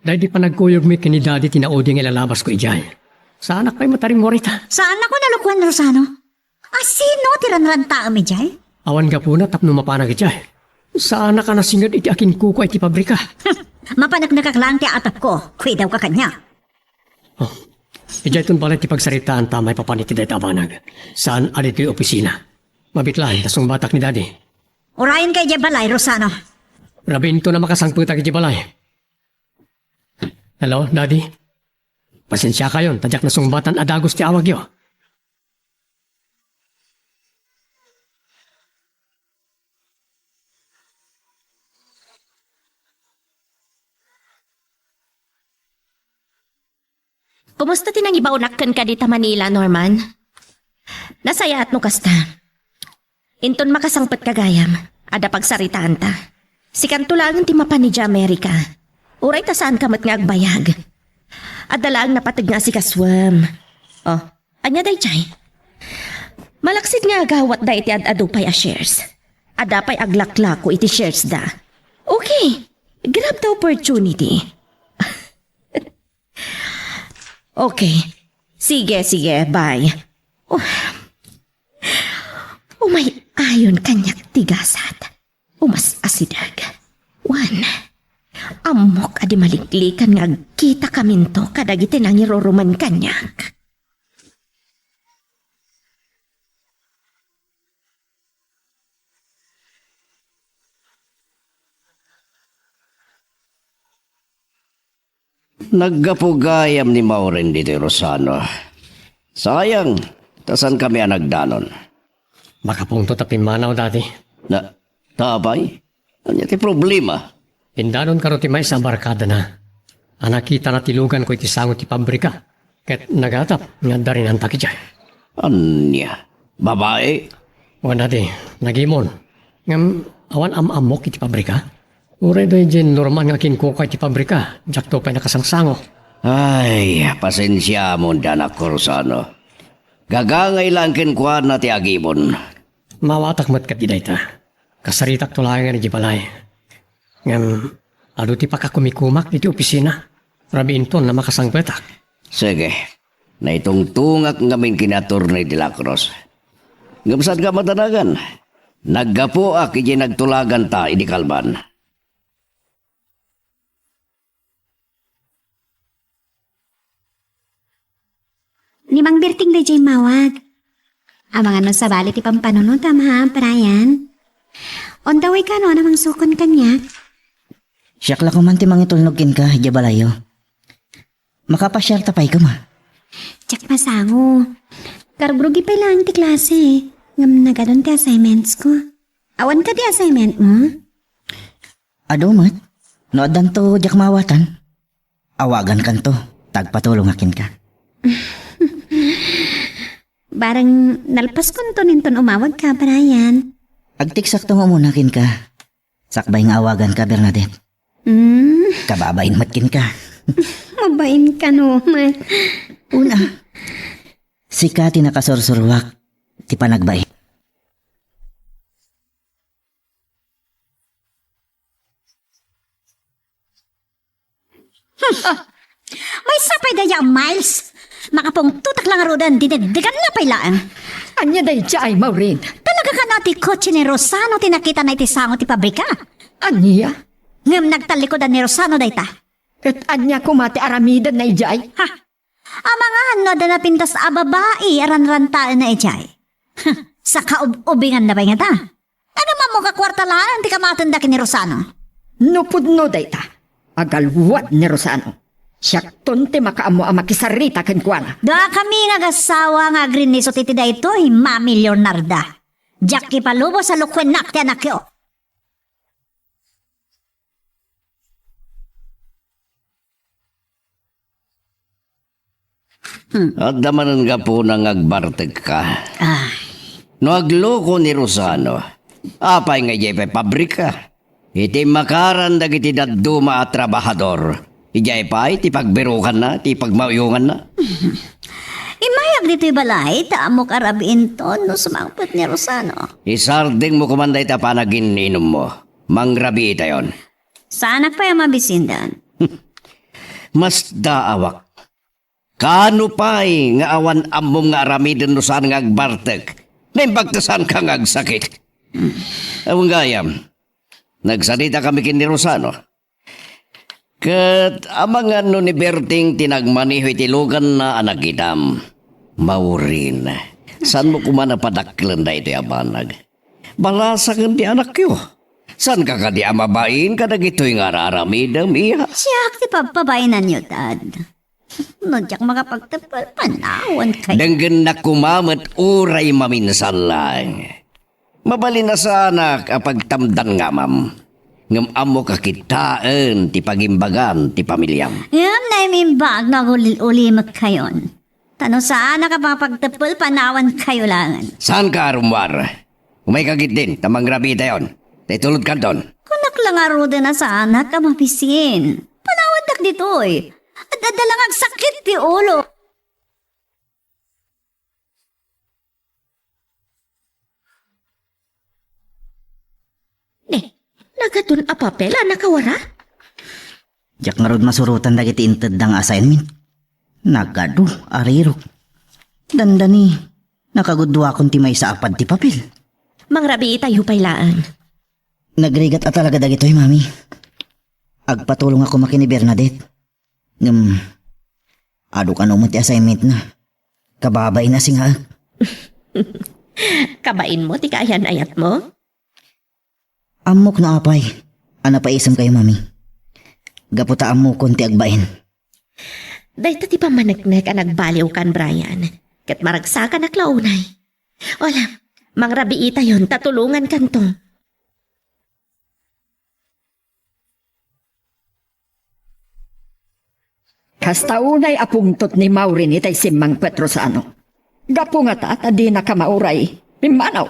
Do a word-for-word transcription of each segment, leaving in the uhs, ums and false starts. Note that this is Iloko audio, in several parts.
Daydi panagkuyogmi ken ni Daddy ti naudi nga ilalabasko idiay. Saanak pay matarimmuar ita. Saannakon a lukoen, Rosano. A, sino ti ranrantaem idiay? Awan gapuna tapno mapanak idiay. Saanak a nasinged iti akinkukua iti pabrika. Mapaneknekak laeng ti atapko. Kuidawka kaniak. Oh, idiayton balay ti pagsaritaanta maipapan iti dayta a banag. Saan a ditoy opisina. Mabiit laeng ta sungbatak ni Daddy. Urayenka idiay balay, Rosano. Rabiinton a makasangpetak idiay balay. Hello, Daddy? Pasensiakayon ta diak nasungbatan a dagus ti awagyo. Kumusta ti nangibaonak kenka dita Manila, Norman? Nasayaat no kasta. Inton makasangpetka gayam, adda pagsaritaanta. Sikanto laengen ti mapan idiay Amerika. Uray ta saanka met nga agbayag. Adda laeng napateg nga asikasuem. Oh, ania daydiay? Malaksid nga agawatda iti ad-adu pay a shares. Adda pay aglaklako iti shares da. Okay. Grab the opportunity. Okay. Sige, sige. Bye. Oh. Umay-ayon kaniak ti gasat. Umas-asideg. Wen, ammok a di maliklikan nga agkitakaminto kadagiti nangirurumen kaniak. Naggapu gayam ni Maureen ditoy, Rosano. Sayang, ta saankami a nagdanon. Makapunto ta pimmanaw, Daddy. Na, ta apay? Ania ti problema? Indanon kano ti maysa a barkadana a nakitana ti luganko iti sango ti pabrika ket nagatap nga adda rinantak idiay. Ania? Babai? Wen, Daddy, nagimon. Ngem awan am-ammok iti pabrika? Uray daydiay Norman nga akinkukua iti pabrika, diakto pay nakasangsango. Ay, pasensiamon, anakko, Rosano. Gagangay laeng kenkuana ti agimon. Maawatak met ketdi dayta. Kasaritakto laengen idiay balay. Ngem adu ti pakakumikumak iti opisina. Rabiinton a makasangpetak. Sige. Naitungtongak ngamin ken ni Attorney de la Cruz. Ngem saanka madanagan. Naggapuak idiay nagtulaganta idi kalban. Ni Mang Berting daydiay immawag. Amangan no sabali ti pampanunotam, ha, Brian? On the way kano a mangsukon kaniak? Siak la koman ti mangitulnog kenka idiay balayyo. Makapasiarta pay koma? Diak masango. Karugrugi pay laeng ti klase. Ngem nagadun ti assignments ko. Awan kadi assignment mo? Adu met. No addanto, diak maawatan. Awagankanto, ta agpatulongak kenka. Bareng nalpaskonton inton umawagka, Brian. Agteksakto nga umuna kenka. Sakbay nga awaganka, Bernadette. Mm. Kababain met kenka. Mabain kano met. Una, sika ti nakasursuruak ti panagbain. Hmm. Ah, maysa pay dayta a Miles. Makapungtotak la ngaruden, dineddeganna pay laeng. Ania daydiay, Maureen? Talaga kano a ti kotse ni Rosano ti nakitana iti sango ti pabrika? Ania? Ngem nagtallikudan ni Rosano dayta. Ket ania koma ti aramidenna idiay? Ha? Amangan no adda napintas a babai a ranrantaenna idiay. Huh, sakaub-ubinganna pay ngata. Ngem ammok a kuarta laeng ti kamatenda ken ni Rosano. No pudno dayta, agalwad ni Rosano. Siakton ti makaammo a makisarita kenkuana. Dakami nga agassawa nga agrinnisut iti daytoy, Mami Leonarda. Diak ipalubos a lukuennak ti anakyo. Hmm. Adda manen gapuna nga agbartekka. Ay. No agluko ni Rosano, apay nga idiay pay pabrika? Iti makaran dagiti dadduma a trabahador, idiay pay ti pagbirukanna, ti pagmauyonganna. Immayak ditoy balay, ta ammok a rabiinton no sumangpet ni Rosano. Isardengmo koman dayta panagin-inummo. Mangrabiitayon. Saanak pay a mabisindan. Masdaawak. Kaano pay nga awan ammom nga aramiden no saan nga agbartek? Naimbag ta saanka nga agsakit. Awan gayam, nagsaritakami ken ni Rosano. Ket amangan no ni Berting ti nagmaneho iti luganna a nagitam. Maurin, saanmo koma a padaklen daytoy a banag? Balasaken ti anakyo. Saanka kadi a mabain kadagitoy nga ar-aramidem, iya? Siak ti pabpabainanyo, Dad. No diak makapagtepel, panawankayo. Denggennak koma met uray maminsan laeng. Mabalin a saanak a pagtamdan nga amam. Ngem ammok a kitaen ti pagimbagan ti pamiliam. Ngem naimimbag nga agul-ulimekkayon. Ta no saanak a makapagtepel, panawankayo laengen. Saanka a rummuar? Umayka ketdin, ta mangrabiitayon. Ta itulodkanton. Kunak la ngaruden a saanak a mabisin. Panawandak ditoy. Ad-adda la nga agsakit ti ulo. Ne, nagaton a papel a nakawara? Diak ngarud masurotan dagiti intedda nga assignment. Nagadu, arirok. Dandani, nakagudduakon ti maysa a pad ti papel. Mangrabiitayo pay laeng. Nagrigat a talaga dagitoy, Mami. Agpatulong a koma ken ni Bernadette. Ngem, adu kano met ti assignmentna. Kababain a singaek. Kabainmo ti kaayan-ayatmo? Ammok no apay a napaisemkayo, Mami. Gapu ta ammokon ti agbain. Dayta ti pammaneknek a nagbaliwkan, Brian. Ket maragsakanak la unay. Wala, mangrabiitayon ta tulongankanto. Kasta unay a pungtot ni Maureen itay simmangpet, Rosano. Gapu ngata ta dinaka mauray. Pimmanaw.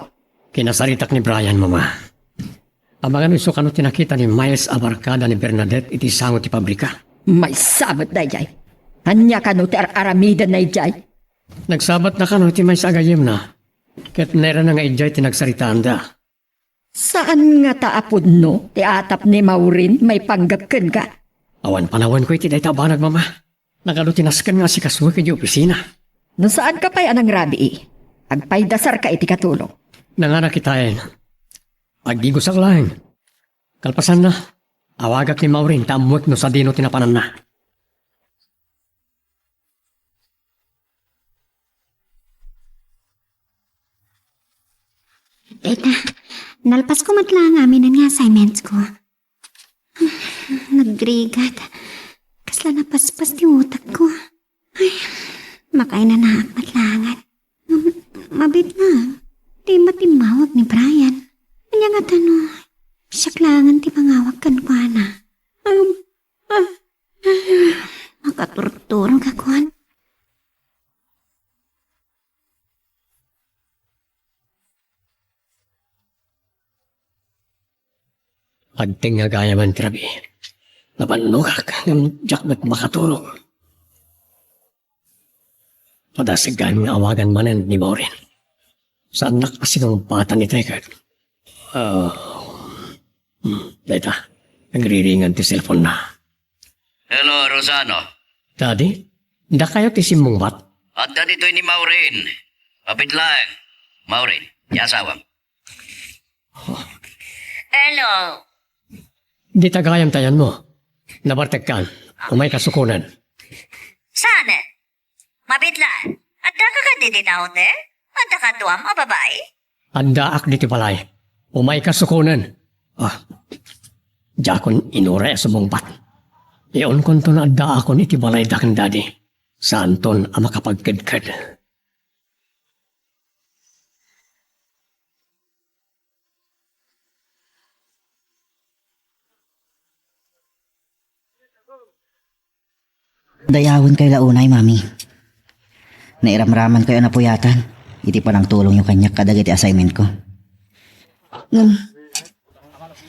Kinasaritak ni Brian, Mama. Amangan isu kano ti nakita ni Miles a barkada ni Bernadette iti sango ti pabrika. Maysa met daydiay. Ania kano ti ar-aramidenna idiay? Nagsabatna kano iti maysa a gayyemna. Ket nairana nga idiay ti nagsaritaanda. Saan ngata a pudno ti atap ni Maureen maipanggep kenka? Awan panawenko iti dayta a banag, Mama. Nagadu ti nasken nga asikasuek iti opisina. No saanka pay a nangrabii, agpaydasarka iti katulong. Nanganak itayen. Aggigosak laeng. Kalpasanna, awagak ni Maureen ta ammoek no sadino ti napananna. Dayta, nalpasko met laeng amin nga assignments ko. Nagrigat. Kasla napaspas ti utak ko. Ay, makainanaak met laengen. Ngem, mabiit nga. Di matimmawag ni Brian. Ania ngata no siak laengen ti mangawag kenkuana? Um, ah, ah. Makaturturog a kuan. Agtengnga gayam ti rabii. Nabannogak ngem diak met makaturog. Madasig gayam nga awagan manen ni Maureen. Saannak a sinungpatan itay ket, ah, hmm, dayta, nagriringan ti cellphone-na. Hello, Rosano. Daddy, dakayo ti simmungbat? Adda ditoy ni Maureen. Mabiit laeng. Maureen, ti asawam. Hello. Dita gayam ti ayanmo. Nabartekkan. Umayka sukonen. Saan? Mabiit laeng. Addaka kadi dita hotel? Adda kaduam a babai? Addaak diti balay. Umayka sukonen. Ah, diakon inuray a sumungbat. Iunkonto no addaakon iti balayda ken Daddy. Saanton a makapagkedked. Dayawenkayo la unay, Mami. Nairamramankayo a napuyatan iti panangtulongyo kaniak kadagiti assignment ko. Ngem,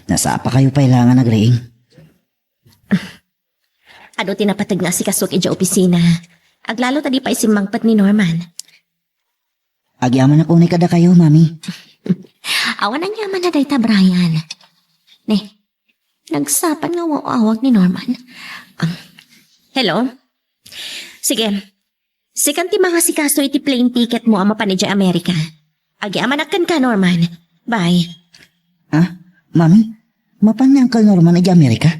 nasapakayo pay la nga nagriing. Adu ti napateg nga asikasuek idiay opisina. Aglalo ta di pay simmangpet ni Norman. Agyamanak unay kadakayo, Mami. Awan aniamanna dayta, Brian. Ne, nagsapa nga aw-awag ni Norman. Ang, Hello? Sige. Sikan ti mangasikaso iti plane ticket mo a mapan idiay Amerika. Agyamanak kenka, Norman. Bye. Ah, Mami, mapan ni Uncle Norman idiay Amerika?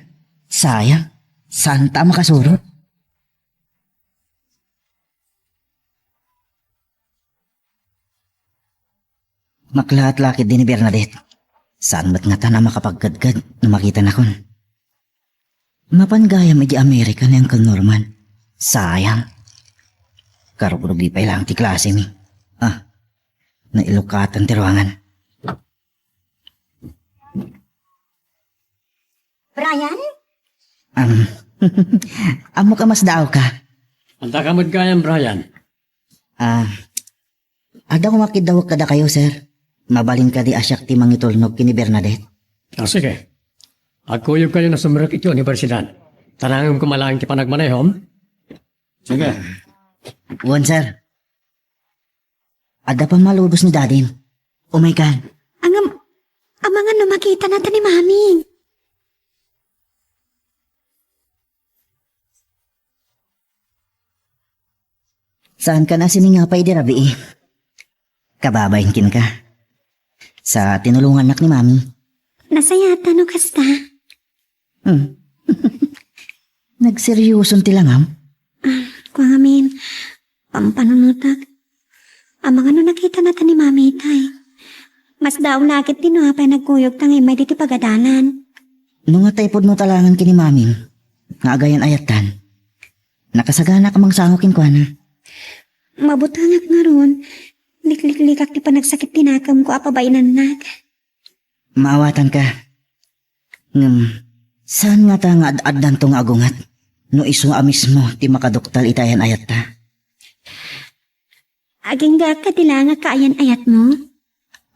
Sayang. Saan ta a makasurot? Maklaat la ketdi ni Bernadette. Saan met ngatan a makapagkedked no makitanakon. Mapan gayam idiay Amerika ni Uncle Norman. Sayang. Karugrugi pay laeng ti klasemi. Ah, nailukatan ti ruangan. Brian? Am, ammok a masdaawka. Adda ka met gayam, Brian. Ah, adda koma kiddawek kadakayo, sir. Mabalin kadi a siak ti mangitulnog ken ni Bernadette? Ah, sige. Agkuyogkayo a sumrek iti universidad. Tanangem koma laeng ti panagmanehom. Sige. Wen, sir. Adda pammalubos ni Dadim. Umaykan. Ngem, amangan no makitanata ni Mami. Saankan a sininga pay idi rabii. Kababain kenka. Sa tinulongannak ni Mami. Nasayaat no kasta. Hmm. Nagseryoson ti langam? Ah, kua ngamin, pampanunotak. Amangan no nakitanata ni Mami itay. Masdaaw la ketdi no apay nagkuyogta nga immay ditoy pagadalan. No ngata ipudno ta laengen ken ni Mamim nga agayan-ayattan, nakasaganaak a mangsango kenkuana. Mabutengak ngarud. Likliklikak ti panagsakit ti nakemko a pabainannak. Maawatanka. Ngem, saan ngata nga ad-addanto nga agunget no isu a mismo ti makaduktal iti ayan-ayatta? Aginggaak kadi la nga kaayan-ayatmo?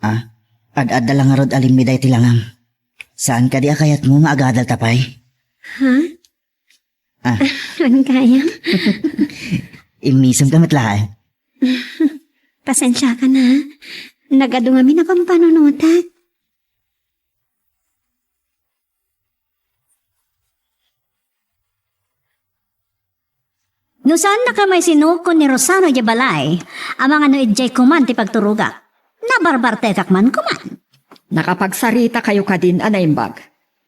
Ah, ad-adda la ngarud a limmiday ti langam. Saan kadi a kayatmo nga agadalta pay? Ha? Ah. Wen gayam? Immisem ka met laeng. Pasensiakan, ha? Nagadu ngamin a pampanunotak. No saannaka maisinuko ni Rosano idiay balay, amangan no idiay koman ti pagturogak. Nabarbartekak man koman. Nakapagsaritakayo kadin a naimbag?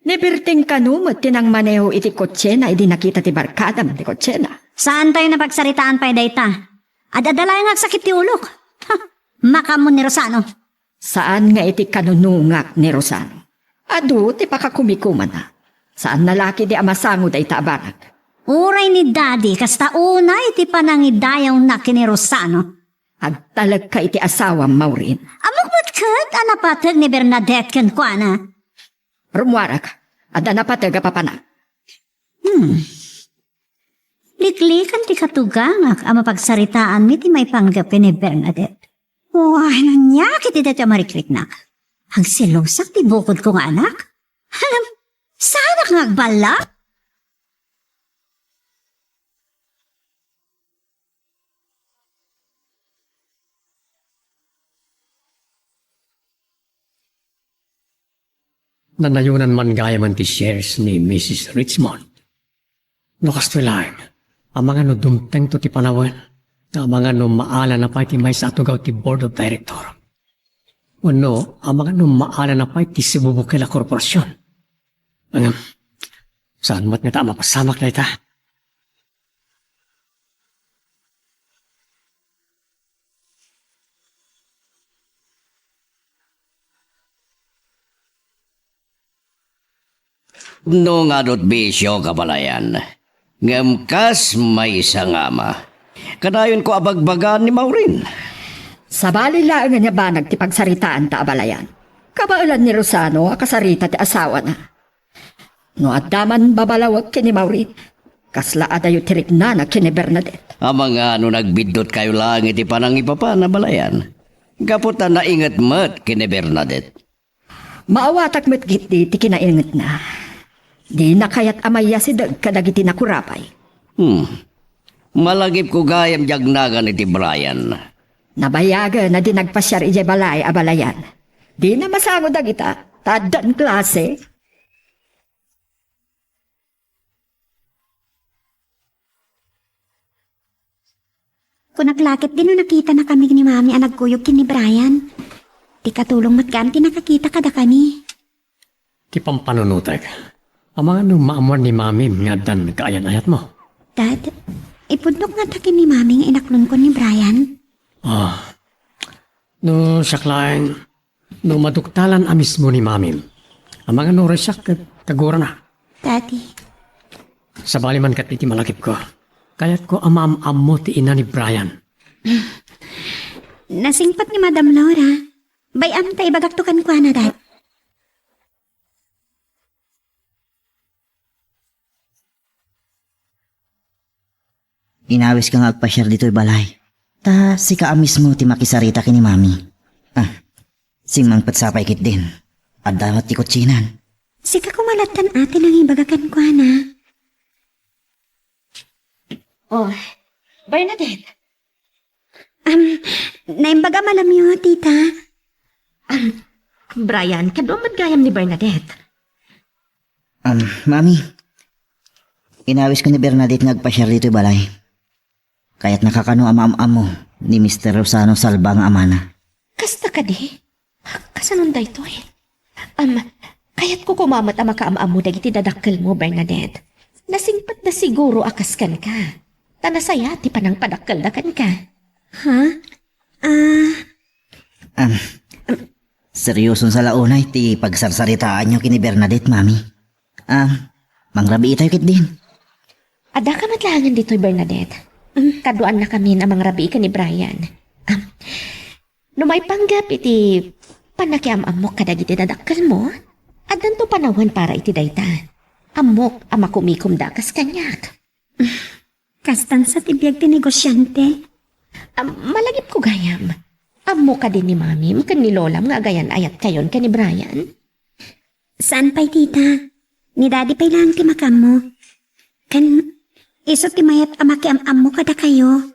Ni Berting kano met ti nangmaneho iti kotsena idi nakita ti barkadam ti kotsena? Saantayo napagsaritaan pay dayta. Ad-adda laeng nga agsakit ti ulok. Ha! Makaammo ni Rosano. Saan nga iti kanunungak ni Rosano. Adu ti pakakumikumanna. Saanna la ketdi a masango dayta a banag. Uray ni Daddy, kasta unay ti panangidayawna ken ni Rosano. Agtalekka iti asawam, Maureen. Ammok met ket a napateg ni Bernadette kenkuana. Rummuarak, adda napateg a papanak. Hmm. Liklikan ti katugangak a mapagsaritaanmi ti maipanggep ken ni Bernadette. Wen, ania ketdi daytoy a marikriknak? Agselosak ti bukodko nga anak? Alam, saanak nga agballa? Nanayonan man gayamen ti shares ni Missus Richmond. No kastoy laeng, amangan no dumtengto ti panawen, nga amangan no maalana pay ti maysa a tugaw ti board of director. Wenno, amangan no maalana pay ti sibubukel a korporasyon. Ngem, saan met ngata a mapasamak dayta? No ngarud bisio, kabalayan, ngem kas maysa nga ama, kadayonko a bagbagaan ni Maureen. Sabali laengen a banag ti pagsaritaanta, abalayan. Kabaelan ni Rosano a kasarita ti asawana. No adda man babalawek ken ni Maureen, kasla adayo ti riknana ken ni Bernadette. Amangan no nagbiddutkayo laeng iti panangipapan, abalayan, gapu ta nainget met ken ni Bernadette. Maawatak met ketdi ti kinaingetna. Dina kayat a mayasideg kadagiti nakurapay. Hmm. Malagipko gayam ti agnagan iti Brian. Nabayagen a di nagpasiar idiay balay, abalayan. Dina masango dagita, ta addan klase. Kunak la ketdi no nakitanakami ni Mami a nagkuyog ken ni Brian. Ti katulong met gayam ti nakakita kadakami. Ti pampanunotek. Amangan no maammuan ni Mamim nga addan kaayan-ayatmo. Dad, ipudnok ngata ken ni Mami nga inaklonkon ni Brian? Ah. No siak laeng, no maduktalan a mismo ni Mamim, amangan no uray siak ket kagurana. Daddy. Sabali man ket iti malagipko, kayatko a maam-ammo ti ina ni Brian. Nasingpet ni Madam Laura. Bay-am ta ibagakto kenkuana, Dad. Inawiska nga agpasiar ditoy balay. Ta sika a mismo ti makisarita ken ni Mami. Ah, simmangpet sapay ketdin. Adda met ti kutsinan. Sika koma lattan, ate, nangibaga kenkuana. Oh, Bernadette. Am, naimbag a malamyo, tita. Am, Brian, kaduam met gayam ni Bernadette. Am, Mami, inawisko ni Bernadette nga agpasiar ditoy balay. Kayatnaka kano a maam-ammo ni Mister Rosano Salva nga amana. Kasta kadi? Kasanon daytoy? Am, kayatko koma met a makaam-ammo dagiti dadakkelmo, Bernadette. Nasingpetda siguro a kas kenka. Ta nasayaat ti panangpadakkelda kenka. Ha? Ah. Am, serioson sa la unay ti pagsarsaritaanyo ken ni Bernadette, Mami. Ah, mangrabiitayo ketdin. Addaka met laengen ditoy, Bernadette. Mm, kaduaannakamin a mangrabii ken ni Brian. Ah, no maipanggep iti pannakiam-ammok kadagiti dadakkelmo, addanto panawen para iti dayta. Ammok a makumikomda kas kaniak. Kastan sa ti biag ti negosiante. Ah, malagipko gayam. Ammo kadi ni Mamim ken ni Lolam nga agayan-ayatkayon ken ni Brian? Saan pay, tita. Ni Daddy pay laeng ti makaammo. Ken isu ti mayat a makiam-ammo kadakayo.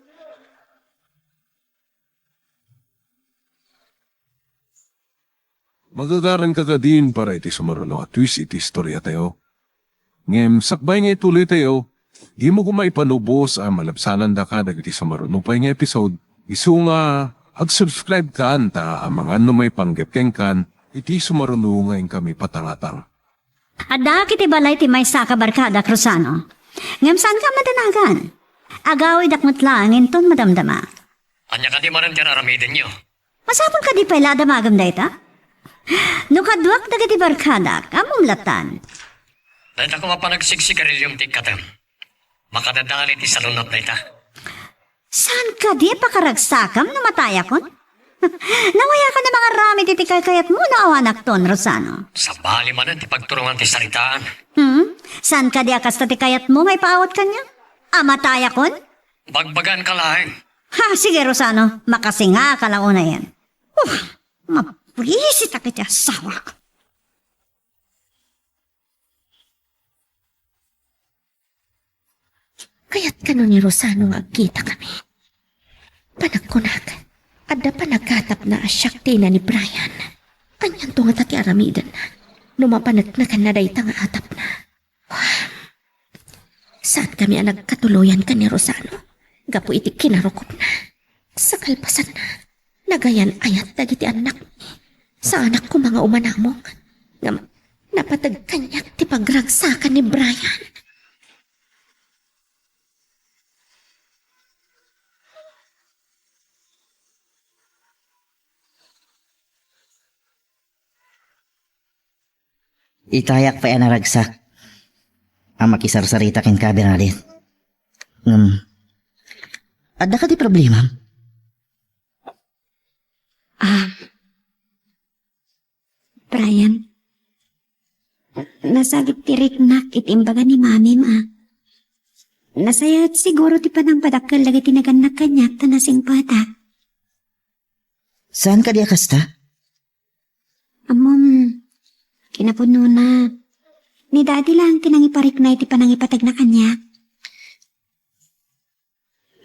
Magagaranka kadin para iti sumaruno a twist iti istoriatayo. Ngem sakbay nga ituloytayo, dimo koma ipanubos a malabsanandaka dagiti sumaruno pay nga episode. Isu nga ag-subscribe kan ta amangan no maipanggep kenkan iti sumaruno nga inkami patangatang. Addaak iti balay ti maysa a barkadak, Rosano. Ngem saanka a madanagan. Agawidak met laeng inton madamdama. Ania kadi manen ti ar-aramidenyo? Masapul kadi pay la a damagem dayta? No kaduak dagiti barkadak, ammom lattan. Dayta koma panagsigsigarilyom ti ikkatem. Makadadali ti salunot dayta. Saan kadi a pakaragsakam no matayakon? Nawayakan a mangaramid iti kaykayatmo no awanakton, Rosano. Sabali manen ti pagturungan ti saritaan. Hmm? Saan kadi a kasta ti kayatmo nga ipaawat kaniak? A matayakon? Bagbaganka laeng. Ha, sige, Rosano, makasingaka la unayen. Uh, mabwisitak iti asawak. Kayat kano ni Rosano nga agkitakami? Panagkunak, adda panagatapna a siak ti ina ni Brian. Anianto ngata ti aramidenna no mapaneknekanna dayta nga atapna? Saankami a nagkatuloyan ken ni Rosano gapu iti kinarukopna. Sa kalpasanna, nagayan-ayat dagiti annakmi. Saanak koma nga umanamong. Ngem napateg kaniak ti pagragsakan ni Brian. Itayak pay a naragsak a makisarsarita kenka, Bernadette. Ngem, adda kadi problemam? Ah, Brian, nasagid ti riknak iti imbaga ni Mamim, a. Nasayaat siguro ti panangpadakkel dagiti nagannak kaniak ta nasingpetak. Saan kadi a kasta? Ammom, kinapudnona, ni Daddy laeng ti nangiparikna iti panangipategna kaniak.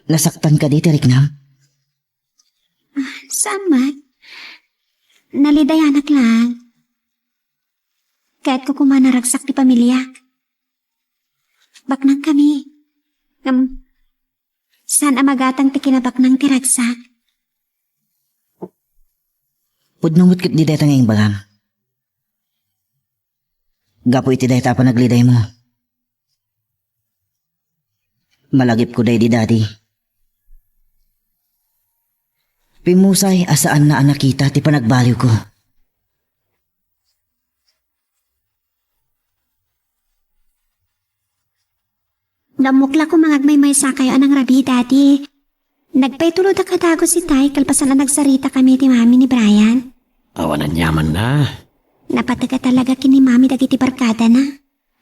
Nasaktan kadi ti riknam? Ah, saan met? Nalidayanak laeng. Kayatko koma naragsak ti pamiliak. Baknangkami. Ngem, Saan a magatang ti kinabaknang ti ragsak. Pudno met ketdi dayta nga imbagam. Gapu iti dayta a panaglidaymo, malagipko daydi Daddy. Pimmusay a saanna a nakita ti panagbaliwko. Nammok la koma nga agmaymaysakayo a nangrabii, Daddy. Nagpaitulodak a dagus itay kalpasan a nagsaritakami ti mami ni Brian. Awan aniamanna. Napateg a talaga ken ni mami dagiti barkadana.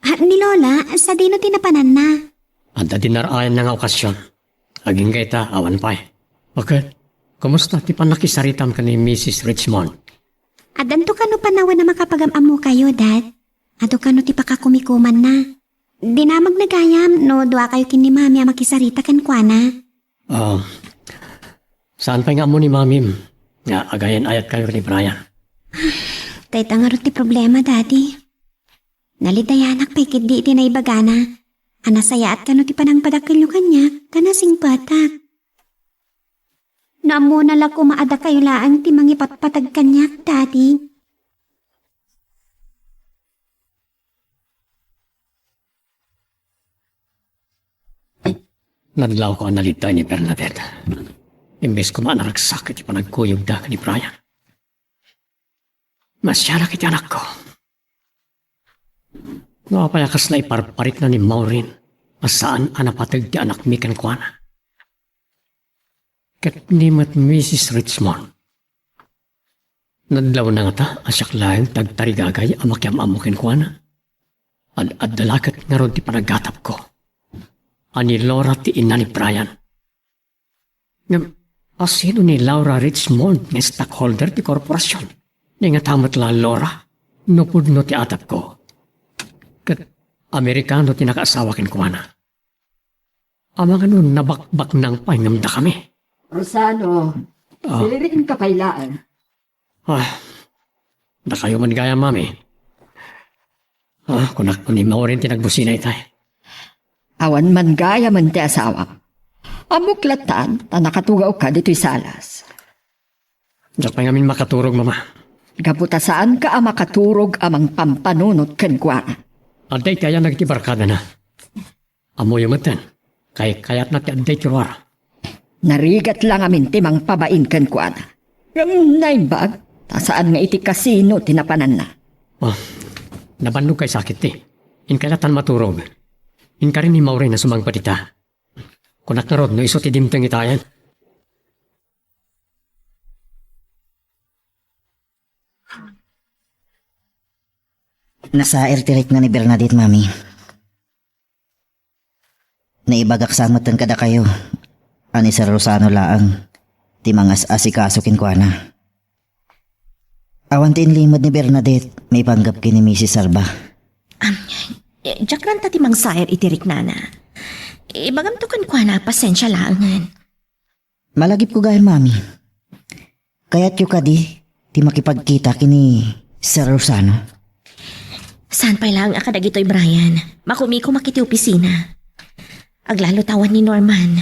Ah, ni Lola, sadino ti napananna? Adda dinarayanna nga okasion. Agingga ita, awan pay. Baket, kumusta ti pannakisaritam ken ni Missus Richmond? Addanto kano panawen a makapagam-ammokayo, Dad. Adu kano ti pakakumikumanna. Dinamagna gayam no duakayo ken ni Mami a makisarita kenkuana. Ah, saan pay nga ammo ni Mamim nga agayan-ayatkayo ni Brian? Dayta ngarud ti problema, Daddy. Nalidayanak pay ketdi iti naibagana a nasayaat kano ti panangpadakkelyo kaniak ta nasingpetak. No ammona la koma a dakayo laeng ti mangipatpateg kaniak, Daddy. Nadlawko a naliday ni Bernadette. Imbes koma a naragsak iti panagkuyogda ken ni Brian. Masianak iti anakko. No apay a kasla iparparikna ni Maureen a saan a napateg ti anakmi kenkuana? Ket ni met Missus Richmond. Nadlawna ngata a siak laeng ti agtarigagay a makiam-ammo kenkuana. Ad-adda la ket ngarud ti panagatapko a ni Laura ti ina ni Brian. Ngem, asino ni Laura Richmond nga stockholder ti korporasion? Ni ngata met la Laura, no pudno ti atapko. Ket Amerikano ti nakaasawa kenkuana. Amangan no nabakbaknang pay ngem dakami. Rosano, ah, siriinka pay laeng. Ah, dakayo man gayam, Mami. Ah, kunak ni Maureen ti nagbusina itay. Awan man gayamen ti asawam. Ammok lattan ta nakatugawka ditoy salas. Diak pay ngamin makaturog, Mama. Gapu ta saanka a makaturog a mangpampanunot kenkuana. Adda iti ayan dagiti barkadana. Ammoyo metten, kaykayatna ti adda iti ruar. Narigat la ngamin ti mangpabain kenkuana. Ngem naimbag, ta saan nga iti kasino ti napananna. Oh, nabannog kay sakit ti. Inka lattan maturog. Inkari ni Maureen a sumangpet ita. Kunak ngarud no isu ti dimteng itayan. Nasair ti rikna ni Bernadette, Mami. Naibagak sa metten kadakayo a ni Sir Rosano laeng ti mangas-asikaso kenkuana. Awan ti inlimed ni Bernadette maipanggep ken ni Missus Sarba. Am, eh, diak ranta ti mangsair iti riknana. Ibagamto kenkuana a pasensia laengen. Malagipko gayam, Mami. Kayatyo kadi ti makipagkita ken ni Sir Rosano? Saan pay laeng a kadagitoy, Brian. Makumikom iti opisina. Aglalo ta awan ni Norman.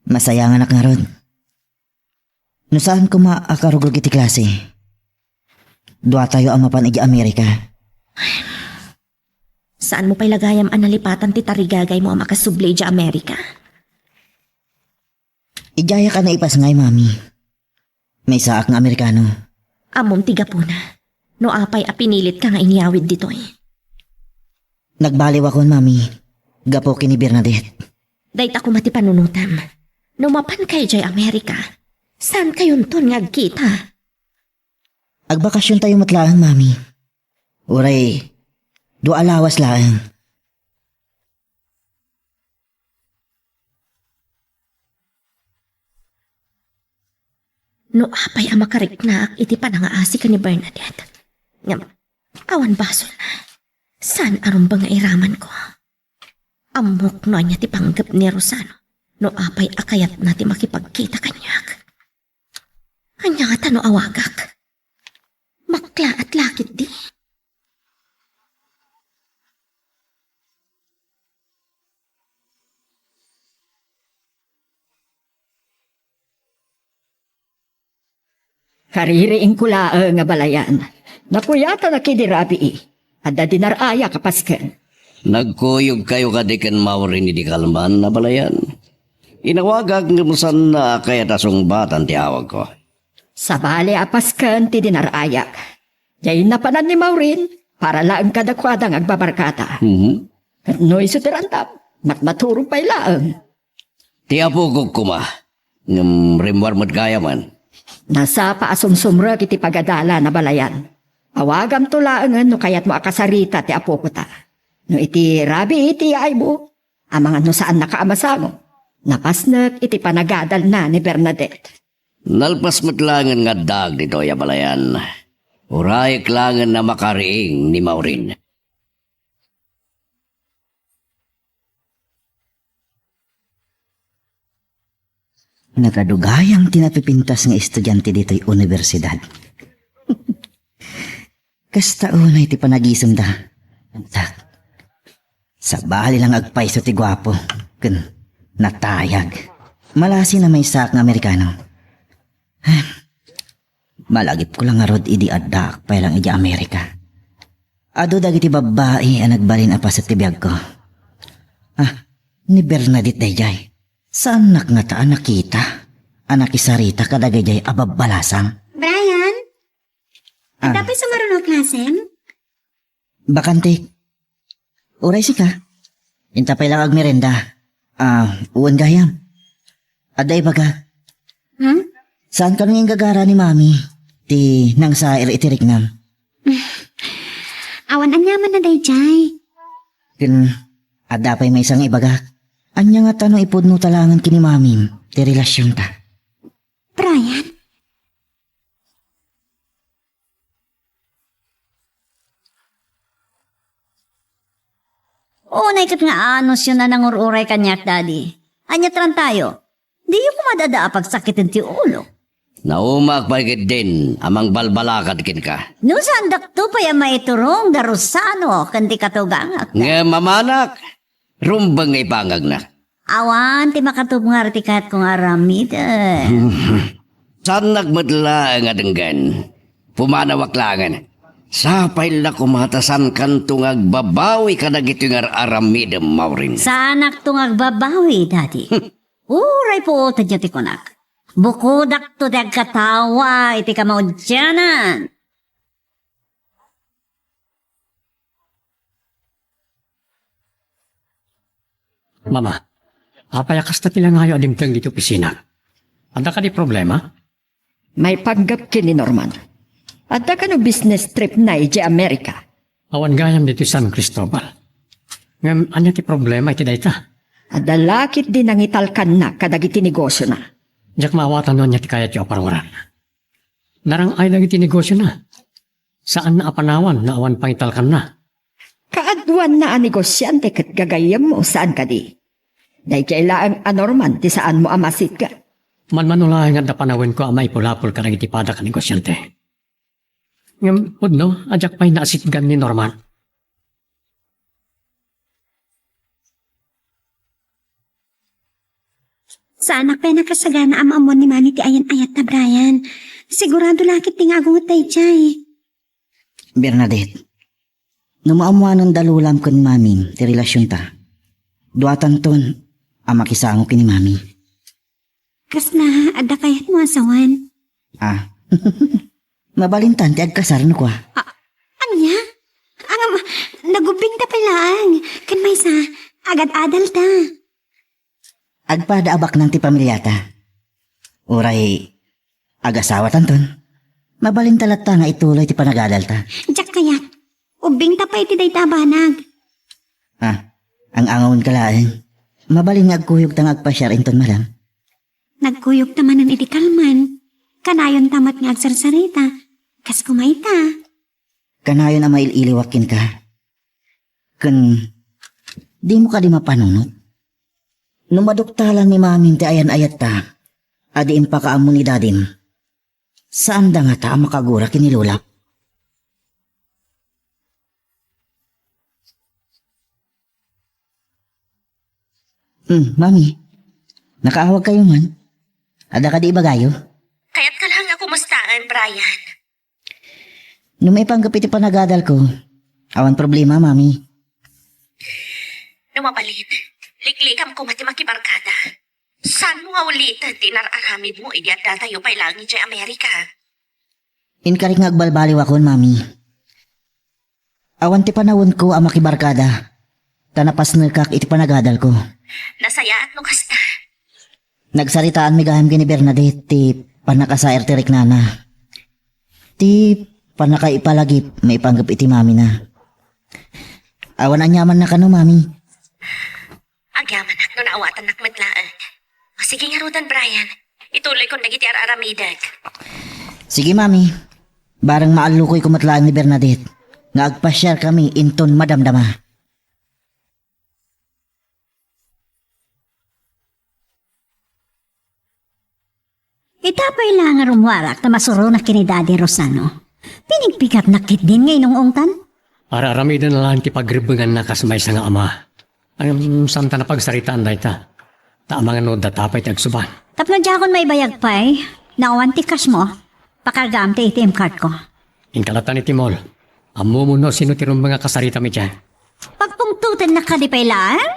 Masayanganak ngarud. No saan koma a karugrog iti klase, duatayo a mapan idiay Amerika. Saanmo pay la gayam a nalipatan ti tarigagaymo a makasubli idiay Amerika? Idiayak a naipasngay, Mami. Maysaak nga Amerikano. Ammom ti gapuna no apay a pinilitka nga inyawid ditoy. Nagbaliwakon, Mami, gapu ken ni Bernadette. Dayta koma ti panunotam. No mapanka idiay Amerika, saankayonton nga agkita? Agbakasiontayo met laeng, Mami. Uray, dua a lawas laeng. No apay a makariknaak iti panangaasi ken ni Bernadette, ngem awan basolna. Saan a rumbeng nga iramanko. Ammok no ania ti panggep ni Rosano no apay a kayatna ti makipagkita kaniak. Ania ngata no awagak? Maklaat la ketdi. Kaririingko laeng a balayan. Napuyatanak idi rabii. Adda dinar-ayak a pasken. Nagkuyogkayo kadi ken Maureen idi kalman a balayan? Inawagak ngem saanna a kayat a sungbatan ti awagko. Sabali a pasken ti dinar-ayak. Diay napanan ni Maureen para laeng kadakuada nga agbabarkada. Mhm. Ket no isu ti randam, matmaturog pay laeng. Ti apok koma, ngem rimmuar met gayamen. Nasapa a sumsumrek iti pagadalan a balayan. Awagamto laengen no kayatmo a kasarita ti apokota. No iti rabii ti yaaymo, amangan no saannaka a masango. Napasnek iti panagadalna ni Bernadette. Nalpas met laengen nga addaak ditoy a balayan. Urayek laengen a makariing ni Maureen. Nagadu gayam ti napipintas nga estudiante ditoy universidad. Kasta unay ti panagisemda. Antak. Sabali lang agpayso ti guapo ken natayag. Malasi na maysaak nga Amerikano. Malagipko lang ngarud idi addaak pay lang idiay Amerika. Adu dagiti babbai a nagbalin a paset ti biagko. Ah, ni Bernadette daydiay. Saannak ngata a nakita a nakisarita kadagijay a babbalasang. Brian? Ah. Adda pay sumaruno a klasem? Bakante. Uray sika. Inta pay lang agmerenda. Ah, wen gayam. Adda ibagak. Hmm? Saan kano nga inggagara ni Mami ti nangsair iti riknam? Awan aniamanna daydiay. Ken adda pay maysa nga ibagak. Ania ngata no ipudno ta laengen ken ni Mamim ti relasionta? Brian? Unay ket nga anusyo a nangur-uray kaniak, Daddy. Ania ti rantayo? Diyo koma adda a pagsakiten ti ulo. Naumaak pay ketdin a mangbalbalakad kenka. No saandakto pay a maiturong da Rosano ken ti katugangak. Ngem amanak, rumbeng nga ipangagnak. Awan ti makatubngar iti kayatko nga aramiden. Saannak met laeng a denggen. Pumanawak laengen. Sapay la koma ta saankanto nga agbabawi kadagitoy nga ar-aramidem, Maureen. Saanakto nga agbabawi, Daddy. Uray puotenyo ti kunak. Bukodakto ti agkatawa iti kamaudianan. Mama, apay a kasta ti langayo a dimteng ditoy opisina? Adda kadi problema? Maipanggep ken ni Norman. Adda kano business trip na idiay Amerika? Awan gayam ditoy San Cristobal. Ngem ania ti problema iti dayta? Adda la ketdi nangitalkanna kadagiti negosiona. Diak maawatan no ania ti kayatyo a parungrana. Narang-ay dagiti negosiona. Saanna a panawan no awan pangitalkanna. Kaaduanna a negosiante ket gagayyemmo, saan kadi? Daydiay laeng a Norman ti saanmo a masitgan. Manmano laeng adda panawenko a maipulapol kadagiti padak a negosiante. Ngem pudno a diak pay naasitgan ni Norman. Saanak pay a nakasagana a maammuan ni Mami ti ayan-ayatta, Brian. Sigurado la ketdi nga agunget daydiay. Bernadette, no maammuanen da Lolam ken Mamim ti relasionta, duatanton a makisango ken ni Mami. Kasla, adda kayatmo a sawen? Ah. Mabalintan ti agkasar no kua. A-, ania? Ngem, nagubbingta pay laeng. Ken maysa, agad-adalta. Agpada a baknang ti pamiliata. Uray agasawatanton, mabalinta latta nga ituloy ti panagadalta. Diak kayat. Ubbingta pay iti dayta a banag. Ah, ang-angawenka laeng. Mabalin nga agkuyogta nga agpasiar inton madam. Nagkuyogta manen iti kalman. Kanayonta met nga agsarsarita. Kas kumayta. Kanayon a mail-iliwak kenka. Ken, dimo kadi mapanunot? No maduktalan ni Mamim ti ayan-ayatta, a di impakaammo ni Dadim, saanda ngata a makagura ken ni Lola? Hmm, Mami, nakaawagkayo man? Adda kadi ibagayo? Kayatka laeng a kumustaen, Brian. No maipanggep iti panagadalko, awan problema, Mami. No mabalin, liklikam koma ti makibarkada. Saan mo nga uliten ti inar-aramidmo idi addatayo pay laeng idiay Amerika? Inkarik nga agbalbaliwakon, Mami. Awan ti panawenko a makibarkada, ta napasnekak iti panagadalko. Nasayaat no kasta. Nagsaritaanmi gayam ken ni Bernadette ti pannakasair ti riknana. Ti pannakaipalagip maipanggep iti mamina. Awan aniamanna kano, Mami. Agyamanak no naawatannak met laeng. O, sige ngaruden, Brian. Ituloykon dagiti ar-aramidek. Sige, Mami. Bareng maallukoyko met laeng ni Bernadette nga agpasiarkami inton madamdama. Ita pay la nga rummuarak ta masuronak ken ni Daddy Rosano. Pinigpigapnak ketdin nga inung-ungtan. Ar-aramidna laeng ti pagrebbenganna kas maysa nga ama. Ngem saanta napagsaritaan dayta. Ta amangan no data pay ti agsuban. Tapno diakon maibayag pay, no awan ti cashmo, pakargaam ti A T M cardko. Inka latan iti mall. Ammom no sino ti rumbeng a kasaritami diay. Pagpungtotennaka di pay laeng?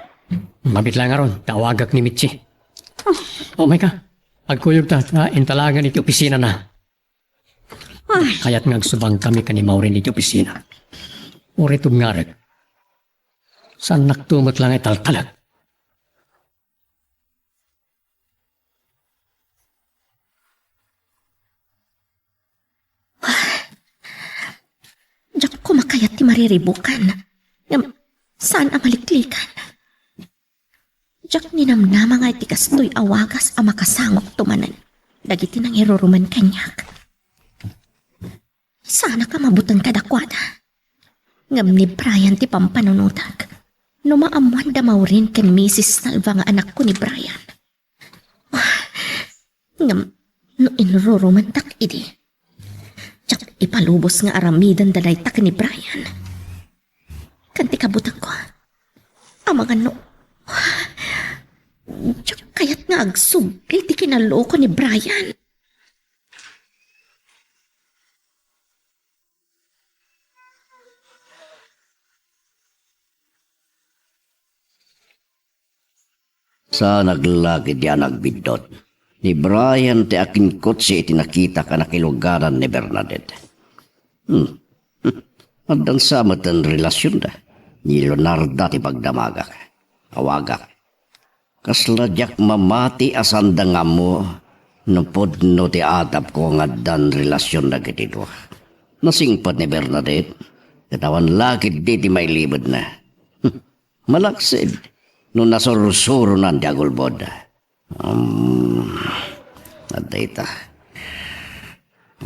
Mabit la ngarud, ta awagak ni Mitchie. Oh. O, mayka. Agkuyogta, ta inta laengen iti opisinana. Ay. Kayat nga agsubangkami ken ni Maureen iti opisina. Uray tubngarek. Saannakto met la nga italtalek. Diak koma kayat ti mariribukan. Ngem saan a maliklikan. Diak ninamnama nga iti kastoy a wagas a makasangokto manen dagiti nangirurumen kaniak. Saanak a mabuteng kadakuada. Ngem ni Brian ti pampanunotak. No maammoan da Maureen ken Misis Salva nga anakko ni Brian. Ngem no inrurumentak idi, diak ipalubos nga aramiden da dayta ken ni Brian. Ken ti kabutengko, amangan no, diak kayat nga agsubli ti kinaloko ni Brian. Saanak la ketdi a nagbiddut. Ni Brian ti akinkotse iti nakitak a nakiluganan ni Bernadette. Hmm. Addan sa met ti relasionda. Ni Leonarda ti pagdamagak. Awagak. Kasla diak mamati a saanda nga ammo no pudno ti atapko nga addan relasion dagiti dua. Nasingpet ni Bernadette, ket awan la ketdi ti mailibedna. Malaksid no nasursuronan ti agulbod. Um, adda ita.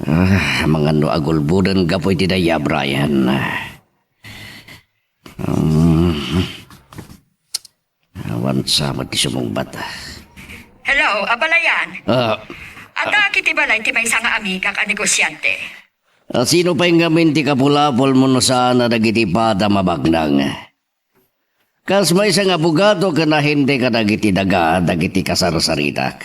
Ah, amangan no agulboden gapu iti dayta, Brian. Um, awan sa met ti sumungbat. Hello, abalayan. Ah. Adda iti balay ti maysa nga amigak a negosiante. Ah, sino pay ngamin ti kapulapolmo no saan a dagiti padam a baknang? Kas maysa nga abogado ken ahente kadagiti daga dagiti kasarsaritak.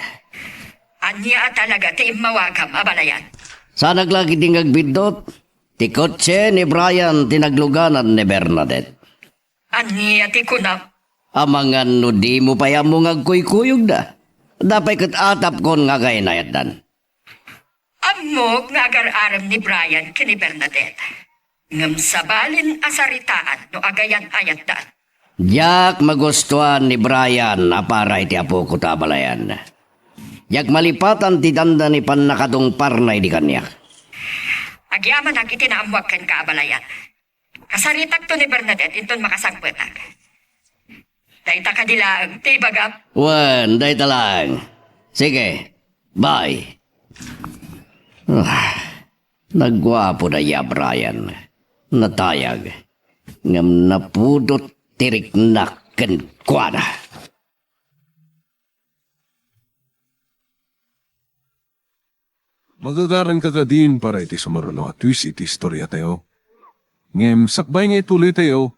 Ania a talaga ti immawagam, abalayan? Saanak la ketdi nga agbiddut. Ti kotse ni Brian ti nagluganan ni Bernadette. Ania ti kunam? Amangan no dimo pay ammo nga agkuykuyogda. Adda pay ket atapkon nga agayan-ayatdan. Ammok nga agar-arem ni Brian ken ni Bernadette. Ngem sabali a saritaan no agayan-ayatdan. Diak magustuan ni Brian a para iti apoko ta abalayan. Diak malipatan ti dandani pannakatungparna idi kaniak. Agyamanak iti naammoak kenka, abalayan. Kasaritakto ni Bernadette inton makasangpetak. Dayta kadi laeng ti ibagam? Wen, dayta laeng. Sige, bye. Ah, nagguapo dayta, Brian. Natayag. Ngem napudot ti riknak kenkuana. Magagaranka kadin para iti sumaruno a twist iti istoriatayo. Ngem sakbay nga ituloytayo,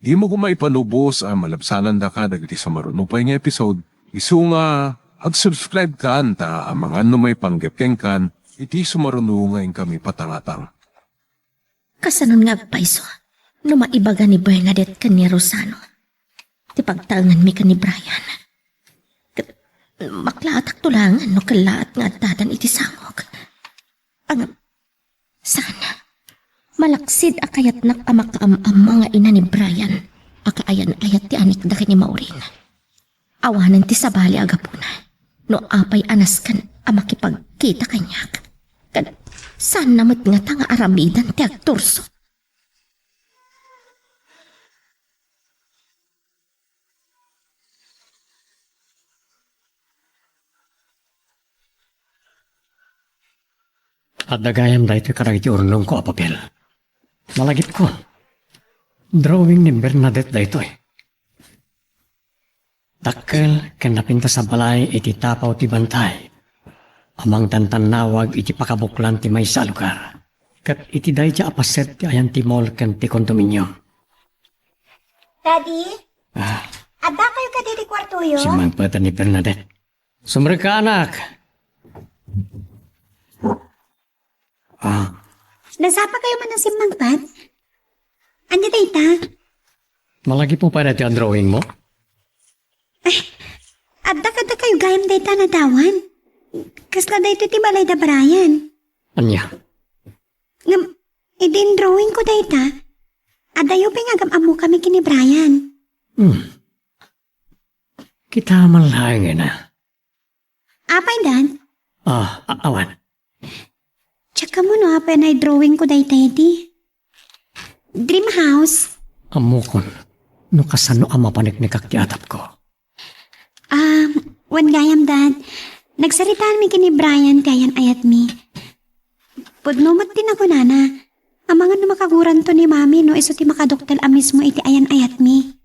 dimo koma ipalubos a malabsanandaka dagiti sumaruno pay nga episode. Isu nga, ag-subscribe kan ta amangan no maipanggep kenkan iti sumaruno nga inkami patangatang. Kasanon nga agpayso no maibaga ni Bernadette ken ni Rosano ti pagtaenganmi ken ni Brian? Ket maklaatakto laengen no kellaat nga addadan iti sangok. Ngem, saan. Malaksid a kayatnak a makaam-ammo nga ina ni Brian a kaayan-ayat ti anikda ken ni Maureen. Awanen ti sabali a gapuna no apay a nasken a makipagkita kaniak. Ket saanna met ngata nga aramidan ti agturso. Adda gayam daytoy kadagiti urnongko a papel. Malagipko. Drawing ni Bernadette daytoy. Dakkel ken napintas a balay iti tapaw ti bantay a mangtantannawag iti pakabuklan ti maysa a lugar. Ket iti dayta a paset ti ayan ti mall ken ti condominium. Daddy? Ah. Addakayo kadi ti kuartoyo? Simmangpet ni Bernadette. Sumrekka, anak. Ah. Nasapakayo man a simmangpet? Ania dayta? Malagipmo pay daytoy a drawingmo? Eh, adda kadakayo gayam dayta a nadawan. Kasla daytoy ti balay da Brian. Ania? Ngem, idi drawingko dayta, adayo pay nga agam-ammokami ken ni Brian. Hmm. Kita man laengen a. Apay, Dad? Ah, a-, awan. Check-ammo no apay a drawingko dayta idi. Dream house. Ammokon no kasano a mapaneknekak ti atapko. Ah, wen gayam, Dad. Nagsaritaanmi ken ni Brian ti ayan-ayatmi. Pudno met ti nakunana. Amangan no makaguranto ni Mami no isu ti makaduktel a mismo iti ayan-ayatmi.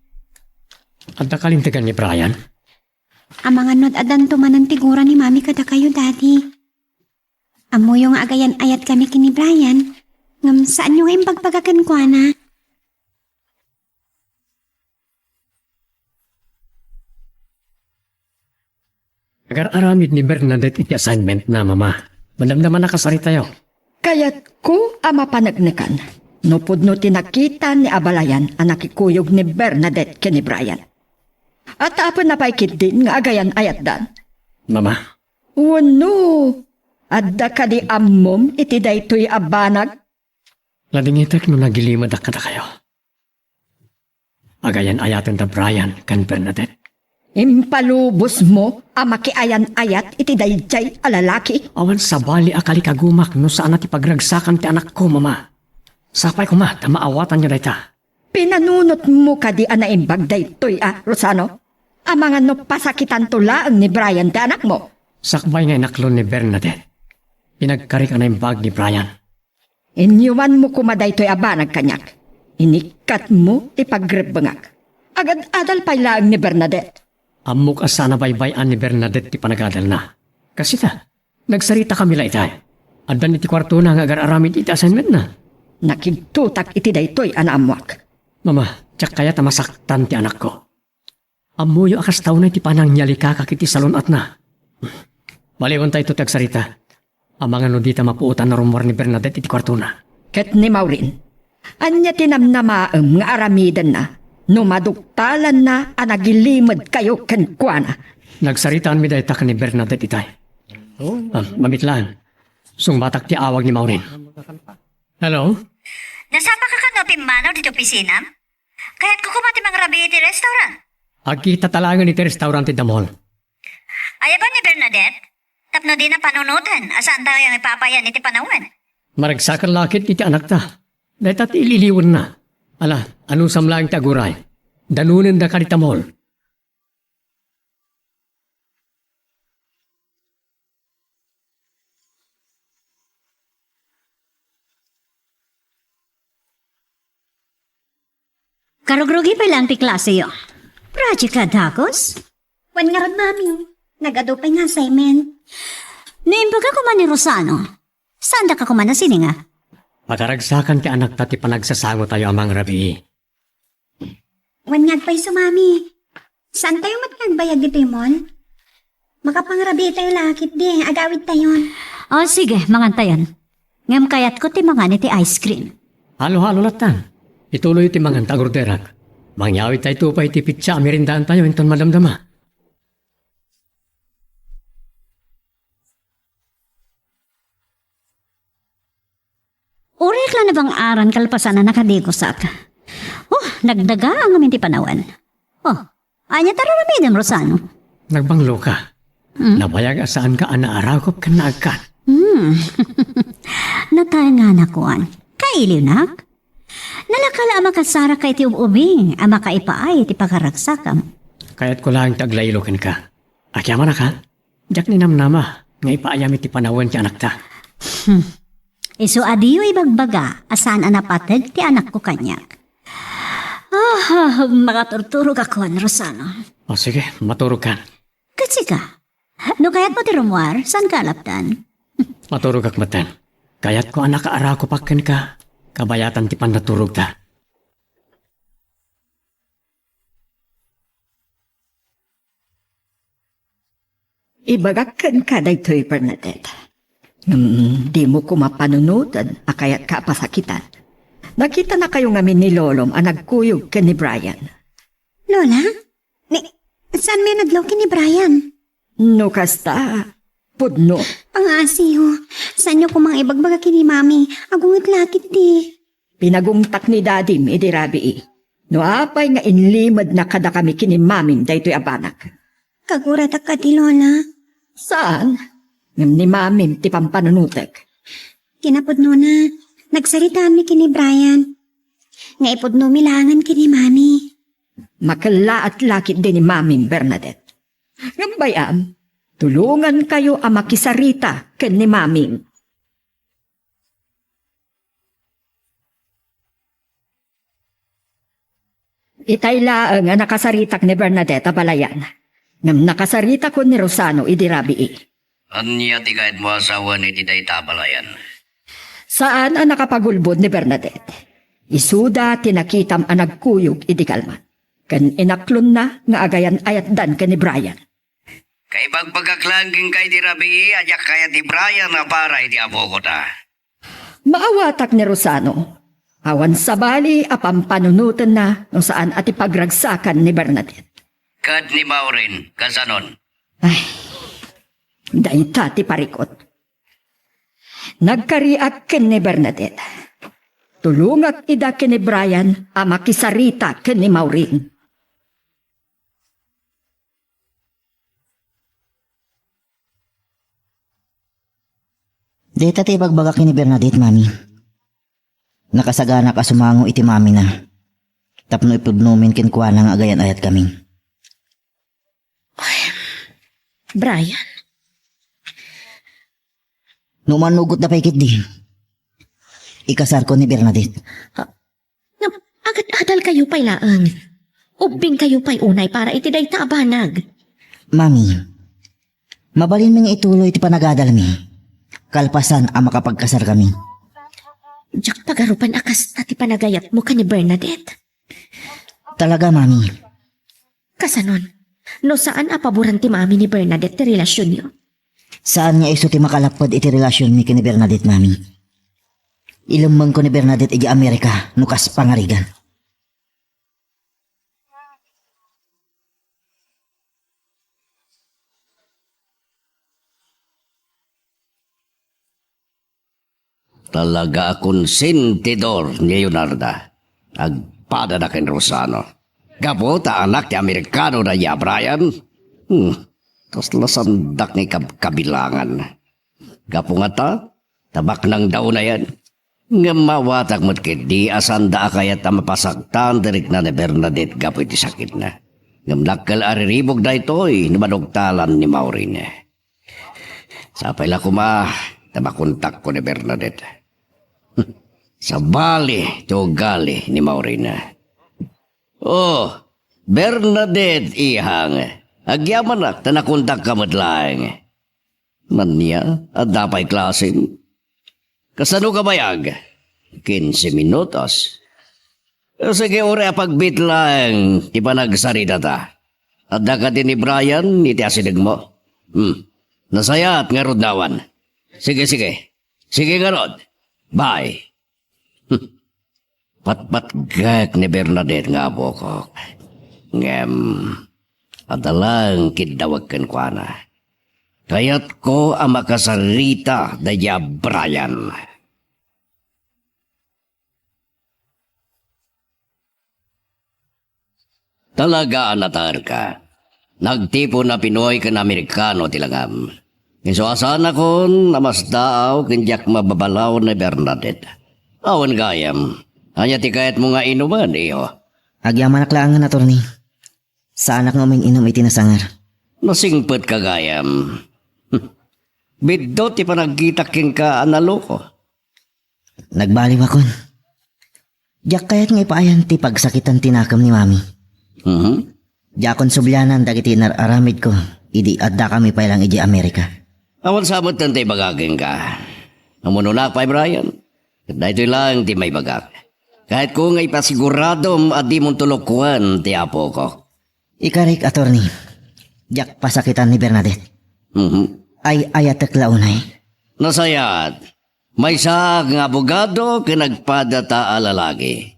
Adda kalintegan ni Brian? Amangan no ad-addanto manen ti gura ni Mami kadakayo, Daddy. Ammoyo nga agayan-ayatkami ken ni Brian, ngem saanyo nga imbagbaga kenkuana. Agar-aramid ni Bernadette iti assignment na, Mama. Madamdama na kasaritayo. Kayatko a mapaneknekan no pudno ti nakita ni abalayan a nakikuyog ni Bernadette ken ni Brian. At apo na pay ketdin nga agayan-ayatdan. Mama. Wenno, adda kadi ammom iti daytoy a banag? Nadingitek no nagilimedak kadakayo. Agayan-ayaten da Brian ken Bernadette. Impalubosmo a makiayan-ayat iti daydiay a lalaki? Awan sabali a kalikagumak no saan a ti pagragsakan ti anakko, Mama. Sapay koma ta maawatanyo dayta. Pinanunotmo kadi a naimbag daytoy a, Rosano? Amangan no pasakitanto laeng ni Brian ti anakmo? Sakbay nga inaklon ni Bernadette, pinagkarik a naimbag ni Brian. Inyumanmo koma daytoy a banag kaniak. Inikkatmo ti pagrebbengak. Agad-adal pay laeng ni Bernadette. Ammok a saan a baybay-an ni Bernadette ti panagadalna. Kasita, nagsaritakami la itay. Addan iti kuartona nga agar-aramid iti assignmentna. Nakigtotak iti daytoy a naammoak. Mama, diak kayat a masaktan ti anakko. Ammoyo a kasta unay ti panangyalikakak iti salun-atna. Baliwentayto ti agsarita. Amangan no dita mapuotan a rummuar ni Bernadette iti kuartona. Ket ni Maureen, ania ti namnamaem nga aramidenna no maduktalanna a nagilimedkayo kenkuana? Nagsaritaanmi dayta ken ni Bernadette itay. Ah, mamitlaan. Sungbatak ti awag ni Maureen. Hello? Nasapaka kano a pimmanaw ditoy opisinam? Kayatko koma ti mangrabii iti restaurant. Agkitata laengen iti restaurant iti mall. Ayaban ni Bernadette? Tapno dina panunoten a saantayo nga ipapayan iti panawen. Maragsakan la ketdi ti anakta. Dayta ti ililiwenna. Ala, anusam laeng ti aguray. Danonenda kadi ta mall. Karugrugi pay laeng ti klaseyo. Project ka, dagus? Wen ngarud, Mami. Nagadu pay nga assignment. No imbaga koma ni Rosano, saandaka koma a sininga? Pagaragsakan ti anakta ti panagsasangotayo a mangrabii. Wen nga agpayso, Mami. Saantayo met nga agbayag ditoy mall? Makapangrabiitayo la ketdi, agawidtayon. O, sige, mangantayon. Ngem kayatko ti mangan iti ice cream. Halo-halo lattan. Ituloy ti mangan ta agorderak. Mangyawidtayto pay ti pitsa a merindaantayo inton madamdama. Uray la nabang-aran kalpasan a nakadigusak. Oh, nagdaga ngamin ti panawen. Oh, ania ti ar-aramidem, Rosano? Nagbangloka. Hmm? Nabayag a saanka a naarakop ken naagkan. Hmm. Nataenganak, kuan. Kailiwnak? Nalaka la a makasarak iti ub-ubing a makaipaay iti pagaragsakam. Kayatko laeng ti aglaylo kenka. Agyamanak, ha? Diak ninamnama nga ipaayam iti panawen ti anakta. Hmm. Isu a diyo ibagbaga a saan a napateg ti anakko kaniak. Ah, makaturturogak, kuan, Rosano. O sige, maturogkan. Ket sika? No kayatmo ti rummuar, saanka a lapdan? Maturogak metten. Kayatko a nakaarakopak kenka, kabayatan ti pannaturogta. Ibagak kenka daytoy, Bernadette. Ngem dimo koma panunoten a kayatka a pasakitan. Nakitanakayo ngamin ni Lolom a nagkuyog ken ni Brian. Lola? Ni, saan met nadlaw ken ni Brian? No kasta, pudno. Pangaasiyo, saanyo koma nga ibagbaga ken ni Mami, agunget la ketdi. Pinagungtak ni Dadim idi rabii. No apay nga inlimedna kadakami ken ni Mamim daytoy a banag. Kaguratak kadi, Lola? Saan? Ngem ni Mamim ti pampanunotek. Kinapudnona, nagsaritaanmi ken ni Brian. Nga ipudnomi laengen ken ni Mami. Makellaat la ketdi ni Mamim, Bernadette. Ngem bay-am, tulongankayo a makisarita ken ni Mamim. Itay laeng a nakasaritak ni Bernadette a balayan. Ngem nakasaritakon ni Rosano idi rabii. Ania ti kayatmo a sawen iti dayta a balayan? Saan a nakapagulbod ni Bernadette. Isuda ti nakitam a nagkuyog idi kalman. Ken inaklonna nga agayan-ayatdan ken ni Brian. Kaibagbagak laeng kenka idi rabii a diak kayat ni Brian a para iti apoko ta. Maawatak ni Rosano. Awan sabali a pampanunotenna no saan a ti pagragsakan ni Bernadette. Ket ni Maureen, kasanon? Ay, dayta ti parikut. Nagkariak ken ni Bernadette. Tulongak ida ken ni Brian a makisarita ken ni Maureen. Dayta ti ibagbagak ken ni Bernadette, Mami. Nakasaganak a sumango iti mamina tapno ipudnomin kenkuana nga agayan-ayatkami. Ay, Brian. No manugot da pay ketdi, ikasarko ni Bernadette. Ah, Ngem agad-adalkayo pay laeng. Ubbingkayo pay unay para iti dayta a banag. Mami, mabalinmi nga ituloy ti panagadalmi kalpasan a makapagkasarkami. Diak pagarupan a kasta ti panagayatmo ken ni Bernadette. Talaga, Mami. Kasanon, no saan a paboran ti mami ni Bernadette ti relasionyo? Saan nga isu ti makalapped iti relasionmi ken ni Bernadette, Mami. Ilemmengko ni Bernadette idiay Amerika no kas pangarigan. Talaga a konsentidor ni Leonarda. Agpadana ken Rosano. Gapu ta anak ti Amerikano dayta a Brian. Hmm, kasla saandak nga ikabkabilangan. Gapu ngata, ta baknangda unayen. Ngem maawatak met ketdi a saanda a kayat a mapasaktan ti rikna ni Bernadette gapu iti sakitna. Ngem dakkel a riribuk daytoy no maduktalan ni Maureen. Sapay la koma ta makontakko ni Bernadette. Sabali ti ugali ni Maureen. Oh, Bernadette, ihang. Agyamanak ta nakontakka met laeng. Ania, adda pay klasem? Kasano ka bayag? Kinse minutos. Sige, uray a pagbiit laeng ti panagsaritata. Adda kadi ni Brian iti asidegmo? Hmm. Nasayaat ngarud awan. Sige, sige. Sige ngarud. Bye. Hmm. Patpatgek ni Bernadette nga apokok. Ngem, adda laeng kiddawek kenkuana. Kayatko a makasarita daydiay a Brian. Talaga a nataerka. Nagtipon a Pinoy ken Amerikano ti langam. Isu a saanakon a masdaaw ken diak mababalaw ni Bernadette. Awan gayam. Ania ti kayatmo nga inumen, iho? Agyamanak laengen, attorney. Saanak nga umin-inum iti nasangar. Nasingpetka gayam. Biddut ti panagkitak kenka a naloko. Nagbaliwakon. Diak kayat nga ipaayan ti pagsakitan ti nakem ni Mami. Mhm. Diakon sublianan dagiti inar-aramidko idi addakami pay lang idiay Amerika. Awan sa metten ti ibagak kenka. Umunonak pay, Brian. Ket daytoy laeng ti maibagak. Kayatko nga ipasiguradom a dimonto lokuen ti apokok. Ikarik, attorney. Diak pasakitan ni Bernadette. Mhm. Ay-ayatek la unay. Nasayaat. Maysaak nga abogado ken nagpadata a lalaki.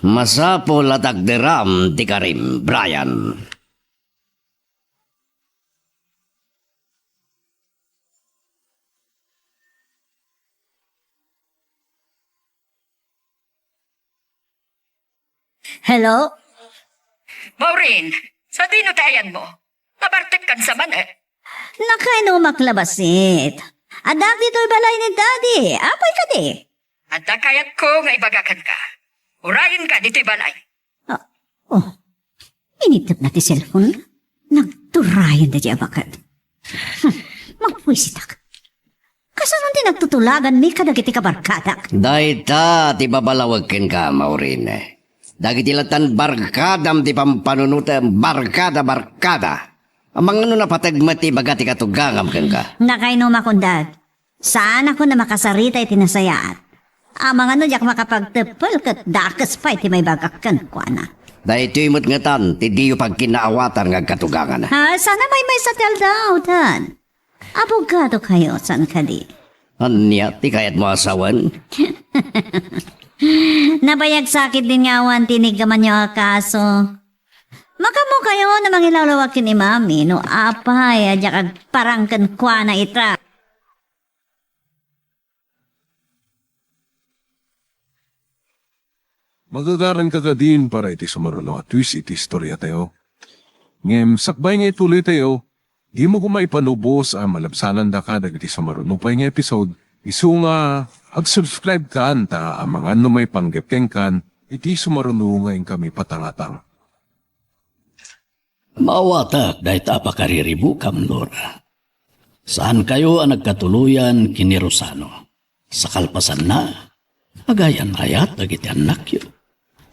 Masapul a takderam ti karim, Brian. Hello? Maureen, sadino ti ayanmo? Nabartekkan sa man, eh. Nakainumak la bassit. Adda ditoy balay ni Daddy. Apay kadi? Adda kayatko nga ibagakanka. Urayenka ditoy balay. Ah, oh. Initepna ti cellphone. Nagturayan daydiay a baket. Hmm, mapuysitak. Kasano ti nagtutulaganmi kadagiti kabarkadak? Dayta ti babalawek kenka, Maureen. Dagiti lattan barkadam ti pampanunotem, barkada, barkada. Amangan no napateg met ti ibaga ti katugangam kenka. Nakainumakon, Dad. Saanakon a makasarita iti nasayaat. Amangan no diak makapagteppel ket dakes pay ti maibagak kenkuana. Daytoy met ngetan ti diyo pagkinaawatan nga agkatugangana. Ha, sana maymaysa ti aldaw, Dad. Abogadokayo, saan kadi? Ania ti kayatmo a sawen? Nabayag sakit din nga awan ti iniggamanyo a kaso. Makaammokayo no mangilawlawag ken ni Mami no apay a diak agparang kenkuana ita. Magagaranka kadin para iti sumaruno a twist iti istoriatayo. Ngem sakbay nga ituloytayo, dimo koma ipalubos a malabsanandaka dagiti sumaruno pay nga episode, isu nga ag-subscribe kan ta amangan no maipanggep kenkan iti sumaruno nga inkami patangatang. Maawatak dayta a pakariribukam, Laura. Saankayo a nagkatuloyan ken ni Rosano. Sa kalpasanna, agayan-ayat dagiti annakyo.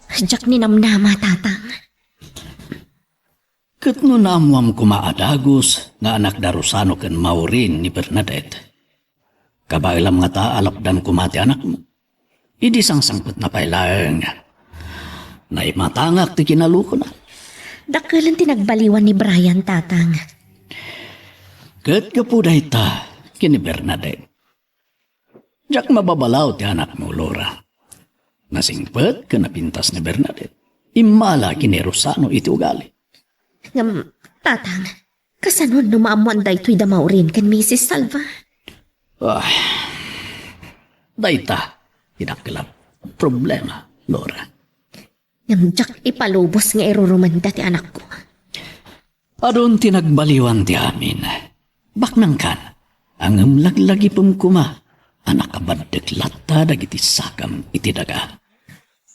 Diak ninamnama, Tatang. Ket no naammoam koma a dagus nga anak da Rosano ken Maureen ni Bernadette, kabaelam ngata a lapdan koma ti anakmo. Idi sangsangpetna pay laeng, naimatangak ti kinalukona. Dakkelen ti nagbaliwan ni Brian, Tatang. Ket gapu dayta, ken ni Bernadette. Diak mababalaw ti anakmo, Laura. Nasingpet ken napintas ni Bernadette. Immala ken ni Rosano iti ugali. Ngem, Tatang, kasano no maammoan daytoy da Maureen ken Missus Salva? Ah, dayta, ti dakkel a problema, Laura. Ngem diak ipalubos nga irurumenda ti anakko. Adun ti nagbaliwan ti amin. Baknangkan, ngem laglagipem koma a nakabaddek latta dagiti sakam iti daga.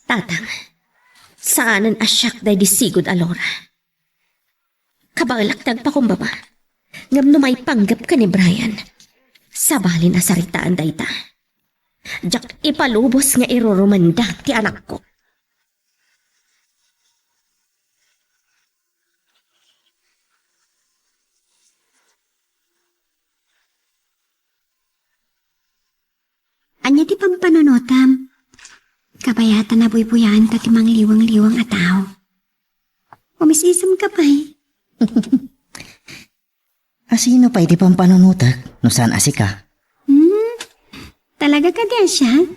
Tatang, saanen a siak daydi sigud a Laura. Kabaelak ti agpakumbaba. Ngem no maipanggep ken ni Brian, sabalin a saritaan dayta. Diak ipalubos nga irurumenda ti anakko. Ania ti pampanunotam? Kabayatan a buybuyaanta ti mangliweng-liweng a tao. Umis-isemka pay. A sino pay ti pampanunotek no saan a sika? Hmm? Talaga kadi a siak?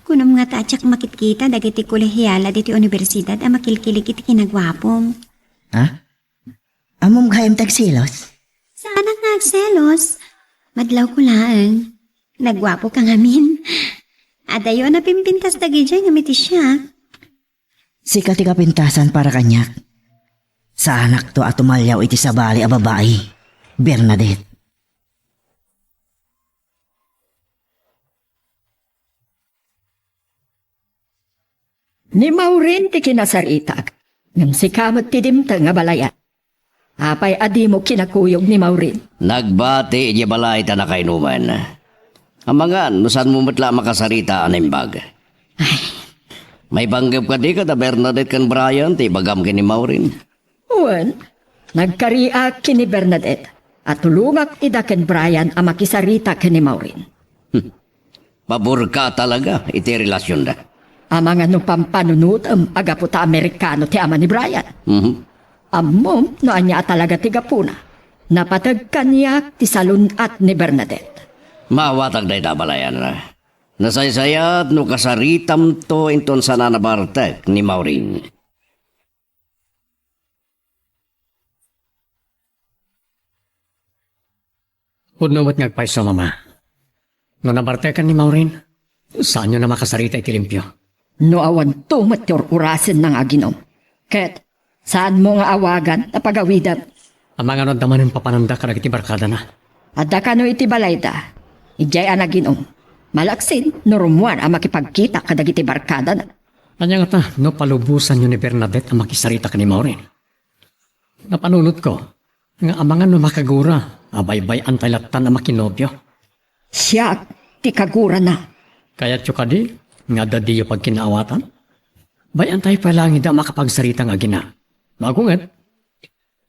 Kunam nga ta diak makitkita dagiti kolehiala diti universidad a makilkilig iti kinaguapom. Ha? Ammom gayam ti agselos? Saanak nga agselos. Madlawko laeng. Naguapoka ngamin. Adayo a napimpintas dagidiay ngem iti siak. Sika ti kapintasan para kaniak. Saanakto a tumalyaw iti sabali a babai, Bernadette. Ni Maureen ti kinasaritak, ngem sika met ti dimteng a balayan. Apay a dimo kinakuyog ni Maureen? Nagbati idiay balay ta nakainuman. Amangan, no saanmo met la a makasarita a naimbag. Ay. Maipanggep kadi kada Bernadette ken Brian ti ibagam ken ni Maureen? Wen, nagkariak ken ni Bernadette, a tulongak ida ken Brian a makisarita ken ni Maureen. Hmm. Paborka talaga iti relasionda. Amangan no pampanunotem a gapu ta Amerikano ti ama ni Brian. Mhm. Ammom no ania a talaga ti gapuna. Napateg kaniak ti salun-at ni Bernadette. Maawatak dayta a balayan. Nasaysayaat no kasaritamto inton saan a nabartek ni Maureen. Pudno met nga agpayso, Mama. No nabartekan ni Maureen, saanyo na makasarita iti limpio. No awanto met ti ur-urasenna nga aginom, ket saanmo nga awagan ta pagawidem. Amangan no adda manen papananda kadagiti barkadana? Adda kano iti balayda, idiay a naginom. Malaksid no rummuar a makipagkita kadagiti barkadana. Ania ngata no palubosanyo ni Bernadette a makisarita ken ni Maureen? Napanunotko nga amangan no makagura a baybay-antay lattan a makinobio. Siak ti kagurana. Kayatyo kadi nga adda diyo pagkinaawatan? Bay-antay pay laeng ida a makapagsarita nga agina. Magunget,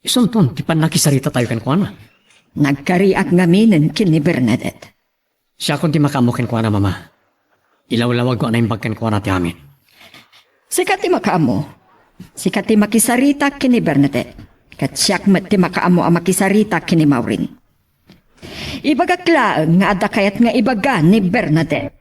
isunton ti pannakisarita tayo kenkuana. Nagkariak ngaminen ken ni Bernadette. Siakon ti makaammo kenkuana, Mama. Ilawlawagko a naimbag kenkuana ti amin. Sika ti makaammo. Sika ti makisarita ken ni Bernadette. Ket siak met ti makaammo a makisarita ken ni Maureen. Ibagak laeng nga adda kayat nga ibaga ni Bernadette.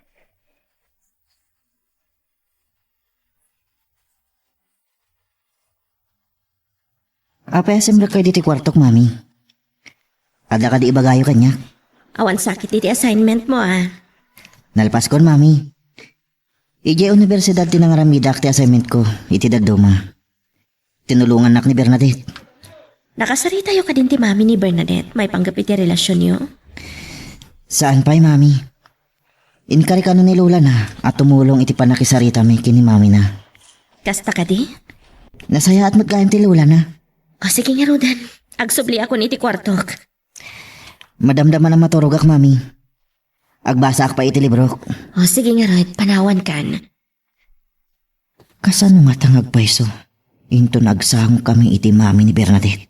Apay a simrekkayo ditoy kuartok, Mami? Adda kadi ibagayo kaniak? Awan sakit iti assignment mo, a. Nalpaskon, Mami. Idiay universidad ti nangaramidak ti assignment ko iti dadduma. Tinulongannak ni Bernadette. Nakasaritayo kadin ti mami ni Bernadette maipanggep iti relasionyo? Saan pay, Mami. Inkari kano ni Lolana a tumulong iti pannakisaritami ken ni Mamina. Kasta kadi? Nasayaat met gayam ti Lolana. O, sige ngaruden. Agsubliakon iti kuartok. Madamdama a maturogak, Mami. Agbasaak pay iti librok. O, sige ngarud, panawankan. Kasano ngata nga agpayso inton agsangokami iti mami ni Bernadette?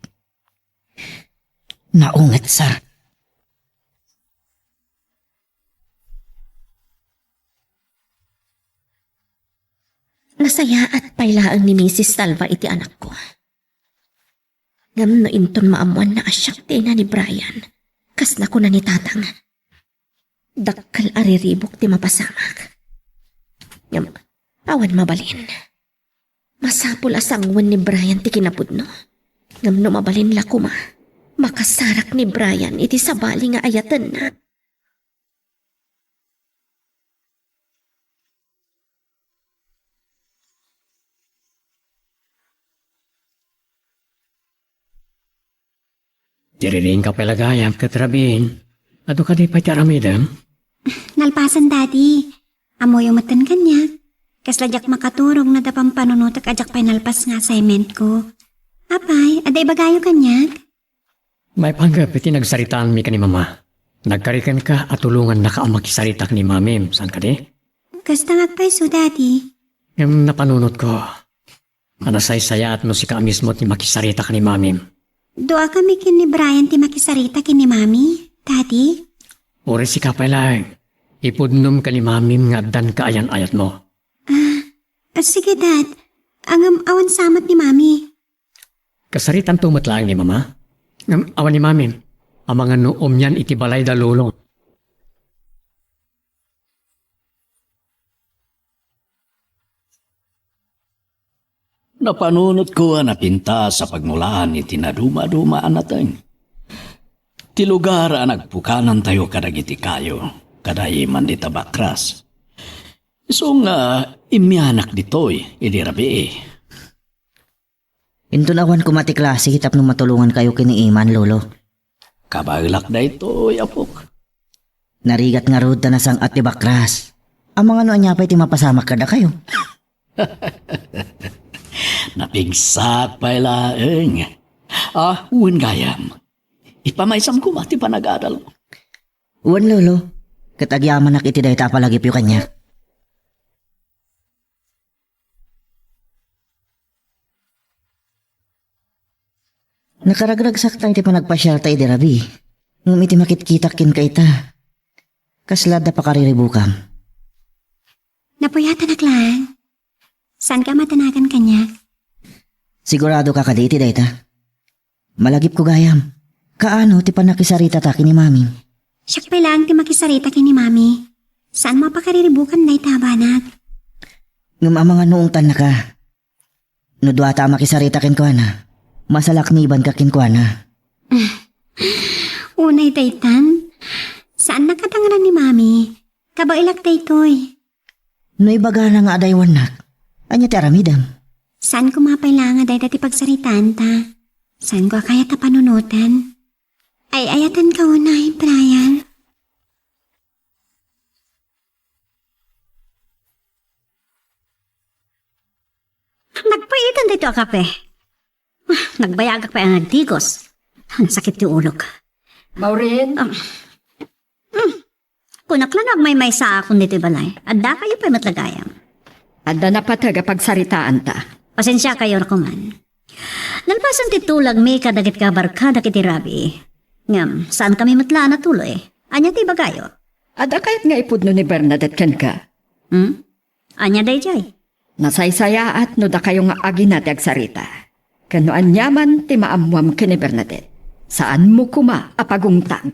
Naunget sa. Nasayaat pay laeng ni Misis Salva iti anakko. Ngem no inton maammoanna a siak ti ina ni Brian, kas nakuna ni Tatang, dakkel a riribuk ti mapasamak. Ngem awan mabalin. Masapul a sangoen ni Brian ti kinapudno. Ngem no mabalin la koma, makasarak ni Brian iti sabali nga ayatenna. Diridiin ka pay la gayam ket rabiin. Adu kadi pay ti aramidem? Nalpasen, Daddy. Ammoyo metten kaniak. Kasla diak makaturog no adda pampanunotek a diak pay nalpas nga assignment ko. Apay, adda ibagayo kaniak? Maipanggep iti nagsaritaanmi ken ni Mama. Nagkari kenka a tulongannaka a makisarita ken ni Mamim, saan kadi? Kasta nga agpayso, Daddy. Ngem napanunotko a nasaysayaat no sika a mismo ti makisarita ken ni Mamim. Duakami ken ni Brian ti makisarita ken ni Mami, Daddy. Uray sika pay laeng, ipudnom ken ni Mamim nga addan kaayan-ayatmo. Ah, ah, sige, Dad. Ngem awan sa met ni Mami. Kasaritanto met laeng ni Mama. Ngem awan ni Mamim. Amangan no umian iti balay da Lolo. Napanunotko a napintas a pagmulaan iti nadumaduma a nateng. Ti lugar a nagpukanantayo kadagiti kayo, kada iman dita bakras. Isu nga immianak ditoy idi rabii. Inton awan koma ti klase tapno matulongankayo ken ni iman, Lolo. Kabaelak daytoy, apok. Narigat ngarud ta nasang-at ti bakras. Amangan no ania pay ti mapasamak kadakayo. Napigsak pay laeng. Ah, wen gayam. Ipamaysam koma ti panagadalmo. Wen, Lolo. Ket agyamanak iti dayta a palagipyo kaniak. Nakaragragsakta iti panagpasiarta idi rabii, ngem iti makitkitak kenka ita, kasla adda pakariribukam. Napuyatanak laeng. Saanka a madanagan kaniak? Siguradoka kadi iti dayta? Malagipko gayam. Kaano ti pannakisaritata ken ni Mami? Siak pay laeng ti makisarita ken ni Mami. Saanmo a pakariribukam dayta a banag? Ngem amangan no ungtannaka. No duata a makisarita kenkuana, masalaknibanka kenkuana. Unay daytan, saannak a dangran ni Mami. Kabaelak daytoy. No ibagana nga adaywannak, ania ti aramidem? Saan koma pay laeng a dayta ti pagsaritaanta. Saanko a kayat a panunoten. Ay-ayatenka unay, Brian. Nagpaitan daytoy a kape. Ah, nagbayagak pay a nagdigos. Ah, nasakit ti ulok. Maureen? Ah. Mm. Kunak la no agmaymaysaakon ditoy balay. Addakayo pay met la gayam. Adda napateg a pagsaritaanta. Pasensiakayo la koman. Nalpasen ti tulagmi kadagiti kabarkadak iti rabii. Ngem, saankami met la a natuloy. Ania ti ibagayo? Adda kayat nga ipudno ni Bernadette kenka? Hmm? Ania daydiay? Nasaysayaat no dakayo nga agina ti agsarita. Ken no aniaman ti maammoam ken ni Bernadette, saanmo koma a pagungtag.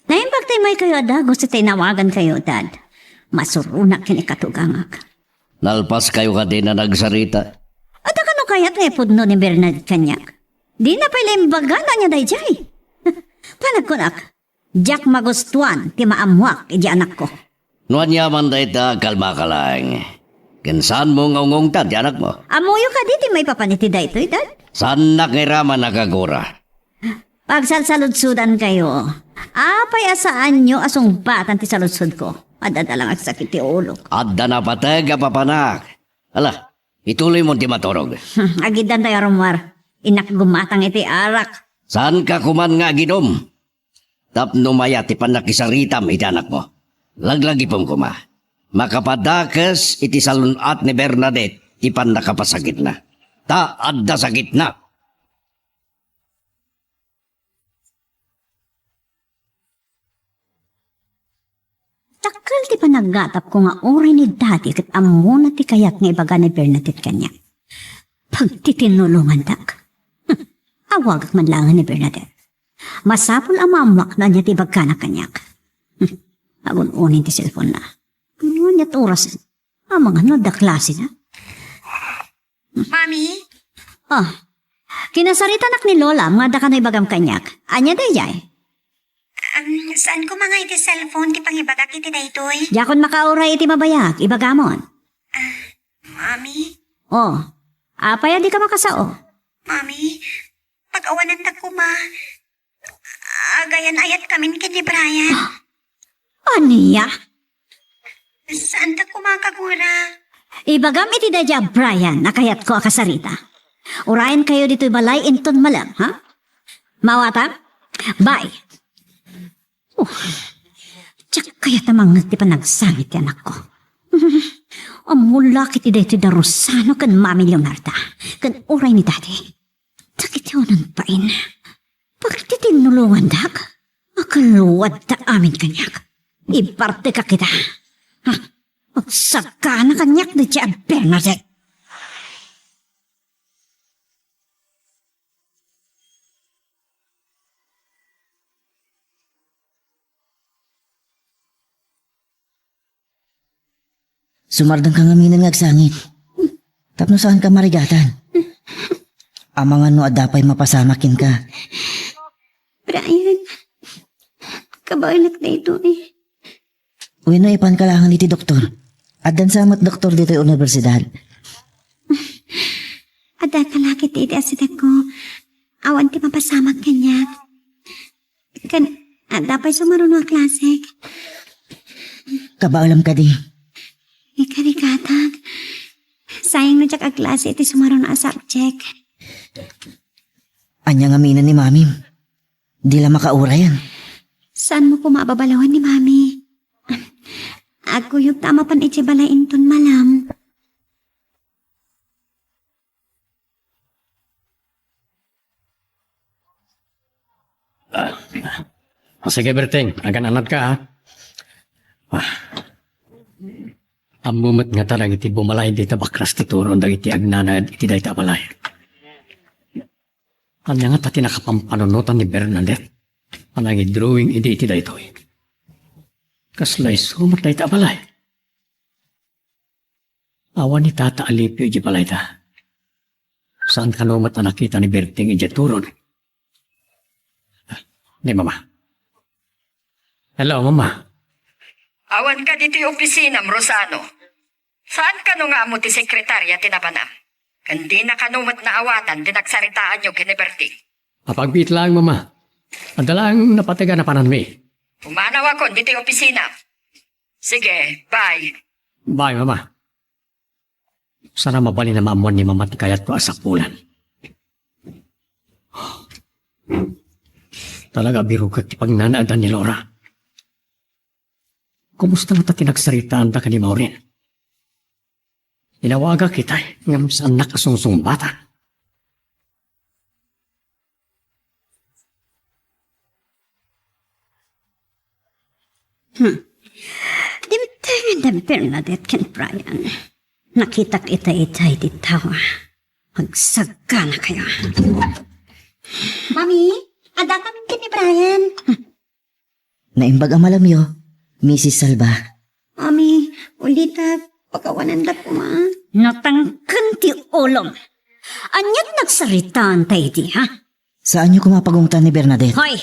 Naimbag ti immaykayo a dagus iti inawagankayo, Dad. Masuronak ken ikatugangak. Nalpaskayo kadin a nagsarita? Adda kano kayat nga ipudno ni Bernadette kaniak? Dina pay la imbaga no ania daydiay. Panagkunak, diak magustuan ti maammoak iti anakko. No aniaman dayta, kalmaka laeng. Ken saanmo nga ungongta ti anakmo? Ammoyo kadi ti maipapan iti daytoy, Dad? Saannak nga iraman a kagura. Pagsalsaludsodankayo. Apay a saanyo a sungbatan ti saludsodko? Adda lang agsakit ti ulok. Adda napateg a papanak. Ala, ituloymo ti maturog. Hmm, agiddantayo a rummuar. Innak gumatang iti arak. Saanka koman nga agidum? Tapno mayat ti pannakisaritam iti anakmo. Laglagipem koma. Makapadakes iti salun-at ni Bernadette ti pannakapasakitna. Ta adda sakitna. Dakkel ti panaggatapko nga uray ni Daddy ket ammona ti kayat nga ibaga ni Bernadette kaniak. Pagtitinnulongandak. Hm, awagak man laeng ni Bernadette. Masapul a maammoak no ania ti ibagana kaniak. Hm, agun-unin ti cellphone-na. Ania ti oras? Amangan no adda klasena. Mami? Ah, kinasaritanak ni Lolam nga adda kano ibagam kaniak. Ania daydiay? Am, saan ko manga iti cellphone ti pangibagak iti daytoy? Diakon makauray iti mabayag, ibagamon. Ah, Mami? Oh, apay a dika makasao? Mami, pag-awanandak koma. Agayan-ayatkamin ken ni Brian. Ania? Saandak koma a kagura. Ibagam iti daydiay a Brian a kayatko a kasarita. Urayenkayo ditoy balay inton malem, ha? Maawatam? Bye. Oh, diak kayat a mangngeg ti panagsangit ti anakko. Ammolak iti daytoy da Rosano ken Mami Leonarda, ken uray ni Daddy. Dagiti unan pain. Pagtitinnulongandak? Akaluadda amin kaniak. Ipartekak ida. Ha? Agsagana kaniak daydiay a Bernadette. Sumardengka ngaminen nga agsangit. Tapno saanka marigatan. Amangan no adda pay mapasamak kenka. Brian, kabaelak daytoy. Wenno ipanka laengen iti doktor. Addan sa met doktor ditoy universidad. Adda ka lakit iti asidegko. Awan ti mapasamak kaniak. Ken, adda pay sumaruno a klasek. Kabaelam kadi? Ikarigatak. Sayang no diak agklase iti sumaruno a subject. Ania ngaminen ni Mamim? Di la makaurayan. Saanmo koma a babalawan ni Mami? Agkuyogta a mapan idiay balay inton malam. Ah, sige, Berting, agan-anadka, ha? Ah. Ammo met ngata dagiti bumalaen dita bakras ti turon dagiti agnanaed iti dayta a balay. Ania ngata ti nakapampanunotan ni Bernadette a nangidrawing idi iti daytoy? Kasla isu met dayta a balay? Awan ni Tata Alipio idiay balayda. Saan kano met a nakita ni Berting idiay turon? Ni Mama. Hello, Mama. Awan ka ditoy opisinam, Rosano. Saan kano nga ammo ti sekretaria ti nabanam? Ken dina kano met naawatan ti nagsaritaanyo ken ni Berting? Apagbiit laeng, Mama. Adda laeng napateg a napananmi. Pumanawakon ditoy opisinam. Sige, bye. Bye, Mama. Saan a mabalin a maammuan ni Mama ti kayatko a sapulan. Talaga, birukek ti pagnanaedan ni Laura. Kumusta ngata ti nagsaritaanda ken ni Maureen? Inawagak ita, ngem saannak a sungsungbatan. Hmm. Dimtengen da Bernadette ken Brian. Nakitak ita ita iti tawa. Agsagganakayo. Mami, adda kami ken ni Brian. Naimbag a malamyo, Misis Salva. Mami, ulitek, pakawananda koma. Natangken ti ulom. Ania ti nagsaritaanta idi, ha? Saanyo koma a pagungtan ni Bernadette? Hoy!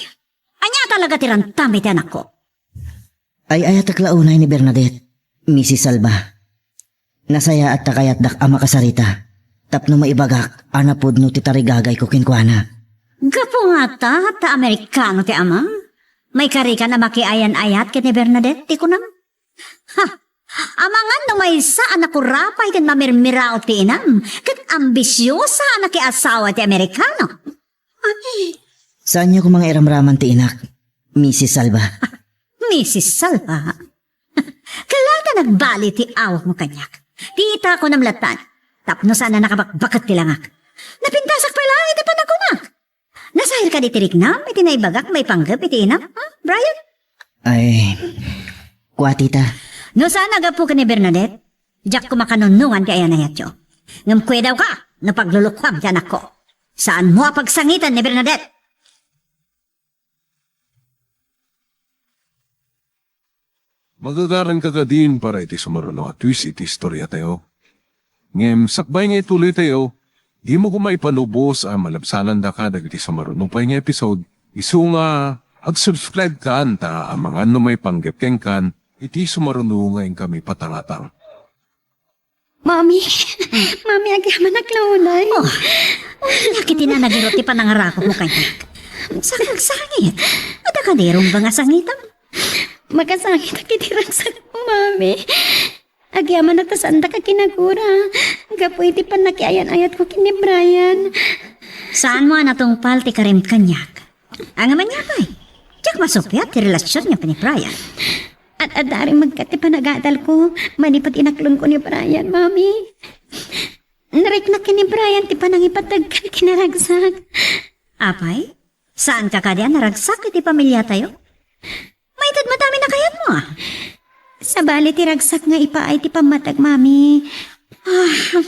Ania talaga ti rantam iti anakko? Ay-ayatek la unay ni Bernadette, Misis Salva. Nasayaat ta kayatdak a makasarita tapno maibagak a napudno ti tarigagayko kenkuana. Gapu ngata ta Amerikano ti ama, maikarikan a makiayan-ayat ken ni Bernadette ti kunam? Ha! Amangan no maysa a nakurapay ken mamirmiraot ti inam ket ambisiosa a nakiasawa ti Amerikano. Ay. Saanyo koma nga iramraman ti inak, Misis Salva? Misis Salva? Kala ta nagbali ti awakmo kaniak. Ti ita, kunam lattan, tapno saan a nakabakbaket ti langak. Napintasak pay laeng iti panagkunak. Nasayal kadi ti riknam iti naibagak maipanggep iti inam, ha, Brian? Ay, kua, tita. No saan a gapu ken ni Bernadette, diak koma kanunongan ti ayan-ayatyo. Ngem kuidawka no paglulukuam ti anakko. Saanmo a pagsangitan ni Bernadette. Magagaranka kadin para iti sumaruno a twist iti istoriatayo. Ngem sakbay nga ituloytayo, dimo koma ipalubos a malabsanandaka dagiti sumaruno pay nga episode, isu nga ag-subscribe kan ta amangan no maipanggep kenkan iti sumaruno nga inkami patangatang. Mami, Mami, agyamanak la unay. Oh, ania ket ti nanagirot ti panangarakupmo kaniak? Saan ka agsangit? Adda kadi rumbeng a sangitam? Makasangitak iti ragsakmo, Mami. Agyamanak ta saandak a kinagura gapu iti pannakiayan-ayatko ken ni Brian. Saanmo a natungpal ti karim kaniak? Ngem ania pay? Diak masuppiat ti relasionyo ken ni Brian. Ad-adda a rimmegka ti panagadalko manipud inaklonko ni Brian, Mami. Nariknak ken ni Brian ti panangipategko ken ni Ragsak. Apay, saanka kadi a naragsak iti pamiliatayo? Maited met amin a kayatmo, a. Sabali ti ragsak nga ipaay ti pammateg, Mami. Ah,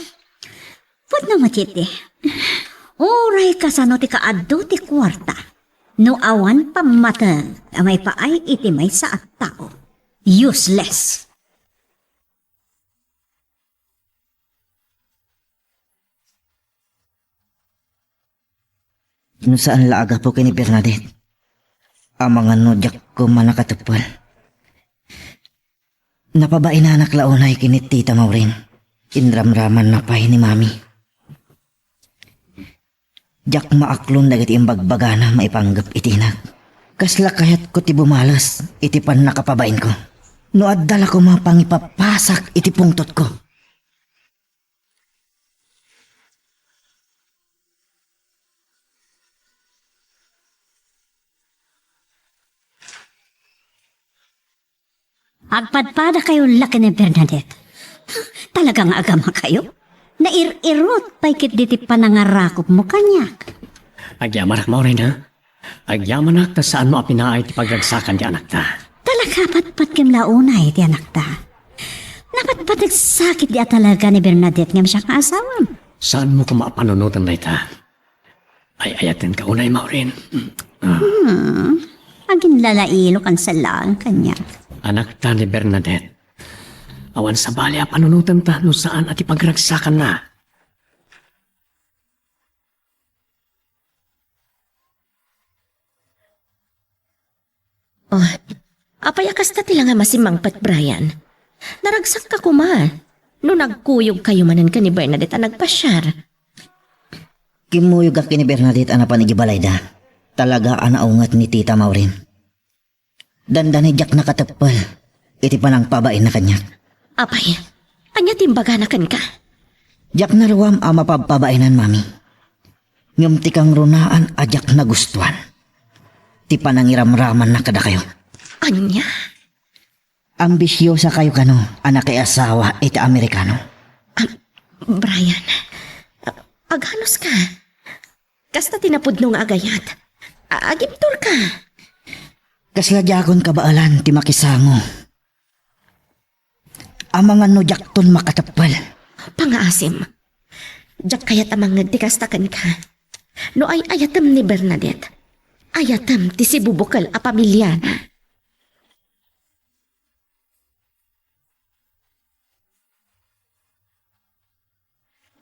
pudno met iti. Uray kasano ti kaadu ti kuarta, no awan pammateg a maipaay iti maysa a tao, useless. No saan la a gapu ken ni Bernadette, amangan no diak koma nakateppel. Napabainanak la unay ken ni Tita Maureen. Inramramanna pay ni Mami. Diak maaklon dagiti imbagbagana maipanggep iti inak. Kasla kayatko ti bumales iti pannakapabainko. No adda la koma pangipapasak iti pungtotko. Agpadpadakayo la ken ni Bernadette. Talaga nga agama kayo? Nairir-irot pay ketdi ti panangarakupmo kaniak. Agyamanak, Maureen, ha? Agyamanak ta saanmo a pinaay ti pagragsakan ti anakta. Talaga, patpatgem la unay ti anakta. Napatpateg sakit di a talaga ni Bernadette ngem siak nga asawam. Saanmo koma a panunoten dayta? Ay-ayatenka unay, Maureen. Ah. Hmm. Aginlalailo kan sa laeng kaniak. Anakta ni Bernadette. Awan sabali a panunotenta no saan a ti pagragsakanna. Oh, apay a kasta ti la nga masimmangpet, Brian? Naragsakka koma no nagkuyogkayo manen ken ni Bernadette a nagpasiar. Kimmuyogak ken ni Bernadette a napan idiay balayda. Talaga a naunget ni Tita Maureen. Dandani diak nakateppel iti panangpabainna kaniak. Apay, ania ti imbagana kenka? Diak naruam a mapabpabainan, Mami. Ngem ti kangrunaan a diak nagustuan, ti panangiramramanna kadakayo. Ania? Ambisiosakayo kano a nakiasawa iti Amerikano. Ah, Brian, ah, aganuska. Kasta ti napudno nga agayat. A-, agibturka. Kasla diakon kabaelan ti makisango. Amangan no diakton makateppel. Pangaasim. Diak kayat a mangngeg ti kasta kenka. No ay-ayatem ni Bernadette, ayatem ti sibubukel a pamiliana.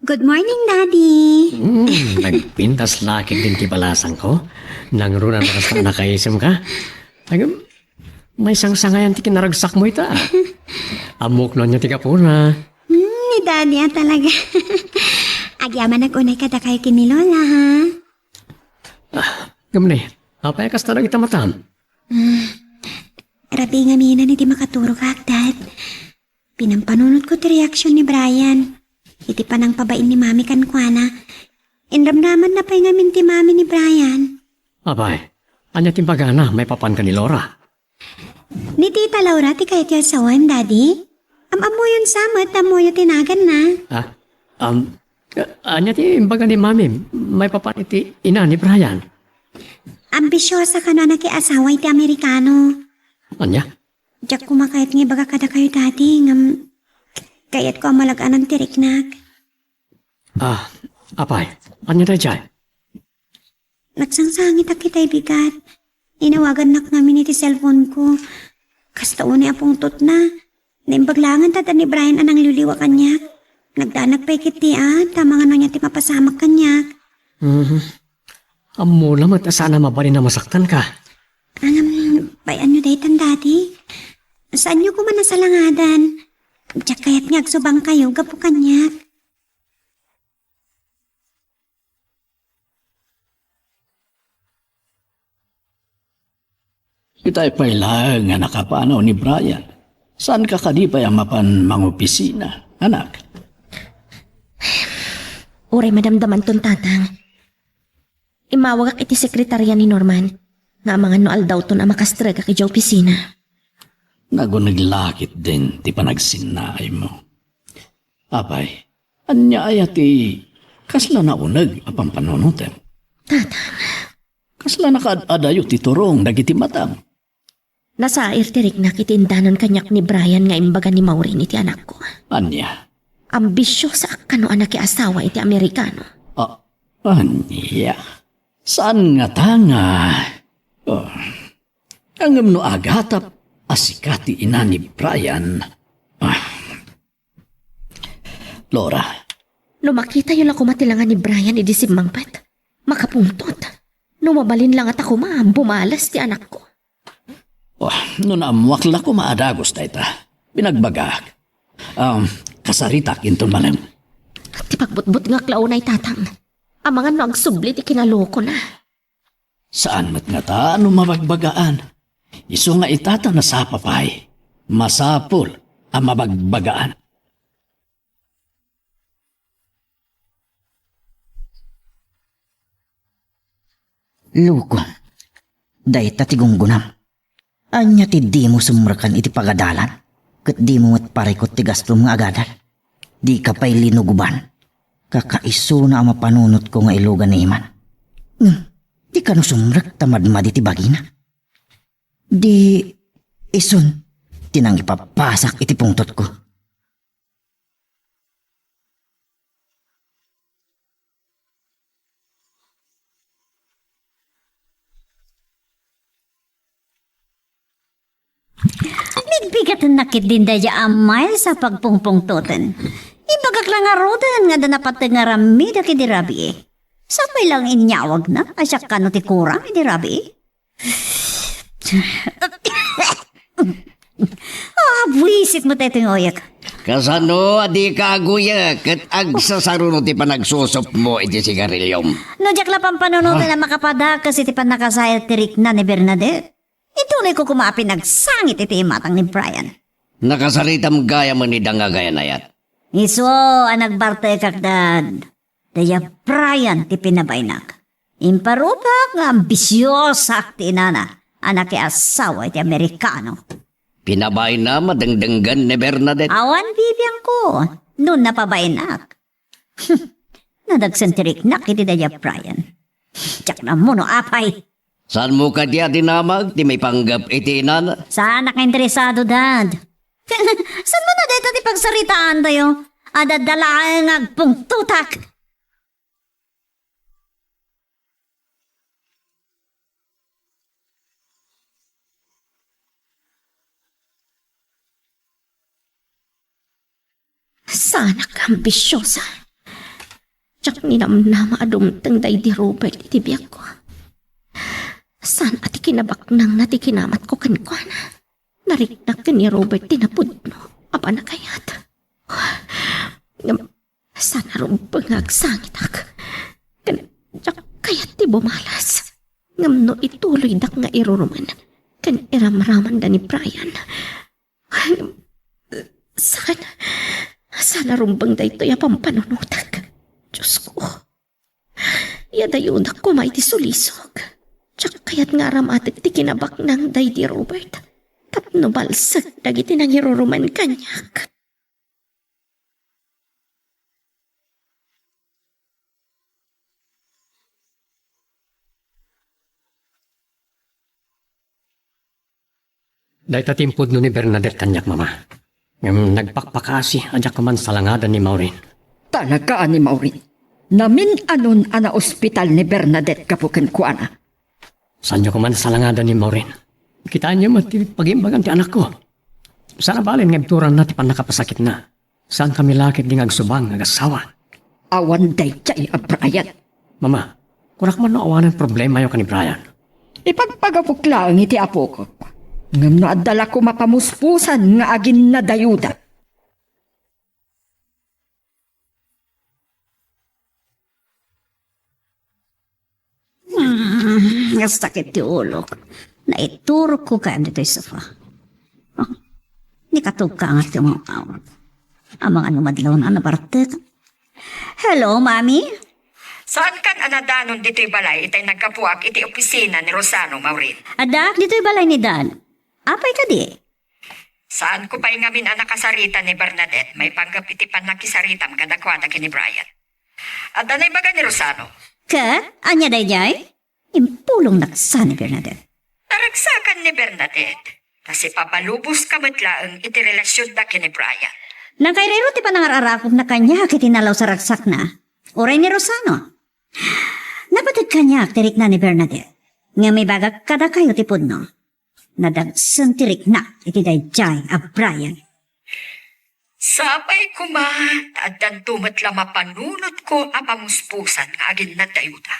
Good morning, Daddy. Hmm, nagpintas la ketdin ti balasangko. Nangruna a kasta a nakaisemka. Agem, maisangsangayan ti kinaragsakmo ita. Ammok no ania ti gapuna. Hmm, ni Daddy a talaga. Agyamanak unay kadakayo ken ni Lola, ha? Ah, agem ni, apay a kasta dagita matam? Ah, rabii ngamin iti makaturogak, Dad. Pinampanunotko ti reaksion ni Brian iti panangpabain ni Mami kenkuana. Inramramanna pay ngamin ti Mami ni Brian. Apay, ania ti imbagana maipapan ken ni Laura? Ni Tita Laura ti kayatyo a sawen, Daddy? Am-ammoyon sa met, ammoyo ti naganna. Ah, um, ania ti imbaga ni Mami maipapan iti ina ni Brian? Ambisiosa kano a nakiasawa iti Amerikano. Ania? Diak koma kayat nga ibaga kadakayo, Daddy, ngem kayatko a malag-anan ti riknak. Ah, apay, ania daydiay? Nagsangsangitak ita a bigat. Inawagannak ngamin iti cellphone-ko. Kasta unay a pungtotna. Naimbag laengen ta ni Brian a nangliwliwa kaniak. Nagdanag pay ketdi a, ta amangan no ania ti mapasamak kaniak. Mhm. Ammona met a saan a mabalin a masaktanka. Ngem, bay-anyo daytan, Daddy. Saanyo koma a salangadan. Diak kayat nga agsubangkayo gapu kaniak. Itay pay laeng nga nakapanaw ni Brian. Saanka kadi pay a mapan mangopisina, anak? Uray madamdamanton, Tatang. Immawagak iti sekretaria ni Norman, nga amangan no aldawton a makastregak idiay opisina. Naguneg la ketdin ti panagsinnaaymo. Apay, ania aya ti kasla nauneg a pampanunotem? Tatang. Kasla nakaad-adayo ti turong dagiti matam? Nasair ti riknak iti indanon kaniak ni Brian nga imbaga ni Maureen iti anakko. Ania? Ambisiosaak kano a nakiasawa iti Amerikano. Ah, ania? Saan ngata nga? Oh. Ngem no agatap a sika ti ina ni Brian. Ah. Laura. No makitayo la koma ti langa ni Brian idi simmangpet, makapungtot. No mabalin la ngata koma, bumales ti anakko. Oh, no naammuak la koma a dagus dayta, binagbagaak. Um, kasaritak inton malem. Ti pagbutbutngak la unay, Tatang. Amangan no agsubli ti kinalokona. Saan met ngata no mabagbagaan? Isu nga itata nasapa pay. Masapul a mabagbagaan. Loko, dayta ti gunggonam. Ania ti dimo sumrekan iti pagadalan? Ket dimo met parikut ti gastom nga agadal? Dika pay linuguban. Kakaisuna a mapanunotko nga ilugan ni Iman. Ngem, di kano sumrek ta madmadi ti bagina. Di isun ti nangipapasak iti pungtotko. Bigbigatennak ketdin daydiay a miles a pagpungpungtoten. Ibagak la ngaruden nga adda napateg nga aramidek idi rabii. Sapay la nga inyawagna a siak kano ti kuram idi rabii. Ah, buisit met daytoy nga uyek. Kasano a dika aguyek ket agsasaruno ti panagsusupmo iti sigariliom? No diak la pampanunoten a makapadakes iti pannakasayat ti rikna ni Bernadette, ituloyko koma a pinagsangit iti imatang ni Brian. Nakasaritam gayamen ida nga agayat-ayat. Isu a nagbartekak, Dad. Daydiay Brian ti pinabainak. Imparupak nga ambisiosak ti inana a nakiasawa iti Amerikano. Pinabainam a dengdenggen ni Bernadette? Awan bibiangko no napabainak. Nadagsen ti riknak iti daydiay Brian. Diak ammo no apay. Saanmo kadi a dinamag ti maipanggep iti inana? Saanak nga interesado, Dad. Saan man a dayta ti pagsaritaantayo? Adda laeng nga agpungtotak. Saanak nga ambisiosa. Diak ninamnama a dumteng daydi Robert iti biagko. Saan a ti kinabaknangna ti kinamatko kenkuana. Nariknak ken ni Robert ti napudno a panagayat. Ngem saan a rumbeng nga agsangitak. Ken diak kayat ti bumalas. Ngem no ituloydak nga irurumen ken iramramanda ni Brian, saan, saan a rumbeng daytoy a pampanunotek. Diosko, iyadayodak koma iti sulisog. Diak kayat nga aramatek ti kinabaknang daydi Robert tapno balsek dagiti nangirurumen kaniak. Dayta ti impudno ni Bernadette kaniak, Mama. Ngem nagpakpakaasi a diak man salangadan ni Maureen. Talaga a ni Maureen. Namin-anon a naospital ni Bernadette gapu kenkuana. Saanyo koma salangadan ni Maureen. Kitaenyo met ti pagimbagan ti anakko. Saan a balin nga ibturanna ti pannakapasakitna. Saankami la ketdi nga agsubang nga agasawa. Awan daydiay a Brian. Mama, kunak man no awanen problemayo ken ni Brian. Ipagpagapok laeng iti apok. Ngem no adda la koma pamuspusan nga aginnadayuda. Hmm, sakit ti ulok. Naiturogko kayat ditoy sofa. Oh, ni katugka nga ti mga awag. Amangan no madlaw na nabartek. Hello, Mami? Saan kan a nadanon ditoy balay itay naggapuak iti opisina ni Rosano, Maureen? Addaak ditoy balay ni Dad. Apay kadi? Saanko pay ngamin a nakasarita ni Bernadette maipanggep iti pannakisaritam kadakuada ken ni Brian. Adda naibaga ni Rosano. Ket ania daydiay? Impulongnak sa ni Bernadette. Naragsakan ni Bernadette. Ta sipapaluboska met laeng iti relasionda ken ni Brian. Nakairiro ti panangar-arakopna kaniak iti nalaw sa ragsakna. Uray ni Rosano. Napateg kaniak ti rikna ni Bernadette. Ngem ibagak kadakayo ti pudno. Nadagsen ti riknak iti daydiay a Brian. Sapay koma ta addanto met la mapanunotko a pamuspusan nga aginnadayuda.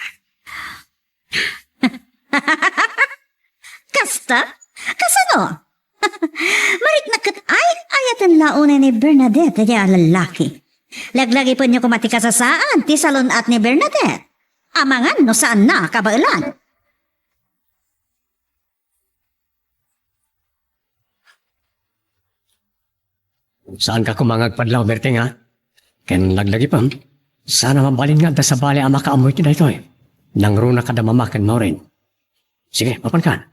Kasta? Kasano? Marikna ket ay-ayaten la unay ni Bernadette daydiay a lallaki. Laglagipenyo koma ti kasasaan ti salun-at ni Bernadette. Amangan no saanna a kabaelan. Saanka koma nga agpadlaw, Berting, a? Ken laglagipem, saan a mabalin nga adda sabali a makaammo iti daytoy. Nangruna kada mama ken Maureen. Sige, mapanka.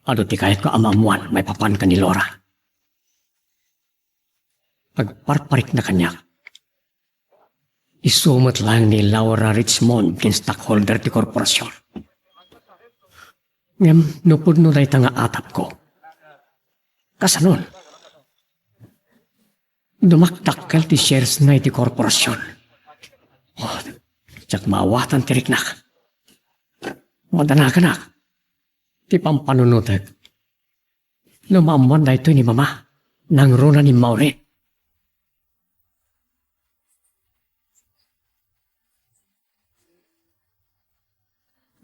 Adu ti kayatko a maammuan maipapan ken ni Laura. Agparparikna kaniak. Isu met laeng ni Laura Richmond ken stockholder ti korporasion. Ngem no pudno dayta nga atapko, kasanon? Dumakdakkel ti shares na iti korporasion. Oh, diak maawatan ti riknak. Madanaganak ti pampanunotek. No maammuan daytoy ni Mama, nangruna ni Maureen.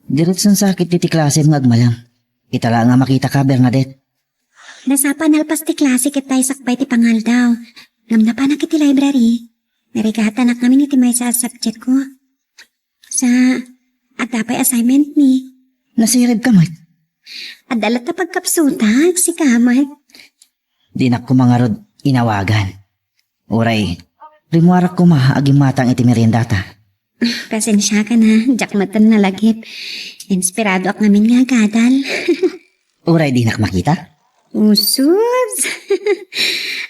Diretso sakit iti klasem nga agmalem. Ita la nga makitaka, Bernadette. Nasapa nalpas ti klase ket ta isakbay ti pangaldaw. Ngem napanak iti library. Narigatanak ngamin iti maysa a subject ko. Sa, adda pay assignment ni? Nasiredka met? Adda latta pagkapsutak, sika met. Dinak koma ngarud inawagan. Uray, rimmuarak koma a gimmatang iti meriendata. Pasensiakan, diak met nalagip. Inspiradoak ngamin nga agadal. Uray dinak makita? Usus!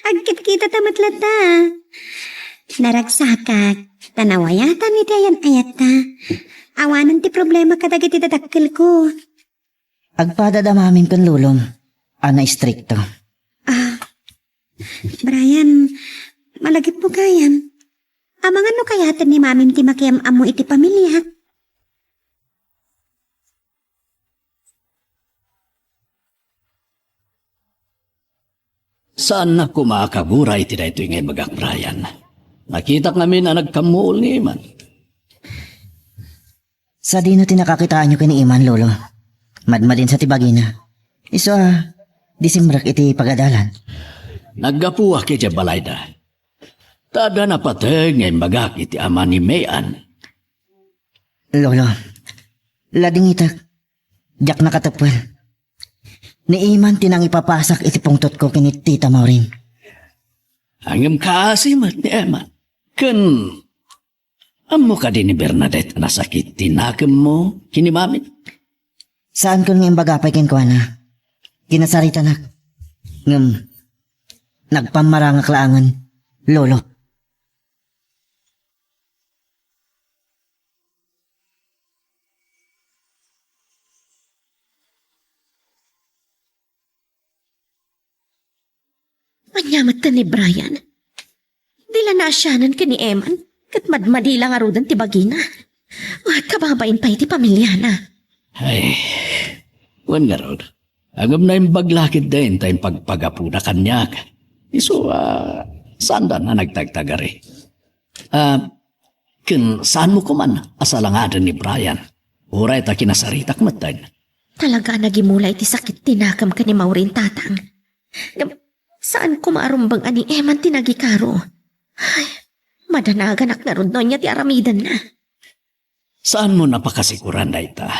Agkitkita ta met latta. Naragsakak, ta nawayatan iti ayan-ayatta. Awanen ti problema kadagiti dadakkelko. Agpada da mamim ken lolom a naistrikto. Ah, Brian, malagipmo gayam. Amangan no kayaten ni mamim ti makiam-ammo iti pamiliak. Saannak koma a kaguray iti daytoy nga ibagak, Brian. Nakitak ngamin a nagkammuol ni Iman. Sadino ti nakakitaanyo ken ni Iman, Lolo? Madmadinsa ti bagina. Isu a, disimrek iti pagadalan. Naggapuak idiay balayda. Ta adda napateg nga imbagak iti ama ni Mayan. Lolo, ladingitek. Diak nakatepel. Ni Iman ti nangipapasak iti pungtotko ken ni Tita Maureen. Ngem kaasi met ni Iman. Ken ammo kadi ni Bernadette a nasakit ti nakemmo ken ni Mami? Saanko nga imbaga pay kenkuana. Kinasaritanak. Ngem nagpammarangak laengen, Lolo. Ania met ni Brian? Di la naasianan ken ni Iman, ket madmadi la ngaruden ti bagina. Ket kababain pay ti pamiliana. Ay, wen ngarud, ngem naimbag la ketdin ta impagpagapuna kaniak. Isu a, saanda a nagtagtagari. Ah, ken saanmo koman a salangaden ni Brian? Uray ta kinasaritak metten. Talaga a nagimula iti sakit ti nakem ken ni Maureen, Tatang. Ngem, saan koma a rumbeng a ni Iman ti nagikaro. Ay, madanaganak ngarud no ania ti aramidenna. Saanmo a pakasikuran dayta?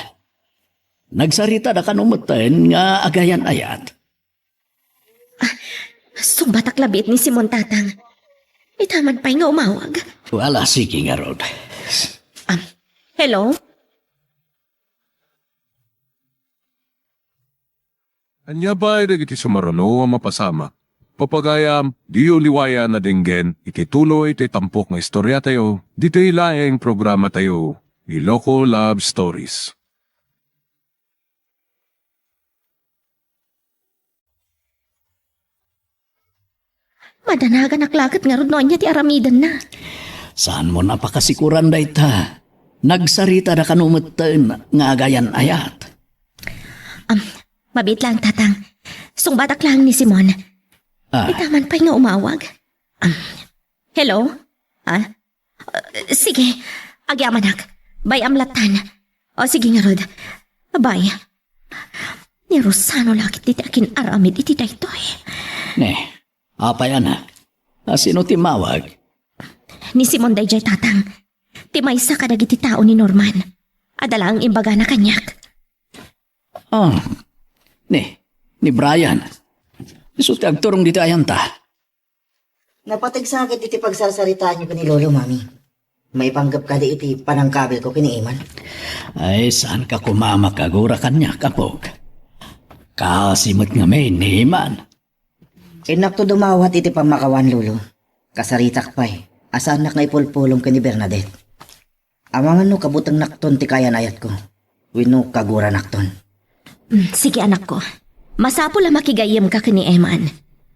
Nagsaritada kano metten nga agayan-ayat. Ah, sungbatak labiit ni Simon, Tatang. Ita man pay nga umawag. Wala, sige ngarud. Um, hello? Ania pay dagiti sumaruno a mapasamak? Pagayam, diyo liwayan a denggen iti tuloy ti tampok nga istoriatayo, ditoy laeng programatayo, Iloko Love Stories. Madanaganak la ket ngarud no ania ti aramidenna. Saanmo a pakasikuran dayta? Nagsaritada kano metten nga agayan-ayat. Am, mabiit laeng, Tatang. Sungbatak laeng ni Simon. Ah. Ita man pay nga umawag. Am, hello? Ah? Uh, sige, agyamanak. Bay-am lattan. O, sige ngarud. Abay, ni Rosano la ketdi ti akin-aramid iti daytoy. Ne, apay, anak? A, sino ti immawag? Ni Simon daydiay, tatang. Ti maysa kadagiti tao ni Norman. Adda laeng imbagana kaniak. Ah, ni, ni Brian. Isu ti agturong ditoy ayanta. Napateg sa ket iti pagsarsaritaanyo ken ni Lolo, Mami. Maipanggep kadi iti panangkabilko ken ni Eman? Ay, saanka koma makagura kaniak, apok. Kaasi met ngamin ni Eman. Innakto dumawat iti pammakawan, Lolo. Kasaritak pay a saannak nga ipulpulong ken ni Bernadette. Amangan no kabutengnakton ti kayan-ayatko wenno kaguranakton. Mm, sige, anakko. Masapul a makigayyemka ken ni Eman.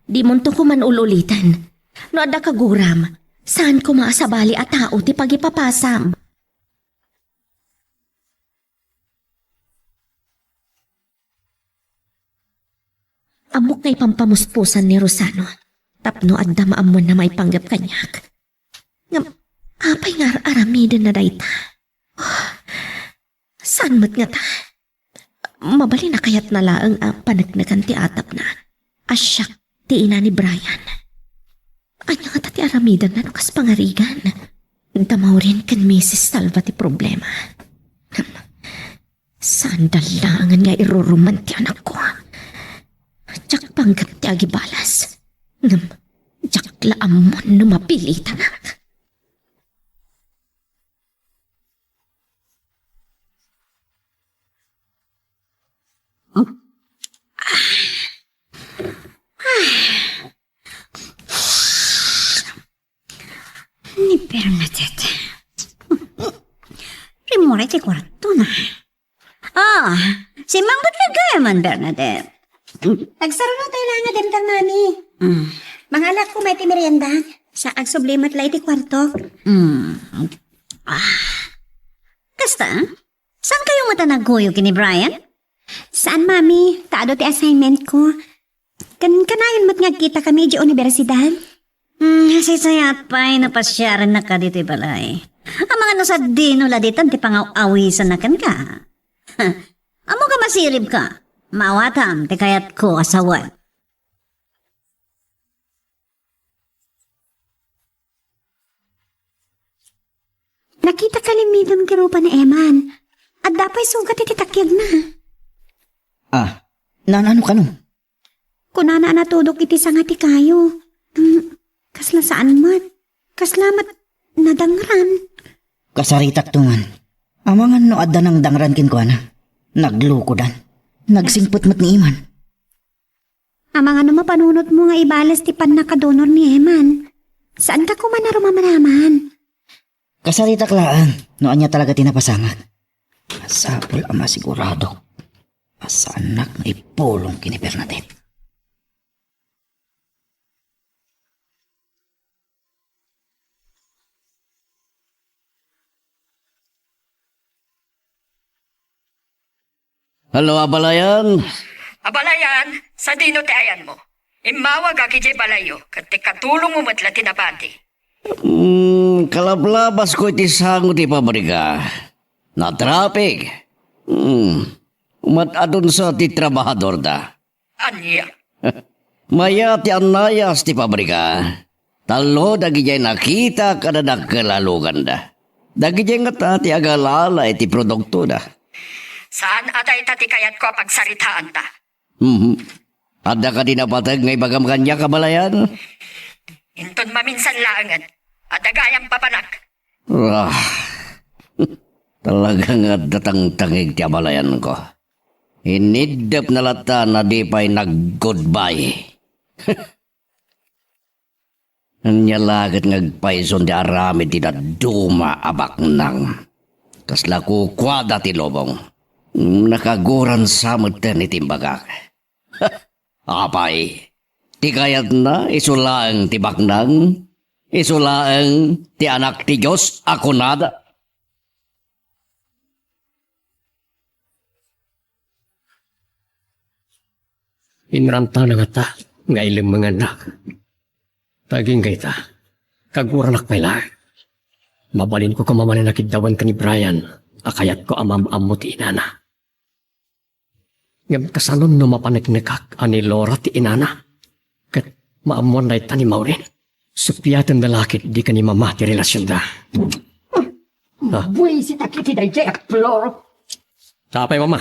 Dimonto koman ul-uliten. No adda kaguram, saan koma a sabali a tao ti pagipapasam. Ammok nga ipampamuspusan ni Rosano tapno adda maammuanna maipanggep kaniak. Ngem, apay nga ar-aramidenna dayta? Oh, saan met ngata? Mabalin a kayatna laeng a paneknekan ti atapna a siak ti ina ni Brian. Ania ngata ti aramidenna no kas pangarigan? Damaurin ken Misis Salva ti problema. Ngem, saanda laengen nga iruruman ti anakko. Diak panggep ti agibalas. Ngem, diak la ammon no mapilitanak. Ni Bernadette. Rimmuar iti kuartona. Ah, simmangpet la gayam, Bernadette. Agsarunotay la nga dimtang, Mami. Mm. Mangalak koma iti merienda. Sa agsubli met la iti kuartok. Mm. Ah. Kasta? Saan kayo met a nagkuyog ken ni Brian? Saan, Mami. Ta adu ti assignment ko. Kan-, kanayon met nga agkita kami idiay universidad. Hmm, sisayat pay no pasiarennak ditoy balay. Amangan no sadino la ditan ti pangaw-awisanna kenka. Ammok a masiribka. Maawatam ti kayatko a sawen. Nakitak laeng ni Eman. Adda pay sugat iti takiagna. Ah, naan-ano kano? Kunana a natudok iti sanga ti kayo. Hmm, kasla saan met. Kasla met nadangran. Kasaritakto man. Amangan no adda nangdangran kenkuana. Naglukodan. Nagsingpet met ni Eman. Amangan no mapanunotmo nga ibales ti pannakadonor ni Eman. Saanka koma a rumamraman. Kasaritak laeng no ania talaga ti napasangak. Masapul a masiguradok a saannak nga ipulong ken ni Bernadette. Hello, abalayan. Abalayan, sadino ti ayanmo? Immawagak idiay balayyo, ket ti katulongmo met la ti nabati. Hmm, kalablabasko iti sango ti pabrika. Natraffic. Hmm, umat-adunsa ti trabahadorda. Ania? Mayat ti annayas ti pabrika. Tallo dagidiay nakitak a dadakkel a luganda. Dagidiay ngata ti agalala iti produktoda. Saan a dayta ti kayatko a pagsaritaanta. Mhm. Adda kadi napateg nga ibagam kaniak, abalayan? Inton maminsan laengen, adda gayam papanak. Ah, talaga nga adda tangtangig ti abalayanko. Iniddepna latta a di pay nag-goodbye. Ania la ket nga agpayson ti aramid ti dadduma a baknang. Kasla kukuada ti lubong. Nakaguransa metten iti imbagak. Apay, ti kayatna isu laeng ti baknang? Isu laeng ti Anak ti Dios a kunada? Inrantana ngata nga ilemmengannak. Ta agingga ita, kaguranak pay laeng. Mabalinko koma manen a kiddawan ken ni Brian a kayatko a maam-ammo ti inana. Ngem kasanon no mapaneknekak a ni Laura ti inana? Ket maammoan dayta ni Maureen. Suppiatenda la ketdi ken ni Mama ti relasionda. Ah. Buisit a kiti daydiay a Floro. Sapay, Mama.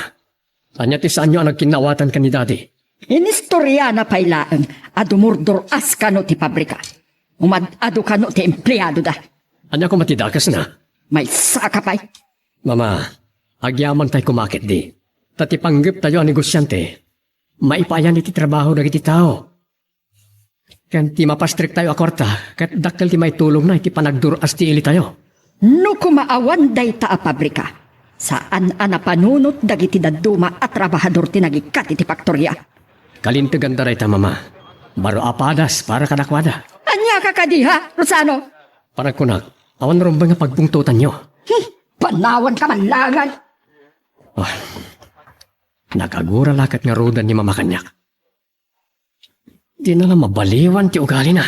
Ania ti saanyo a nagkinnaawatan ken ni Daddy? Inistoriana pay laeng a dumurdur-as kano ti pabrika. Umad-adu kano ti empleadoda. Ania koma ti dakesna? Maysaka pay. Mama, agyamantay koma ketdi. Ta ti panggeptayo a negosiante, maipayan iti trabaho dagiti tao. Ken ti mapastrektayo a kuarta, ket dakkel ti maitulongna iti panagdur-as ti ilitayo. No koma awan dayta a pabrika, saan a napanunot dagiti dadduma a trabahador ti nagikkat iti faktoria. Kalinteganda dayta, Mama. Baro a padas para kadakuada. Ania ka kadi, ha, Rosano? Panagkunak, awan rumbeng a pagbungtotanyo. Hmm, panawanka man laengen. Ah, nakagura la ket ngaruden ni Mama kaniak. Dina la mabaliwan ti ugalina.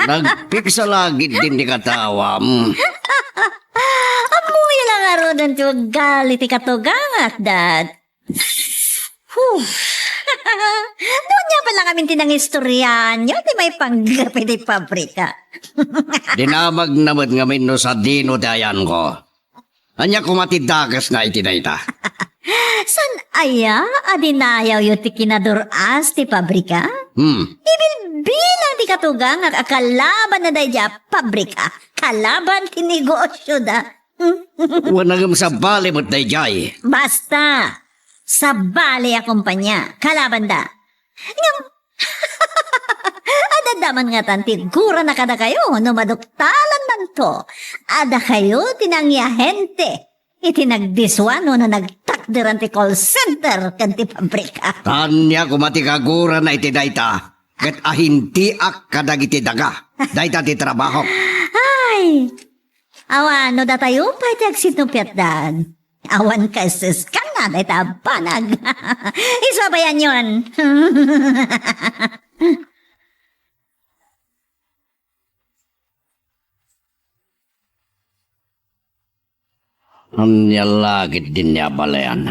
Nagpigsa la ketdin ti katawam. Ammoyo la ngaruden ti ugali ti katugangak, Dad. Huh. Ania pay la ngamin ti nangistoriaanyo ti maipanggep iti pabrika? Dinamagna met ngamin no sadino ti ayanko. Ania koma ti dakesna iti dayta? Saan aya a dinayawyo ti kinadur-as ti pabrika? Hmm. Ibilbilang ti katugangak a kalabanna daydiay a pabrika, kalaban ti negosioda. Wen, ngem sabali met daydiay. Basta, sabali a kompania, kalabanda. Ngem, adda man ngatan ti gurana kadakayo no maduktalan manto a dakayo ti nangiahente iti nagdisua no nagtakderan ti call center ken ti pabrika. Ania koma ti kagurana iti dayta, ket ahintiak kadagiti daga. Dayta ti trabahok. Ay, awan no datayo pay ti agsinupiatdan. Awan kaeseskanna dayta a banag. Isuabayanyon. Ania la ketdin ni a balean?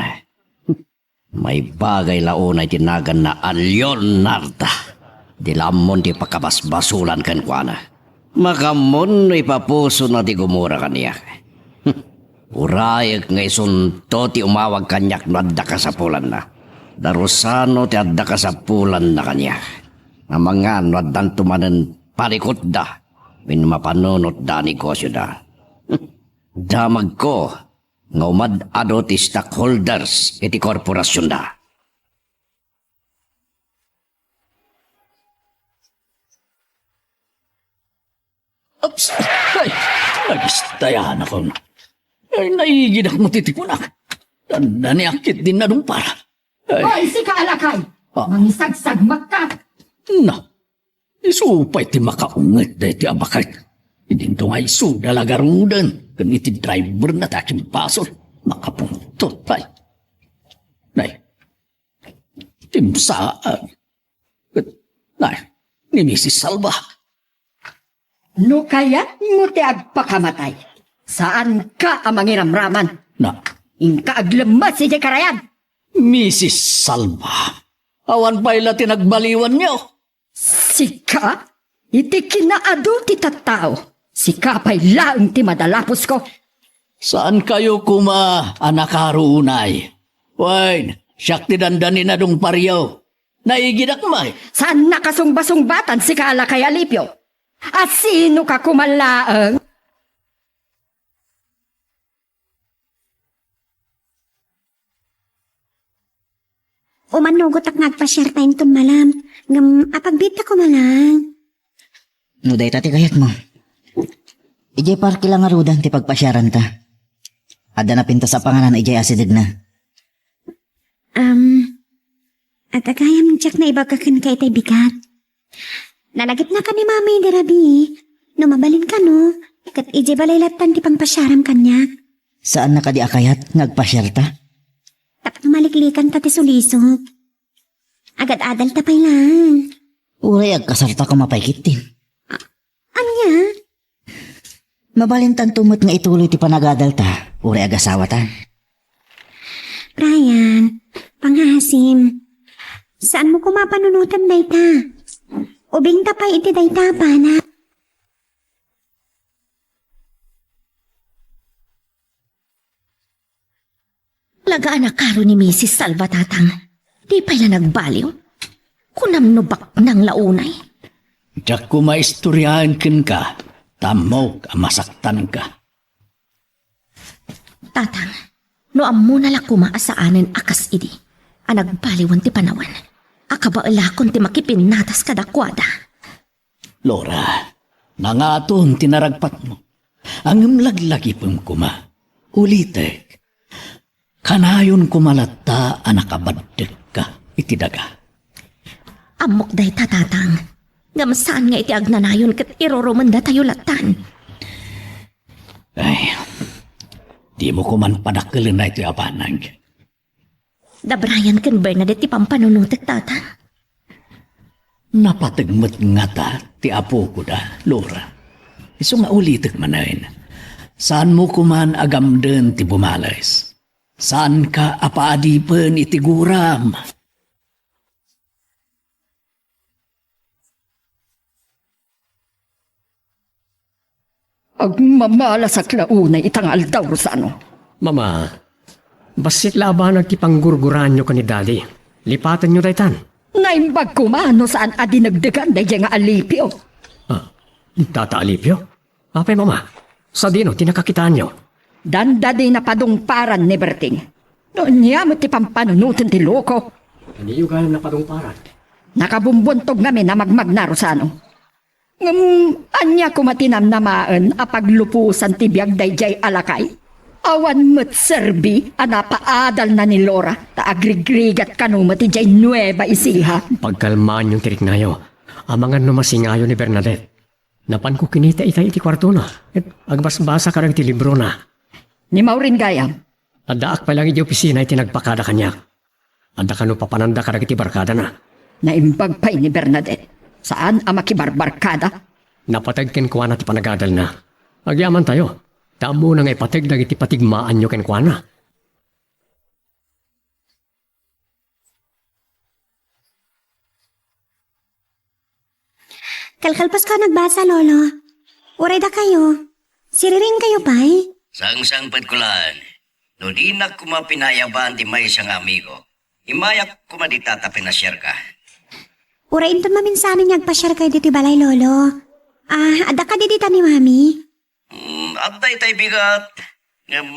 Maibagay la unay ti naganna a Leonarda. Di la ammon ti pakabasbasolan kenkuana. Makaammo no ipapusona ti gumura kaniak. Urayek nga isunto ti umawag kaniak no adda kasapulanna. Darusano ti adda kasapulanna kaniak. Amangan no addanto manen parikutda wenno mapanunotda a negosioda. Damagko nga umad-adu ti stockholders iti korporasionda. Ups! Ay, nagistayanakon. Ay, naigidak mo ti tipunak. Dandaniak ketdin nadungpar. Ay. Hoy, sika a lakay! Ah. Mangisagsagmakka! Na, isu pay ti makaunget daytoy a baket. Idinto nga isuda la garuden ken iti driverna ti akimbasol. Makapungtot pay. Nay, timsaan. Ket, nay, ni Misis Salva. No kayatmo ti agpakamatay, saanka a mangiramraman. Na. Inka aglemmes idiay karayan. Misis Salva, awan pay la ti nagbaliwanyo. Sika? Iti kinaadu ti tattao, sika pay laeng ti madalapusko. Saankayo koma a nakaro unay? Wen, siak ti dandani nadungparyo. Naigidak met. Saannak a sungbasungbatan, sika a lakay Alipio. A sinoka koma laeng? Umannugotak nga agpasiarta inton malem, ngem apagbiitta koma laeng. No dayta ti kayatmo, idiay parke la ngaruden ti pagpasiaranta. Adda napintas a panganan idiay asidegna. Am, at agayam diak naibaga kenka itay bigat. Nalagipnaka ni Mama idi rabii. No mabalin kano, ket idiay balay lattan ti pangpasiaram kaniak. Saanna kadi a kayat nga agpasiarta? Tapno maliklikanta ti sulisok. Agad-adalta pay laeng. Uray agkasarta koma pay ketdin. A-, ania? Mabalintanto met nga ituloy ti panagadalta, uray agasawata. Brian, pangasim, saanmo koma panunoten dayta. Ubingta pay iti dayta a banag. Talaga a nakaro ni Misis Salva, Tatang. Di pay la nagbaliw. Kunam no baknang la unay. Diak koma istoriaen kenka, ta ammok a masaktanka. Tatang, no ammona la koma a saanen a kas idi, a nagbaliwen ti panawen, a kabaelakon ti makipinnatas kadakuada. Laura, nangaton ti naragpatmo. Ngem laglagipem koma. Ulitek, kanayon koma latta a nakabaddekka iti daga. Ammok dayta, Tatang. Ngem saan nga iti agnanayon ket irurumendatayo lattan. Ay, dimo koman padakkelen daytoy a banag. Da Brian ken Bernadette ti pampanunotek, Tatang. Napateg met ngata ti apokoda, Laura. Isu nga ulitek manen, saanmo koman a gamden ti bumales. Saanka a paadipen iti guram. Agmamalasak la unay ita nga aldaw, Rosano. Mama, bassit la a banag ti panggurguraanyo ken ni Daddy. Lipatenyo daytan. Naimbag koma no saan a dinegdegan daydiay nga Alipio. Ah, Tata Alipio? Apay, Mama? Sadino ti nakakitaanyo? Dandadi napadungparan ni Berting. No ania met ti pampanunoten ti loko? Aniyo gayam napadungparan? Nakabumbuntog ngamin a magmagna, Rosano. Ngem ania koma ti namnamaen a pagluposan ti biag daydiay a lakay? Awan met serbi a napaadalna ni Laura ta agrigrigat kano met idiay Nueva Ecija. Pagkalmaanyon ti riknayo. Amangan no masingayo ni Bernadette. Napanko kinita ita iti kuartona, ket agbasbasa kadagiti librona. Ni Maureen gayam. Addaak pay lang iti opisina iti nagpakada kaniak. Adda kano papananda kadagiti barkadana. Naimbag pay ni Bernadette. Saan a makibarbarkada. Napateg kenkuana ti panagadalna. Agyamantayo, ta ammona nga ipateg dagiti patigmaanyo kenkuana. Kalkalpasko a nagbasa, Lolo. Uray dakayo, siriring kayo pay? Sangsangpetko laeng. No dinak koma pinayaban ti maysa nga amigo, immayak koma dita ta pinasiarka. Uray inton maminsanen nga agpasiar kayo ditoy balay, Lolo. Ah, adda kadi dita ni Mami? Mm, adda itay bigat. Ngem,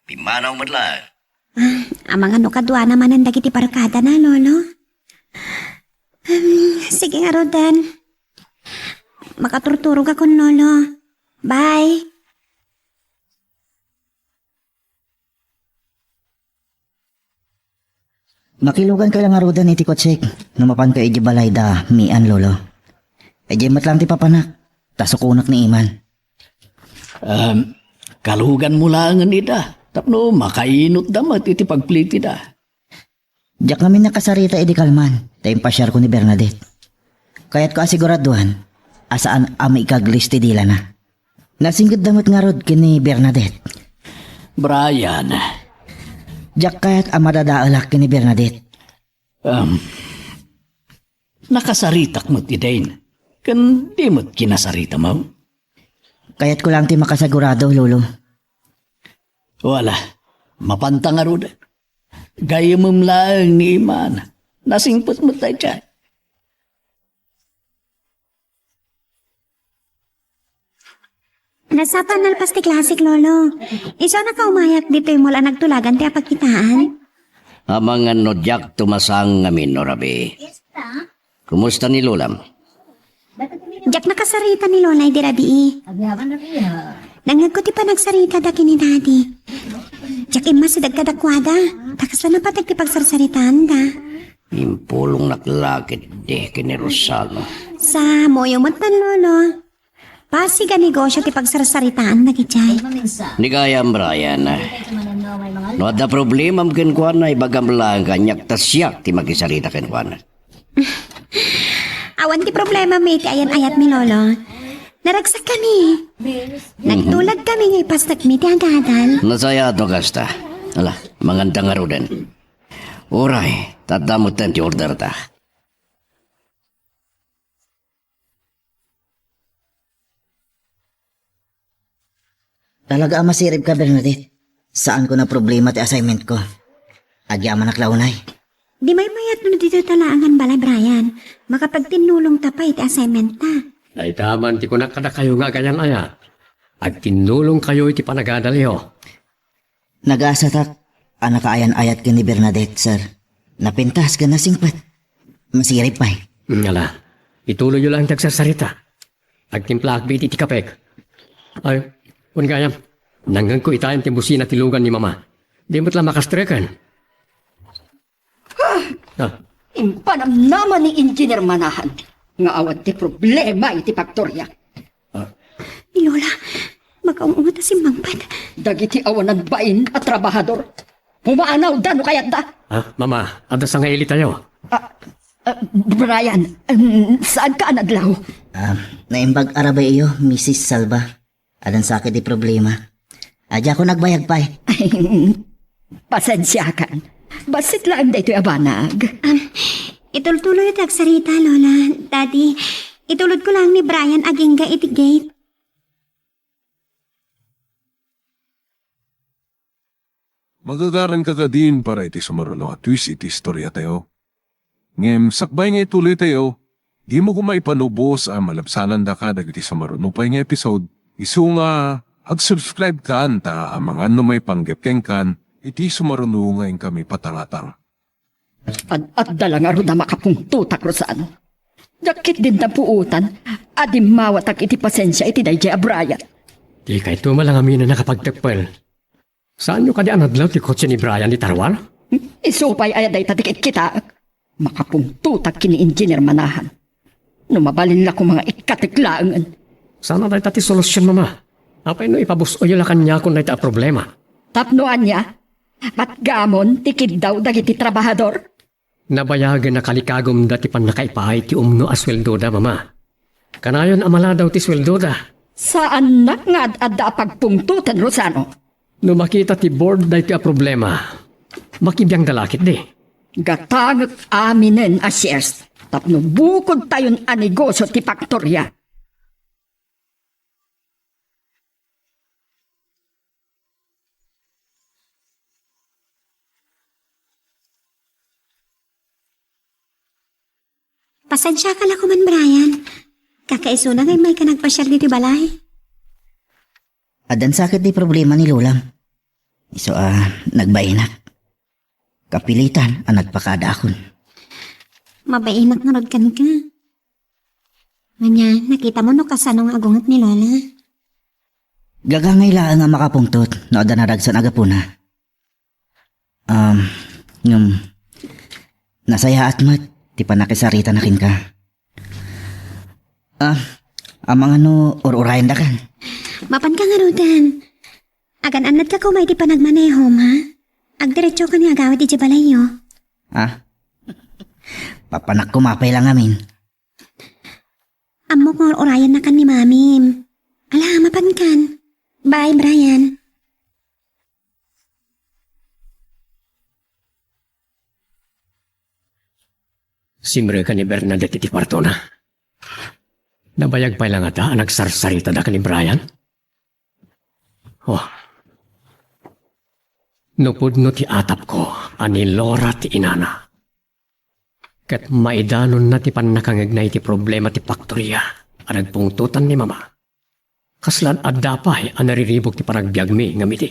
pimmanaw met laeng. Ah, amangan no kaduana manen dagiti barkadana, Lolo? Hmm, sige ngaruden. Makaturturogakon, Lolo. Bye. Makilugankayo la ngaruden iti kotsek no mapankayo idiay balay da Mian, Lolo. Idiay met laeng ti papanak, ta sukonak ni Iman. Em, kaluganmo laengen ida tapno makainotda met iti pagplitida. Diak ngamin nakasarita idi kalman ta impasiarko ni Bernadette. Kayatko a siguraduan a saan a maikaglis ti dilana. Nasinggetda met ngarud ken ni Bernadette. Brian. Diak kayat a madadaelak ken ni Bernadette. Um, nakasaritak met idin. Ken di met kinasaritam. Kayatko lang ti makasigurado, Lolo. Wala. Mapanta ngarud. Gayyemem laeng ni Iman. Nasingpet met daydiay. Nasapa a nalpas ti klasek, Lolo. Isu a nakaumayak ditoy mall a nagtulagan ti apagkitaan. Amangan no diak tumasang ngamin no rabii. Kumusta ni Lolam? Diak nakasarita ni Lola idi rabii. Nangngegko ti panagsaritada ken ni Daddy. Diak immasideg kadakuada. Ta kasla napateg ti pagsarsaritaanda. Impulongnak la ketdi ken ni Rosano. Sa, moyo met, Lolo. Basig a negosyo ti pagsarsaritaanna idiay. Ni gayam, Brian, no adda problemam kenkuana, ibagam laeng kaniak ta siak ti makisarita kenkuana. Awan ti problemam iti ayan-ayatmi, Lolo. Naragsakkami. Nagtulagkami nga ipastakmi ti agadal. Nasayaat no kasta. Ala, manganda ngaruden. Uray, ta adda metten ti orderta. Talaga a masiribka, Bernadette. Saanko a problema ti assignmentko. Agyamanak la unay. Di maymayat no ditoy ta laengen balay, Brian. Makapagtinnulongta pay iti assignmentta. Dayta man ti kunak kadakayo nga agayan-ayat. Agtinnulongkayo iti panagadalyo. Nagasatak a nakaayan-ayat ken ni Bernadette, sir. Napintas ken nasingpet. Masirib pay. Ngala, ituloyyo laeng ti agsarsarita. Agtimplaak iti, iti kapek. Ay, wen gayam, nangngegko itayen ti busina ti lugan ni Mama. Di met la makastreken. Ah. Impanamnama ni Engineer Manahan nga awan ti problema iti faktorya. Ah. Ni Lola, makaung-unget a simmangpet. Dagiti awanan bain a trabahador, pumaanawda no kayatda. Ah, Mama, adda sangailitayo. Ah, ah, Brian, um, saanka a nadlaw? Ah, naimbag a rabii iyo, Missus Salva. Addan sakit ti problema. Diakon agbayag pay. Pasensiakan. Bassit laeng daytoy a banag. Ah, itultuloyyo ti agsarita, Lola. Daddy, itulodko laeng ni Brian agingga iti gate. Magagaranka kadin para iti sumaruno a twist iti istoriatayo. Ngem sakbay nga ituloytayo, dimo koma ipanubos a malabsanandaka dagiti sumaruno pay nga episode, isu nga ag-subscribe kan ta amangan no maipanggep kenkan iti sumaruno nga inkami patangatang. Ad-adda la ngarud a makapungtotak, Rosano. Dakket din ta puotan a dimmawatak iti pasensia iti daydiay a Brian. Dikayto met la ngamin a nakapagteppel. Saanyo kadi a nadlaw ti kotse ni Brian iti tarwar? Isu pay aya dayta ti kitkitaek? Makapungtotak ken ni Engineer Manahan. No mabalin la koma nga ikkatek laengen. Saan a dayta ti solusion, Mama. Apay no ipabus-oyyo la kaniakon dayta a problema? Tapno ania? Patgamon ti kiddaw dagiti trabahador? Nabayagen a kalikagumda ti pannakaipaay ti umno a sueldoda, Mama. Kanayon a maladaw ti sueldoda. Saannak nga ad-adda a pagpungtoten, Rosano. No makita ti board daytoy a problema, makibiangda la ketdi. Gatangek aminen a shares tapno bukodtayon a negosio ti faktoria. Pasensiaka la koman, Brian. Kakaisuna nga immayka nagpasiar ditoy balay. Addan sakit ti problema ni Lolam. Isu a nagbainak. Kapilitan a nagpakaadaakon. Mabainak ngarud kenka. Ania, nakitamo no kasano nga agunget ni Lola? Gagangay laeng a makapungtot no adda naragsan a gapuna. Um, ngem, nasayaat met ti pannakisaritana kenka. Ah, amangan no ur-urayendakan? Mapanka ngaruden. Agan-annadka koma iti panagmanehom, ha? Agdiretsoka nga agawid idiay balayyo. Ah? Papanak koma pay la ngamin. Ammok nga ur-urayennakan ni Mamim. Ala, mapankan. Bye, Brian. Simrek ni Bernadette iti kuartona. Nabayag pay la ngata a nagsarsaritada ken ni Brian? Oh. No pudno ti atapko a ni Laura ti inana, ket maidanonna ti pannakangegna iti problema ti faktoria a nagpungtotan ni Mama, kasla adda pay a nariribuk ti panagbiagmi ngem idi.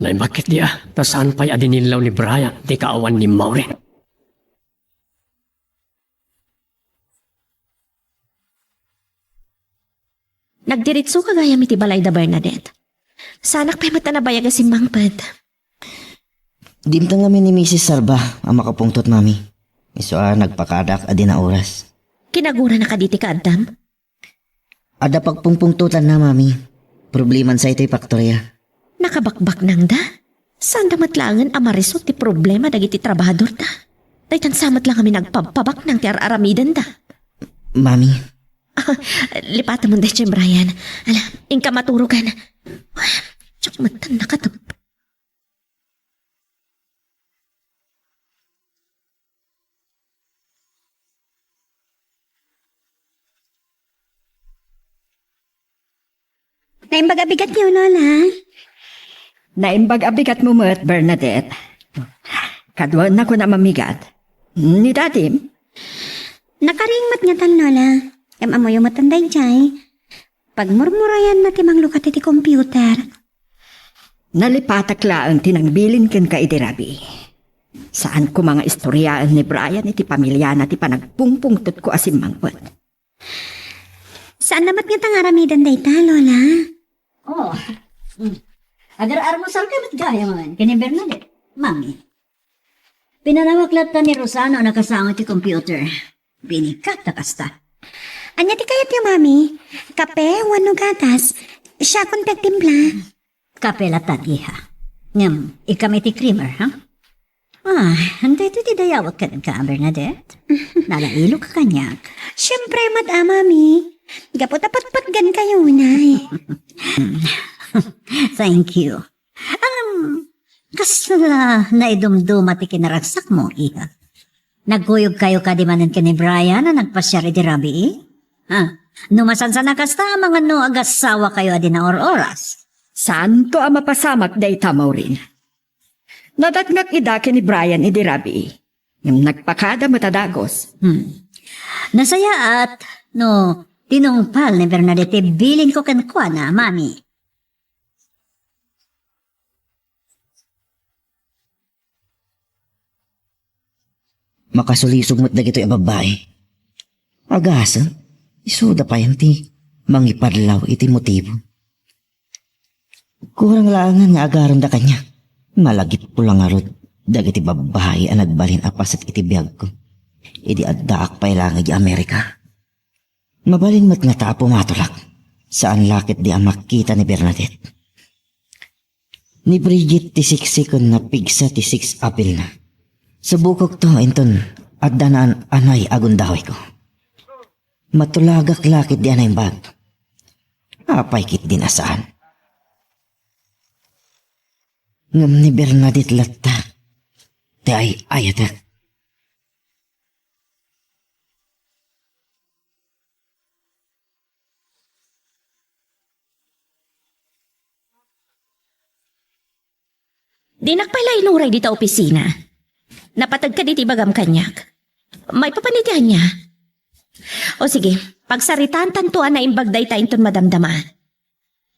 Naimbag ketdi a ta saan pay a dinillaw ni Brian ti kaawan ni Maureen. Nagdiritsoka gayam iti balay da Bernadette. Saanak pay met a nabayag a simmangpet. Dimteng ngamin ni Misis Salva a makapungtot, Mami. Isu a nagpakaadak a di naoras. Kinagurana kadi ti kaaddam? Adda pagpungpungtotanna, Mami. Problemansa itoy faktoria. Nakabakbaknangda? Saanda met laengen a marisut ti problema dagiti trabahadorda. Daytan sa met la ngamin nagpabpabaknang ti ar-aramidenda. Mami, Lipatem daytoy, Brian. Ala, inka maturokan. Diak met nakatep. Naimbag a bigatyo, Lola. Naimbag a bigatmo met, Bernadette. Kaduanak a mamigat. Ni Dadim? Nakaring met ngatan, Lola. Ngem ammoyo met daydiay. Pagmurmurayanna ti manglukat iti computer. Nalipatak laeng ti nangbilin kenka idi rabii. Saan koma nga istoriaen ni Brian iti pamiliana ti panagpungpungtotko a simmangpet. Saanna met ngata nga aramiden dayta, Lola? Oh. Mm. Agar-armusalka met gayamen ken ni Bernadette, Mami. Pinanawak latta ni Rosano a nakasango iti computer. Binigat a kasta. Ania ti kayatyo, Mami? Kape wenno gatas? Siakon ti agtimpla. Kape latta, iha. Ngem, ikam iti creamer, ha? Ah, daytoy ti dayawek kenka, Bernadette? Nalailok ka kaniak. Siempre met, a, Mami. Gapu ta patpatgan kayo, Nay. Thank you. Aram, kasla naidumduma ti kinaragsakmo, iha. Nagkuyog kayo kadi manen ken ni Brian a nagpasiar idi rabii? Ha? No masansan a kasta, amangan no agassawa kayo a di naor-oras. Saanto a mapasamak dayta, Maureen. Nadatngak ida ken ni Brian idi rabii. Ngem nagpakada met a dagus. Hmm. Nasayaat no tinungpal ni Bernadette ti bilinko kenkuana, Mami. Makasulisog met dagitoy a babbai. Agasem, isuda pay ti mangiparlaw iti motibo. Kurang laengen nga agarenda kaniak. Malagipko la ngarud dagiti babbai a nagbalin a paset iti biagko idi addaak pay laeng idiay Amerika. Mabalin met ngata a pumatulak. Saan la ketdi a makita ni Bernadette. Ni Bridget ti siksik ken napigsa ti sex appeal-na. Subokokto inton adda naan-anay a gundawayko. Matulagak la ketdi a naimbag. Apay ketdin a saan? Ngem ni Bernadette latta ti ay-ayatek. Dinak pay la inuray dita opisina. Napateg kadi ti ibagam kaniak. Maipapan iti ania? O sige, pagsaritaantanto a naimbag dayta inton madamdama.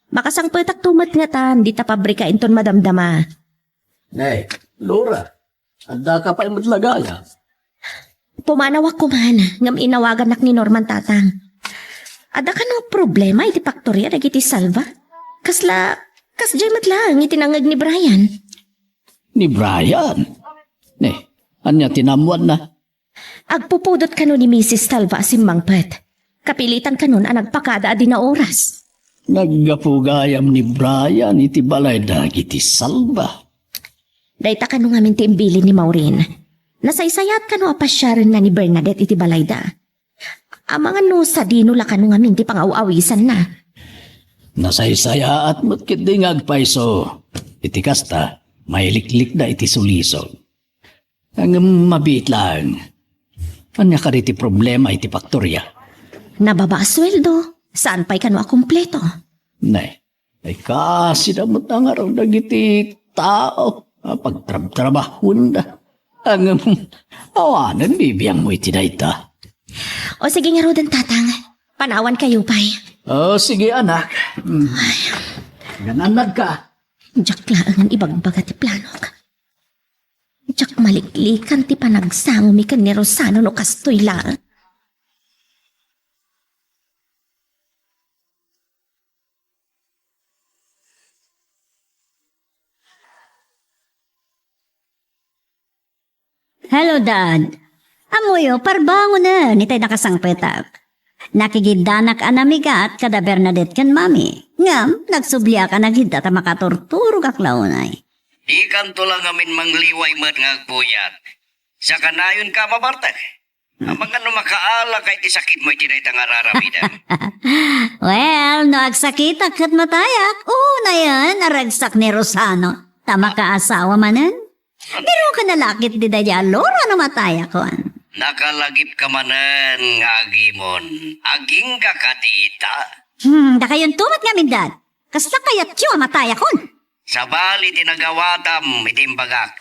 Makasangpetakto met ngatan dita pabrika inton madamdama. Nay, Laura, addaka pay met la gayam? Pumanawak koman, ngem inawaganak ni Norman, Tatang. Adda kano problema iti faktoria dagiti Salva? Kasla, kasdiay met laeng iti nangngeg ni Brian. Ni Brian? Ne, ania ti naammoanna? Agpupudot kano ni Misis Salva a simmangpet. Kapilitan kanon a nagpakada a di naoras. Naggapu gayam ni Brian iti balay dagiti Salva. Dayta kano ngamin ti imbilin ni Maureen. Nasaysayaat kano a pasiarenna ni Bernadette iti balayda. Amangan no sadino la kano ngamin ti pangaw-awisanna. Nasaysayaat met ketdi nga agpayso. Iti kasta, mailiklikda iti sulisog. Ngem mabiit laeng. Ania kadi ti problema iti faktoria? Nababa a sueldo, saan pay kano a kompleto. Nay, ay kasida met a ngarud dagiti tao a pagtrabtrabahuenda. Ngem, awanen bibiangmo iti dayta. O sige ngaruden, Tatang. Panawan kayo pay. O sige, anak. Mm. Gananagka. Diak laengen ibagbaga ti planok. Diak maliklikan ti panagsangomi ken ni Rosano no kastoy laeng. Hello, Dad. Ammoyo, parbangonen itay nakasangpetak. Nakigiddanak a namigat kada Bernadette ken Mami. Ngem, nagsubliak a nagidda ta makaturturogak la unay. Dikanto la ngamin mangliway met nga agpuyat. Sakanayonka a mabartek. Amangan no makaalaka iti sakitmo iti dayta nga ar-aramidem. Well, no agsakitak ket matayak, unayen a ragsak ni Rosano, ta makaasawa manen. Pero kanalakit di daydi a lora no matayakon. Nakalagipka manen nga agimon. Agingga ka dita. Hmm, dakayonto met ngamin, Dad. Kasla kayatyo a matayakon? Sabali ti nagawatam iti imbagak.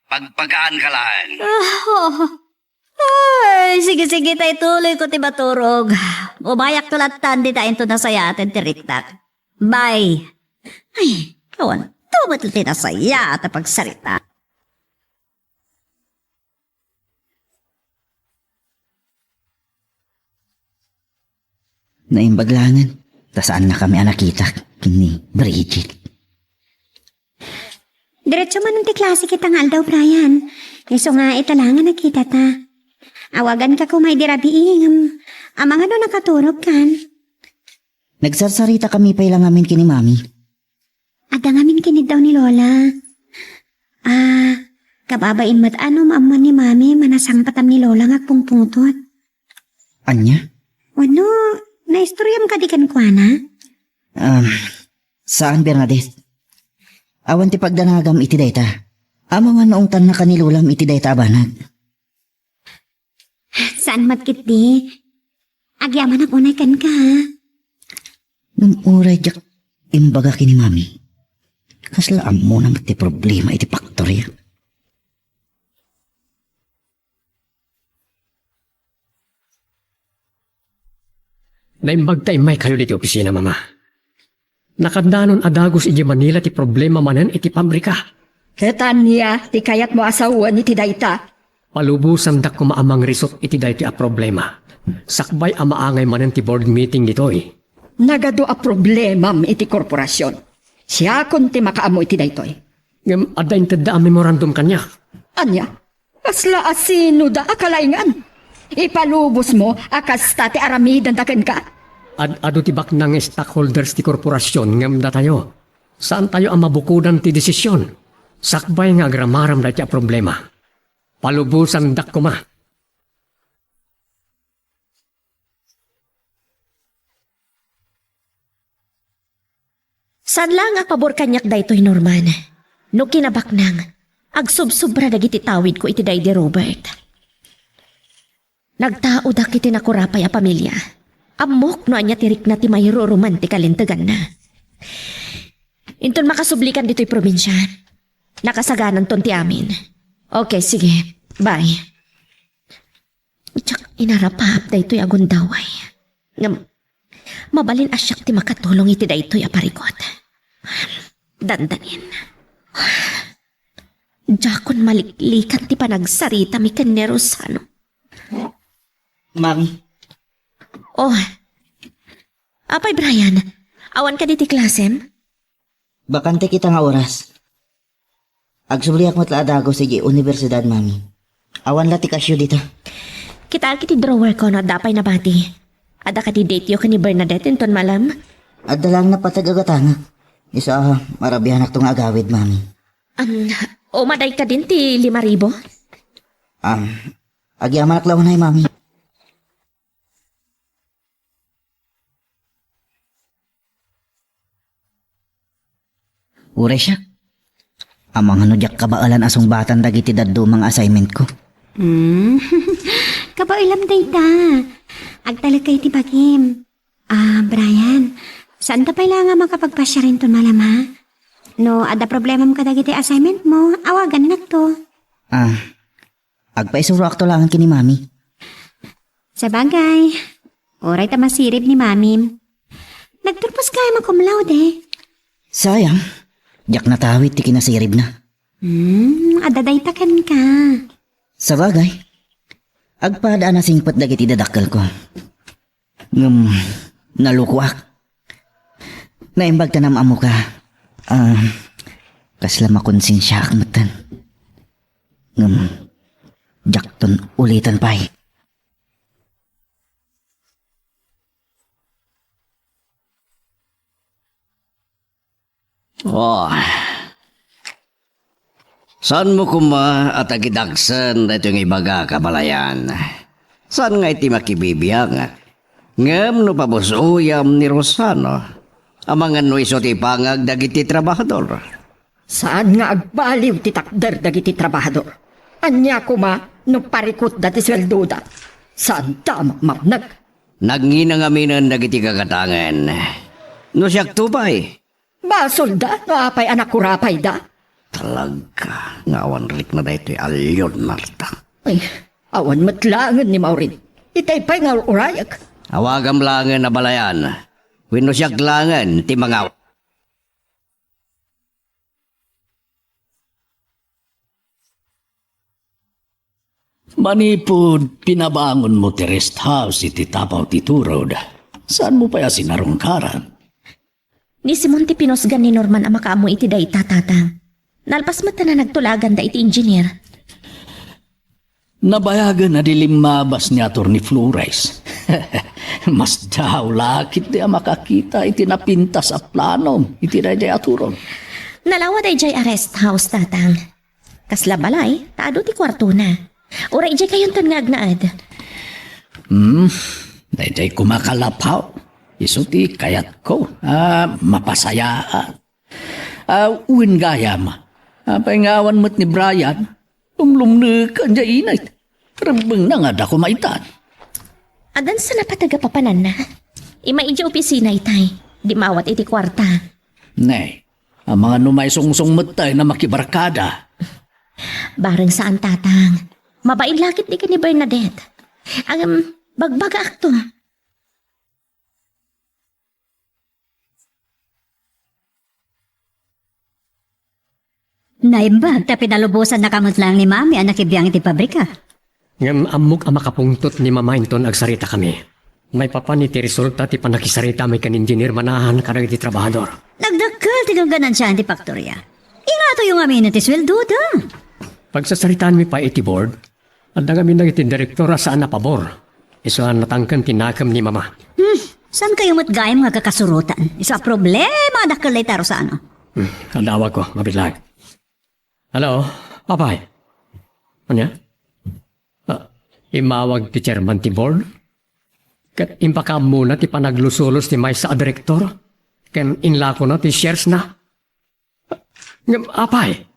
Pagpagaanka laeng. Ah, oh. Ay, sige, sige, ta ituloyko ti maturog. Ubayakto lattan dita inton nasayaaten ti riktak. Bye. Ay, awan to met ti nasayaat a pagsarita. Naimbag laengen, ta saannakami a nakita ken ni Bridget. Diretso manen ti klase kita nga aldaw, Brian. Isu nga ita laeng a nakitata. Awaganka koma idi rabii, ngem amangan no nakaturogkan. Nagsarsaritakami pay la ngamin ken ni Mami. Adda ngamin kiniddaw ni Lola. Ah, kababain met a no maammuan ni Mami, manasangpetam ni Lola nga agpungpungtot. Ania? Wenno, naistoryam kadi kenkuana? Um, saan, Bernadette. Awan ti pagdanagam iti dayta. Amangan no ungtannaka ni Lolam iti dayta a banag. Saan met ketdi? Agyamanak unay kenka, ha? Ngem uray diak imbaga ken ni Mami, kasla ammona met ti problema iti faktorya. Naimbag ta immaykayo ditoy opisina, Mama. Nakaammoon a dagus idiay Manila ti problema manen iti pabrika. Ket ania ti kayatmo a sawen iti dayta? Palubosandak koma a mangrisot iti daytoy a problema. Sakbay a maangay manen ti board meeting ditoy. Nagadu a problemam iti korporasion. Siakon ti makaammo iti daytoy. Ngem adda intedda a memorandum kaniak. Ania? Kasla asinoda a kalaingan? Ipalubosmo a kasta ti aramidenda kenka? Ad-adu ti baknang nga stockholders ti korporasion ngem datayo. Saantayo a mabukodan ti desisyon. Sakbay nga agramaram daytoy a problema. Palubosandak koma. Saan laeng a pabor kaniak daytoy, Norman. No kinabaknang, agsubsobra dagiti tawidko iti daydi Robert. Nagtaodak iti nakurapay a pamilia. Ammok no ania ti rikna ti mairuruman ti kalinteganna. Inton makasublikan ditoy probinsia, nakasagananton ti amin. Okay, sige. Bye. Diak inarapaap daytoy a gundaway. Ngem, mabalin a siak ti makatulong iti daytoy a parigot. Dandanin. Diakon maliklikan ti panagsaritami ken ni Rosano. Mami. Oh. Apay, Brian, awan kadi ti klasem? Bakante kita nga oras. Agsubliak met la a dagus idiay universidad, Mami. Awan la ti kasyo dita. Kitaek iti drawer ko no adda pay nabati. Adda kadi date yo ken ni Bernadette inton malem? Adda laeng napateg a gatangek. Isu a marabianakto nga agawid, Mami. Um, umaday kadin ti lima ribu? Um, agyamanak la unay, Mami. Uray siak. Amangan no diak kabaelan a sungbatan dagiti dadduma nga assignment ko. Hmm. Kabaelam dayta. Agtalek kay ti bagim. Ah, Brian, saanta pay la nga makapagpasiar inton malem, ha? No adda problemam kadagiti assignment mo, awagannakto. Ah, agpaisuroakto laeng ken ni Mami. Sabagay, uray ta masirib ni Mamim. Nagturpos ka nga cum laude. Sayang, diak natawid ti kinasiribna. Hmm, adda dayta kenka. Sabagay, agpada a nasingpet dagiti dadakkelko. Ngem, nalukoak. Naimbag ta nam-ammoka. Ah, kasla makonsensiaak metten. Ngem, diakton uliten pay. Oh. Saanmo koma a tagidagsen daytoy nga ibagak, Brian. Saan nga iti makibibiang? Ngem no pabus-oyam ni Rosano, amangan no isu ti ipangag dagiti trabahador. Saan nga agbaliw ti takder dagiti trabahador. Ania koma no parikutda ti sueldoda? Saanda mamneg. Nagngina ngaminen dagiti kagatangen. No siakto pay. Basolda no apay a nakurapayda. Talaga nga awan rikna daytoy allion, Marta. Ay, awan met laengen ni Maureen. Itay pay nga ur-urayek. Awagam laengen a balayan. Wenno siak laengen ti mangaw. Manipud pinabangonmo ti rest house iti tapaw ti turod, saanmo pay a sinarungkaran? Ni Simon ti pinusgan ni Norman a makaammo iti dayta, Tatang. Nalpas met ta nagtulaganda iti engineer. Nabayagen a di limmabas ni Attorney Flores. Masdaw la ketdi a makakita iti napintas a planom iti daydiay a turod. Nalawa daydiay a rest house, Tatang. Kasla balay, ta adu ti kuartona. Uray idiay kayonton nga agnaed. Hmm, daydiay koma kalapaw. Isu ti kayatko a mapasayaat. Ah, wen gayam. Apay nga awan met ni Brian? Lumlumneken diay init. Rebbengna nga adda koma itan. Addan sa napateg a papananna. Immay idiay opisina itay. Di maawat iti kuarta. Ne, amangan no maisungsong met tay a makibarkada. Bareng saan, Tatang. Mabain la ketdi ken ni Bernadette. Ngem, bagbagaakto. Naimbag ta pinalubosannaka met laeng ni Mami a nakibiang iti pabrika. Ngem ammok a makapungtot ni Mama inton agsaritakami. Maipapan iti resulta ti pannakisaritami ken Engineer Manahan kadagiti trabahador. Nagdakkel ti gangganansiaan ti faktoria. Ingatoyo ngamin ti sueldoda. Pagsasaritaanmi pay iti board, adda ngamin dagiti direktor a saan a pabor. Isu a natangken ti nakem ni Mama. Hmm, saan kayo met gayam nga agkakasurotan? Isu a problema a dakkel dayta, Rosano. Hmm, adawagko, mabilang. Hello, apay? Ania? Ah, immawag ti chairman ti board? Ket impakaammona ti panaglusulos ti maysa a direktor? Ken inlakona ti shares na? Ngem apay?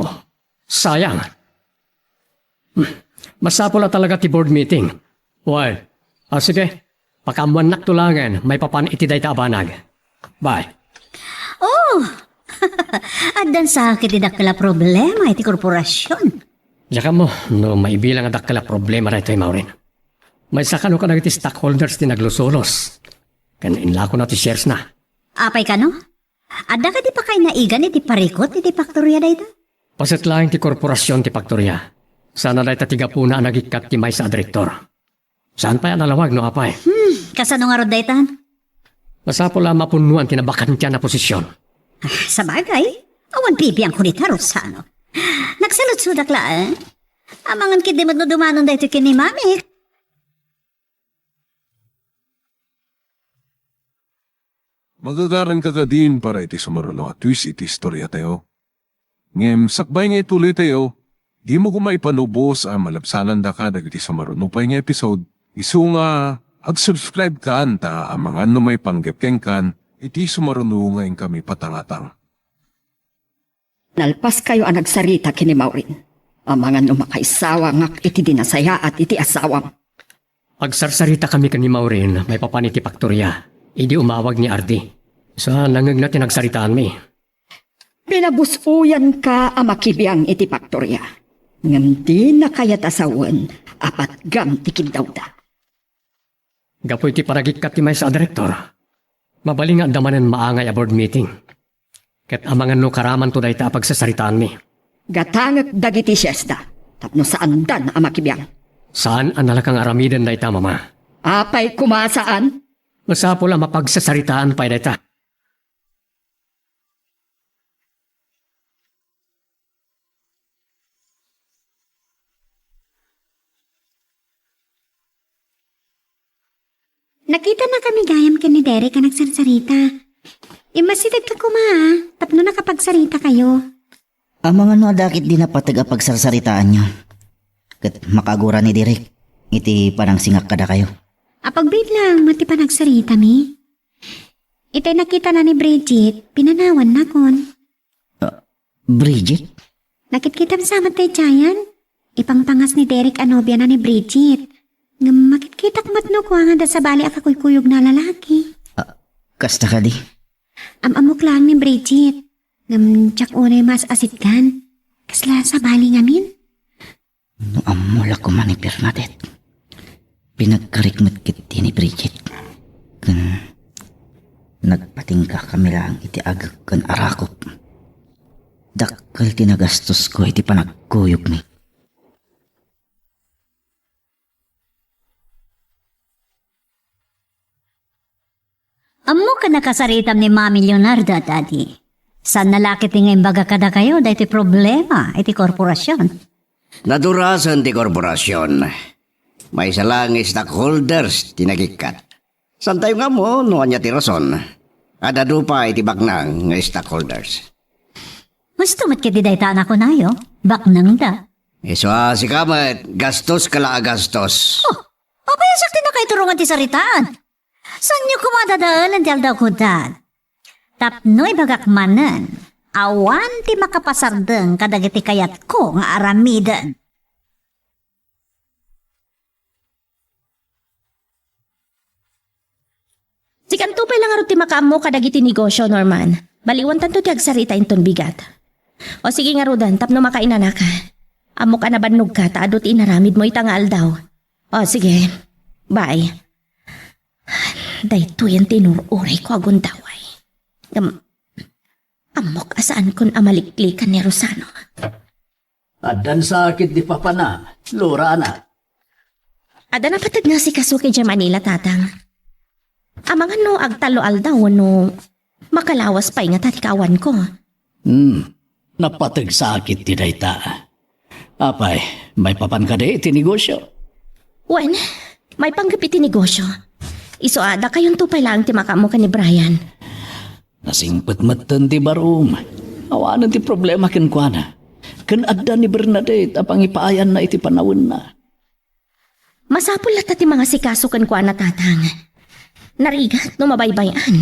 Oh, sayang. Hmm. Masapul a talaga ti board meeting. Well, ah, sige. Pakaammoannakto laengen maipapan iti dayta a banag. Bye. Oh! Addan sa ket ti dakkel a problema iti korporasion. Diak ammo no maibilang a dakkel a problema daytoy, Maureen. Maysa kano kadagiti stockholders ti naglusulos. Ken inlakona ti shares na. Apay kano? Adda kadi pakaynaigan iti parikut iti faktoria dayta? Paset laeng ti korporasion ti faktoria. Sana dayta ti gapuna a nagikkat ti maysa a direktor. Saan pay a nalawag no apay? Hmm, kasano ngarud daytan? Masapul a mapunnoan ti nabakantian a posisyon. Ah, sabagay, awan bibiangko dita, Rosano. Nagsaludsodak laeng. Amangan ketdi met no dumanon daytoy ken ni Mamik. Magagaranka kadin para iti sumaruno a twist iti istoriatayo. Ngem sakbay nga ituloytayo, dimo koma ipanubos a malabsanandaka dagiti sumaruno pay nga episode. Isu nga, ag-subscribe kan ta amangan no maipanggep kenkan iti sumaruno nga inkami patangatang. Nalpaskayo a nagsarita ken ni Maureen. Amangan no makaisawangak iti di nasayaat iti asawam. Agsarsaritami ken ni Maureen maipapan iti faktoria, idi umawag ni Ardi. Sa nangngegna ti nagsaritaanmi. Pinabusoyanka a makibiang iti faktoria. Ngem dina kayat a sawen a patgam ti kiddawda. Gapu iti panagikkat ti maysa a direktor, mabalin nga adda manen maangay a board meeting. Ket amangan no karamanto dayta a pagsasaritaanmi. Gatangek dagiti shares da, tapno saandan a makibiang. Saan a nalaka nga aramiden dayta, Mama. Apay koma saan? Masapul a mapagsasaritaan pay dayta. Nakitanakami gayam ken ni Derek a nagsarsarita. Immasidegka koma, a, tapno nakapagsaritakayo. Amangan no adda ketdi napateg a pagsarsaritaanyo. Ket makaagura ni Derek, iti panangsingak kadakayo. Apagbiit lang met ti panagsaritami. Itay nakitana ni Bridget, pinanawannakon. Ah, Bridget? Nakitkitam sa met daydiayen? Ipangpangas ni Derek a nobiana ni Bridget. Ngem makitkitak met no kua nga adda sabali a kakuykuyogna a lalaki. Ah, kasta kadi? Am-ammok laeng ni Bridget. Ngem diak unay maas-asitgan. Kasla sabali ngamin? No ammo la koma ni Bernadette. Pinagkarik met ketdi ni Bridget. Ken nagpatingga kami laeng iti agek ken arakop. Dakkel ti nagastosko iti panagkuyogmi. Ammok a nakasaritam ni Mami Leonardo, Daddy. Saanna la ketdi nga imbaga kadakayo daytoy problema iti korporasion. Nadurasen ti korporasion. Maysa la nga stockholders ti nagikkat. Saantayo nga ammo no ania ti rason. Adda adu pay ti baknang nga stockholders. Husto met ketdi dayta a nakunayo, baknangda. Isu a sika met, gastoska la a gastos. Oh, apay a siak ti nakaiturongan ti saritaan? Saanyo koma dadaelen ti aldaw, Dad? Tapno ibagak manen, awan ti makapasardeng kadagiti kayatko nga aramiden. Sikanto pay la ngarud ti makaammo kadagiti negosio, Norman. Baliwantanto ti agsarita inton bigat. O sige ngaruden, tapno makainanaka. Ammok a nabannogka ta adu ti inaramidmo ita nga aldaw. O sige, bye. Daytoyen ti inur-urayko a gundaway. Ngem, ammok a saankon a maliklikan ni Rosano. Addan sakit di papana, Lora, anak. Adda napateg nga asikaso idiay Manila, Tatang. Amangan no agtallo aldaw wenno makalawas pay ngata ti kaawanko. Hmm, napateg sakit ti dayta. Apay, maipapan kadi iti negosio? Wen, maipanggep iti negosio. Isu a, dakayonto pay laeng ti makaammo ken ni Brian. Nasingpet metten ti barom. Awanen ti problema kenkuana. Ken adda ni Bernadette a pangipaayanna iti panawenna. Masapul latta ti mangasikaso kenkuana, Tatang. Narigat no mabaybay-an.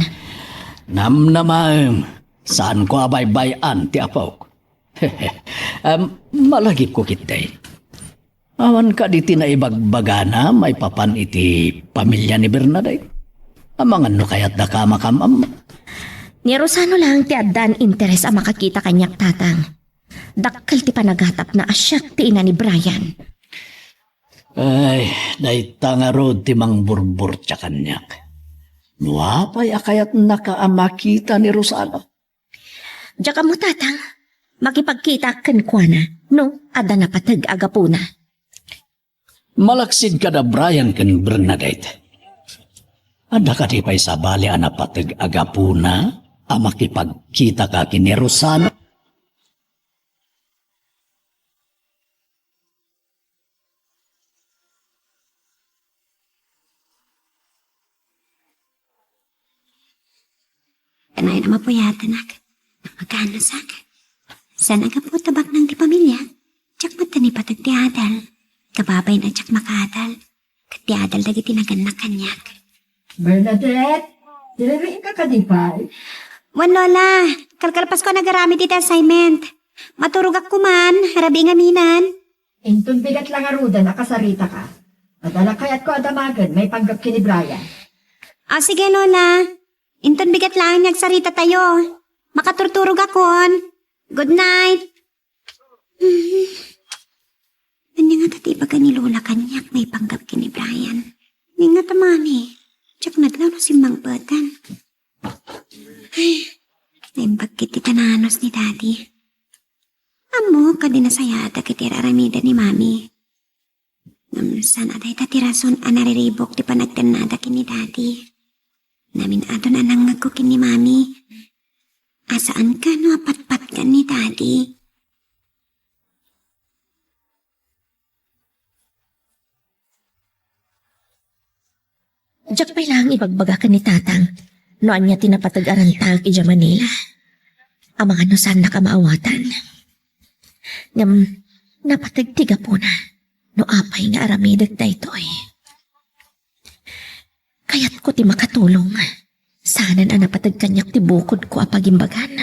Namnamaem, saanko a baybay-an ti apok. Em, malagipko ketdi. Awan kadi ti naibagbagana maipapan iti pamilia ni Bernadette? Amangan no kayatdaka a makaammo. Ni Rosano laeng ti addaan interes a makakita kaniak, Tatang. Dakkel ti panagatapna a siak ti ina ni Brian. Ay, dayta ngarud ti mangburburtia kaniak. No apay a kayatnaka a makita ni Rosano? Diak ammo, Tatang. Makipagkitaak kenkuana no adda napateg a gapuna. Malaksid kada Brian ken Bernadette, adda kadi pay sabali a napateg a gapuna a makipagkitaka ken ni Rosano? Kanayon a mapuyatanak. Magkanasak. Saan a gapu ta baknang ti pamilia, diak met naipatek ti adal. Kababain a diak makaadal. Ket ti adal dagiti nagannak kaniak. Bernadette, tiririingka kadi pay? Wen, Lola. Kalkalpasko a nagaramid iti assignment. Maturogak koman, rabii ngaminen. Inton bigat la ngaruden a kasaritaka. Adda la kayatko a damagen maipanggep ken ni Brian. Ah, sige, Lola. Inton bigat laeng nga agsaritatayo. Makaturturogakon. Good night. Ania ngata ti ibaga ni Lola kaniak maipanggep ken ni Brian? Ania ngata, Mami? Diak nadlaw no simmangpeten. Ay, naimbag ket ti tananos ni Daddy. Ammok a di nasayaatak iti ar-aramiden ni Mami. Ngem saan a dayta ti rason a nariribuk ti panagtennadak ken ni Daddy. Namin-aton a nangngegko ken ni Mami a saan kano a patpatgan ni Daddy. Diak pay laeng ibagbaga ken ni Tatang no ania ti napateg a rantag idiay Manila. Amangan no saannak a maawatan. Ngem napateg ti gapuna. no apay nga aramidek daytoy. Kayatko ti makatulong. Saanen a napateg kaniak ti bukodko a pagimbagan.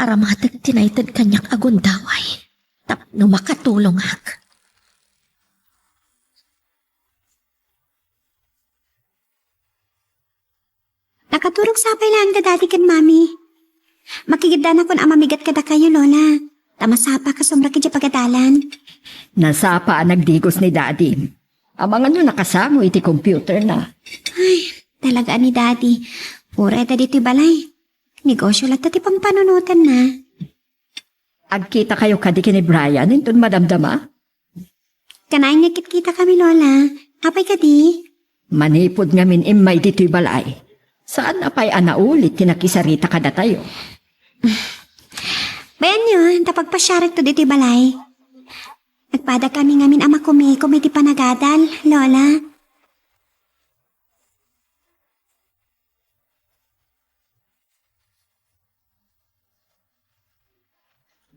Aramatek ti naited kaniak a gundaway tapno makatulongak. Nakaturog sapay laeng da Daddy ken Mami. Makigiddanakon a mamigat kadakayo, Lola. Ta masapa kasumrek idiay pagadalan. Nasapa a nagdigos ni Daddy. Amangan no nakasango iti computer na. Ay, talaga ni Daddy. Uray ta ditoy balay. Negosyo latta ti pampanunotanna. Agkitakayo kadi ken ni Brian inton madamdama? Kanayon nga agkitkita kami, Lola. Apay kadi? Manipud ngamin immay ditoy balay. Saan a pay a naulit ti nakisarita kadatayo? Bayanyo, ta pagpasiarekto ditoy balay. Nagpada kami ngamin a makumikom iti panagadal, Lola.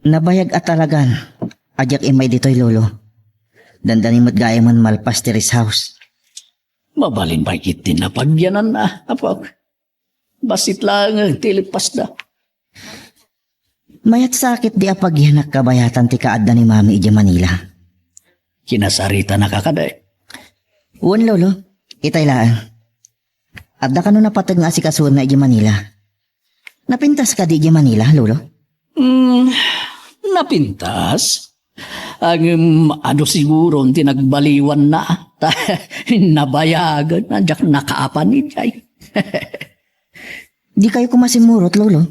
Nabayag a talagan a diak immay ditoy, Lolo. Dandani met gayamen malpas ti rest house. Mabalin pay ketdi napagyananna, apok. Bassit laeng ti lippasda. Mayat sakit di a pagyanak kabayatan ti kaadda ni Mami idiay Manila. Kinasaritanaka kadi? Wen, Lolo. Itay laeng. Adda kano napateg nga asikasuenna idiay Manila. Napintas kadi idiay Manila, Lolo? Hmm, napintas? Ngem adu siguron ti nagbaliwanna. Nabayagen, diak nakaapan idiay. Dikayo koma simmurot, Lolo.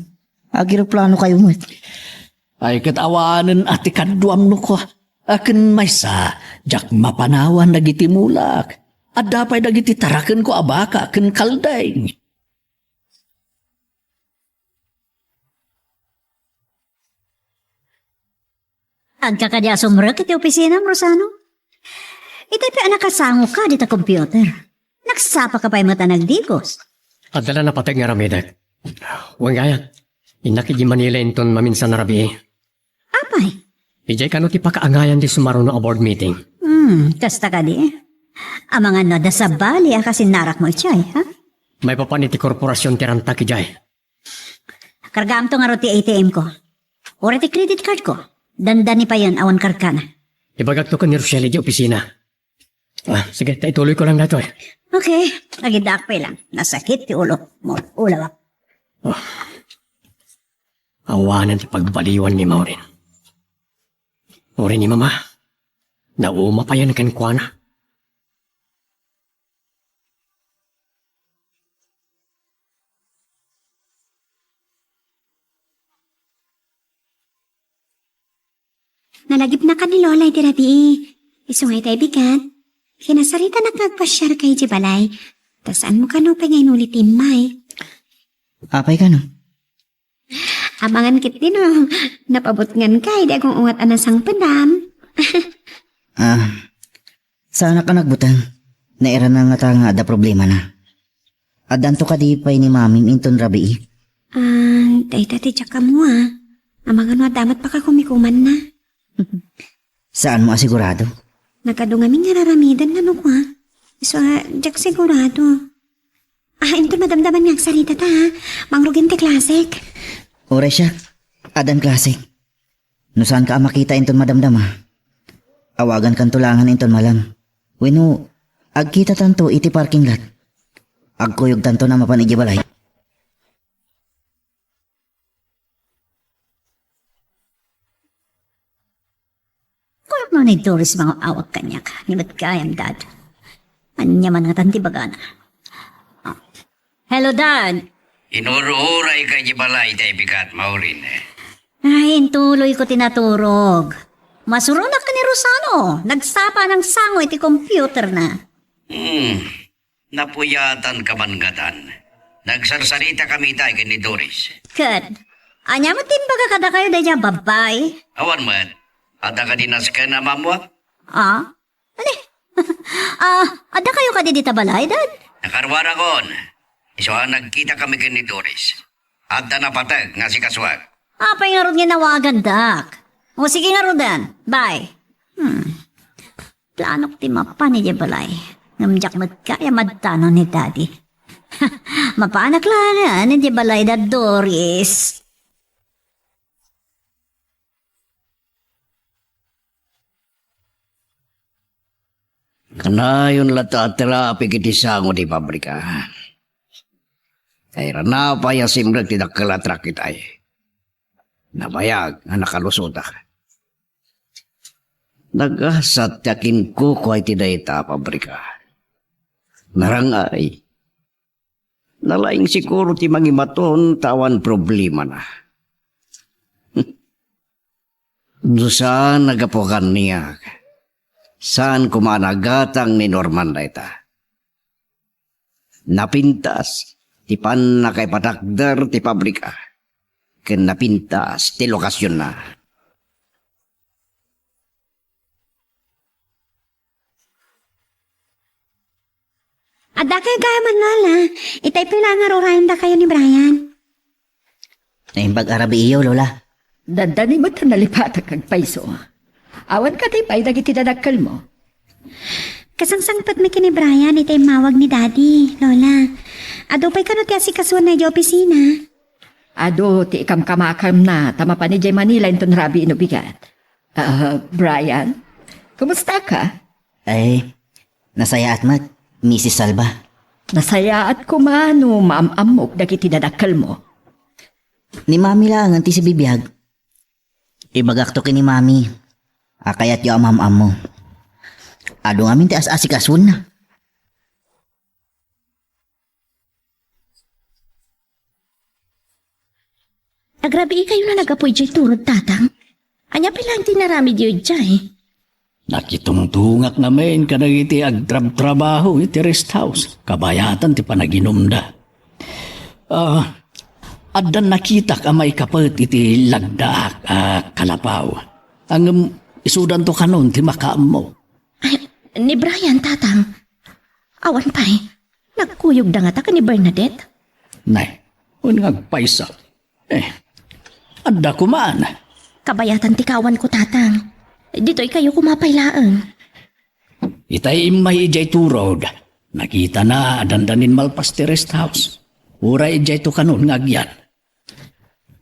Ageroplano kayo met. Ay, ket awanen a ti kaduam no kua. Ken maysa, diak mapanawan dagiti mulak. Adda pay dagiti tarakenko a baka ken kaldeng. Agka kadi a sumrek iti opisinam, Rosano? Itay pay a nakasangoka dita computer. Nagsapaka pay met a nagdigos. Adda la napateg nga aramidek. Wen gayam, innak idiay Manila inton maminsan a rabii. Apay? Idiay kano ti pakaangayan ti sumaruno a board meeting. Hmm, kasta kadi. Amangan no adda sabali a kasinnarakmo idiay, ha? Maipapan iti korporasion ti rantak idiay. Kargaamto ngarud ti A T M ko. Uray ti credit card ko. Dandani payen awan kargana. Ibagakto ken ni Rochelle idiay opisina. Ah, sige, ta ituloyko lang daytoy. Okay, agidaak pay lang. Nasakit ti ulo mo. Ulo. Ah. Awanen ti pagbaliwan ni Maureen. Uray ni Mama, nauma payen kenkuana. Nalagipnaka ni Lola iti rabii. Isu nga itay bigat. Kinasaritanak nga agpasiarka idiay balay. Ta saanmo kano pay nga inuli ti immay. Apay kano? Amangan ketdi no napabutnganka idi agung-ungat a nasangpetdam. Ah, saanak a nagbuteng. Nairanan ngata nga adda problemana. Addanto kadi pay ni Mamim inton rabii? Ah, dayta ti diak ammo, ah. Amangan no adda met pakakumikumanna. Saanmo a sigurado? Nagadu ngamin nga ar-aramidenna no kua. Isu a diak sigurado. Ah, inton madamdaman nga agsaritata, ha? Mangrugim ti klasek. Uray siak, addan klasek. No saanka a makita inton madamdama, awagankanto laengen inton malem. Wenno, agkitatanto iti parking lot. Agkuyogtanto a mapan idiay balay. Kuyogna ni Doris nga aw-awag kaniak, ngem met gayam, Dad. Ania man ngatan ti ibagana? Ah. Hello, Dad. Inur-urayka idiay balay, tay bigat, Maureen. Ay, intuloyko ti naturog. Masuronak ken ni Rosano. Nagsapa a nangsango iti computerna. Hmm. Napuyatanka man ngatan. Nagsarsaritakami itay ken ni Doris. Ket, ania met ti imbaga kadakayo daydiay a babbai? Awan met. Adda kadi nasken a mammuak? Ah? Ani? Ah, adda kayo kadi dita balay, Dad? Nakaruarakon. Isu a nagkitakami ken ni Doris. Adda napateg nga asikasuak. Apay ngarud nga inawagandak? O sige ngaruden. Bye. Hmm. Tanok ti mapan idiay balay. Ngem diak met kaya madtanon ni Daddy. Mapanak laengen idiay balay da Doris. Kanayon latta a traffic iti sango ti pabrika. Kayatna pay a simrek ti dakkel a truck itay. Nabayag nga nakalusodak. Nagasat ti akinkukua iti dayta a pabrika. Narang-ay. Nalaing siguro ti mangimaton ta awan problemana. No saan a gapu kaniak, saan koma a nagatang ni Norman dayta. Napintas ti pannakaipatakder ti pabrika, ken napintas ti lokasionna. Adda kayo gayam, Lola. Itay pay la nga rurayendakayo ni Brian. Naimbag a rabiiyo, Lola. Dandani met a nalipatak agpayso. Awan kadi pay dagiti dadakkelmo. Kasangsangpetmi ken ni Brian iti immawag ni Daddy, Lola. Adu pay kano ti asikasuanna idiay opisina? Adu ti ikamkamakamna ta mapan idiay Manila inton rabii no bigat. Ah, Brian, kumusta ka? Ay, nasayaat met, Misis Salva. Nasayaat koma no maam-ammok dagiti dadakkelmo. Ni Mami laengen ti sibibiag. Ibagakto ken ni Mami a kayatyo a maam-ammo. Adu ngamin ti as-asikasuenna. Agrabiikayon a naggapu idiay turod, Tatang. Ania pay laeng ti inaramidyo idiay? Nakitungtungak ngamin kadagiti agtrabtrabaho iti rest house. Kabayatan ti panaginumda. Ah, addan nakitak a maikapet iti lagdaak a kalapaw. Ngem isudanto kanon ti makaammo. Ay, ni Brian, Tatang. Awan pay. Nagkuyogda ngata ken ni Bernadette? Nay, wen nga agpayso. Eh, adda koman. Kabayatan ti kaawanko, Tatang. Ditoy kayo koma pay laeng. Itay immay idiay turod. Nakitana a dandanin malpas ti rest house. Uray idiayto kanon nga agyan.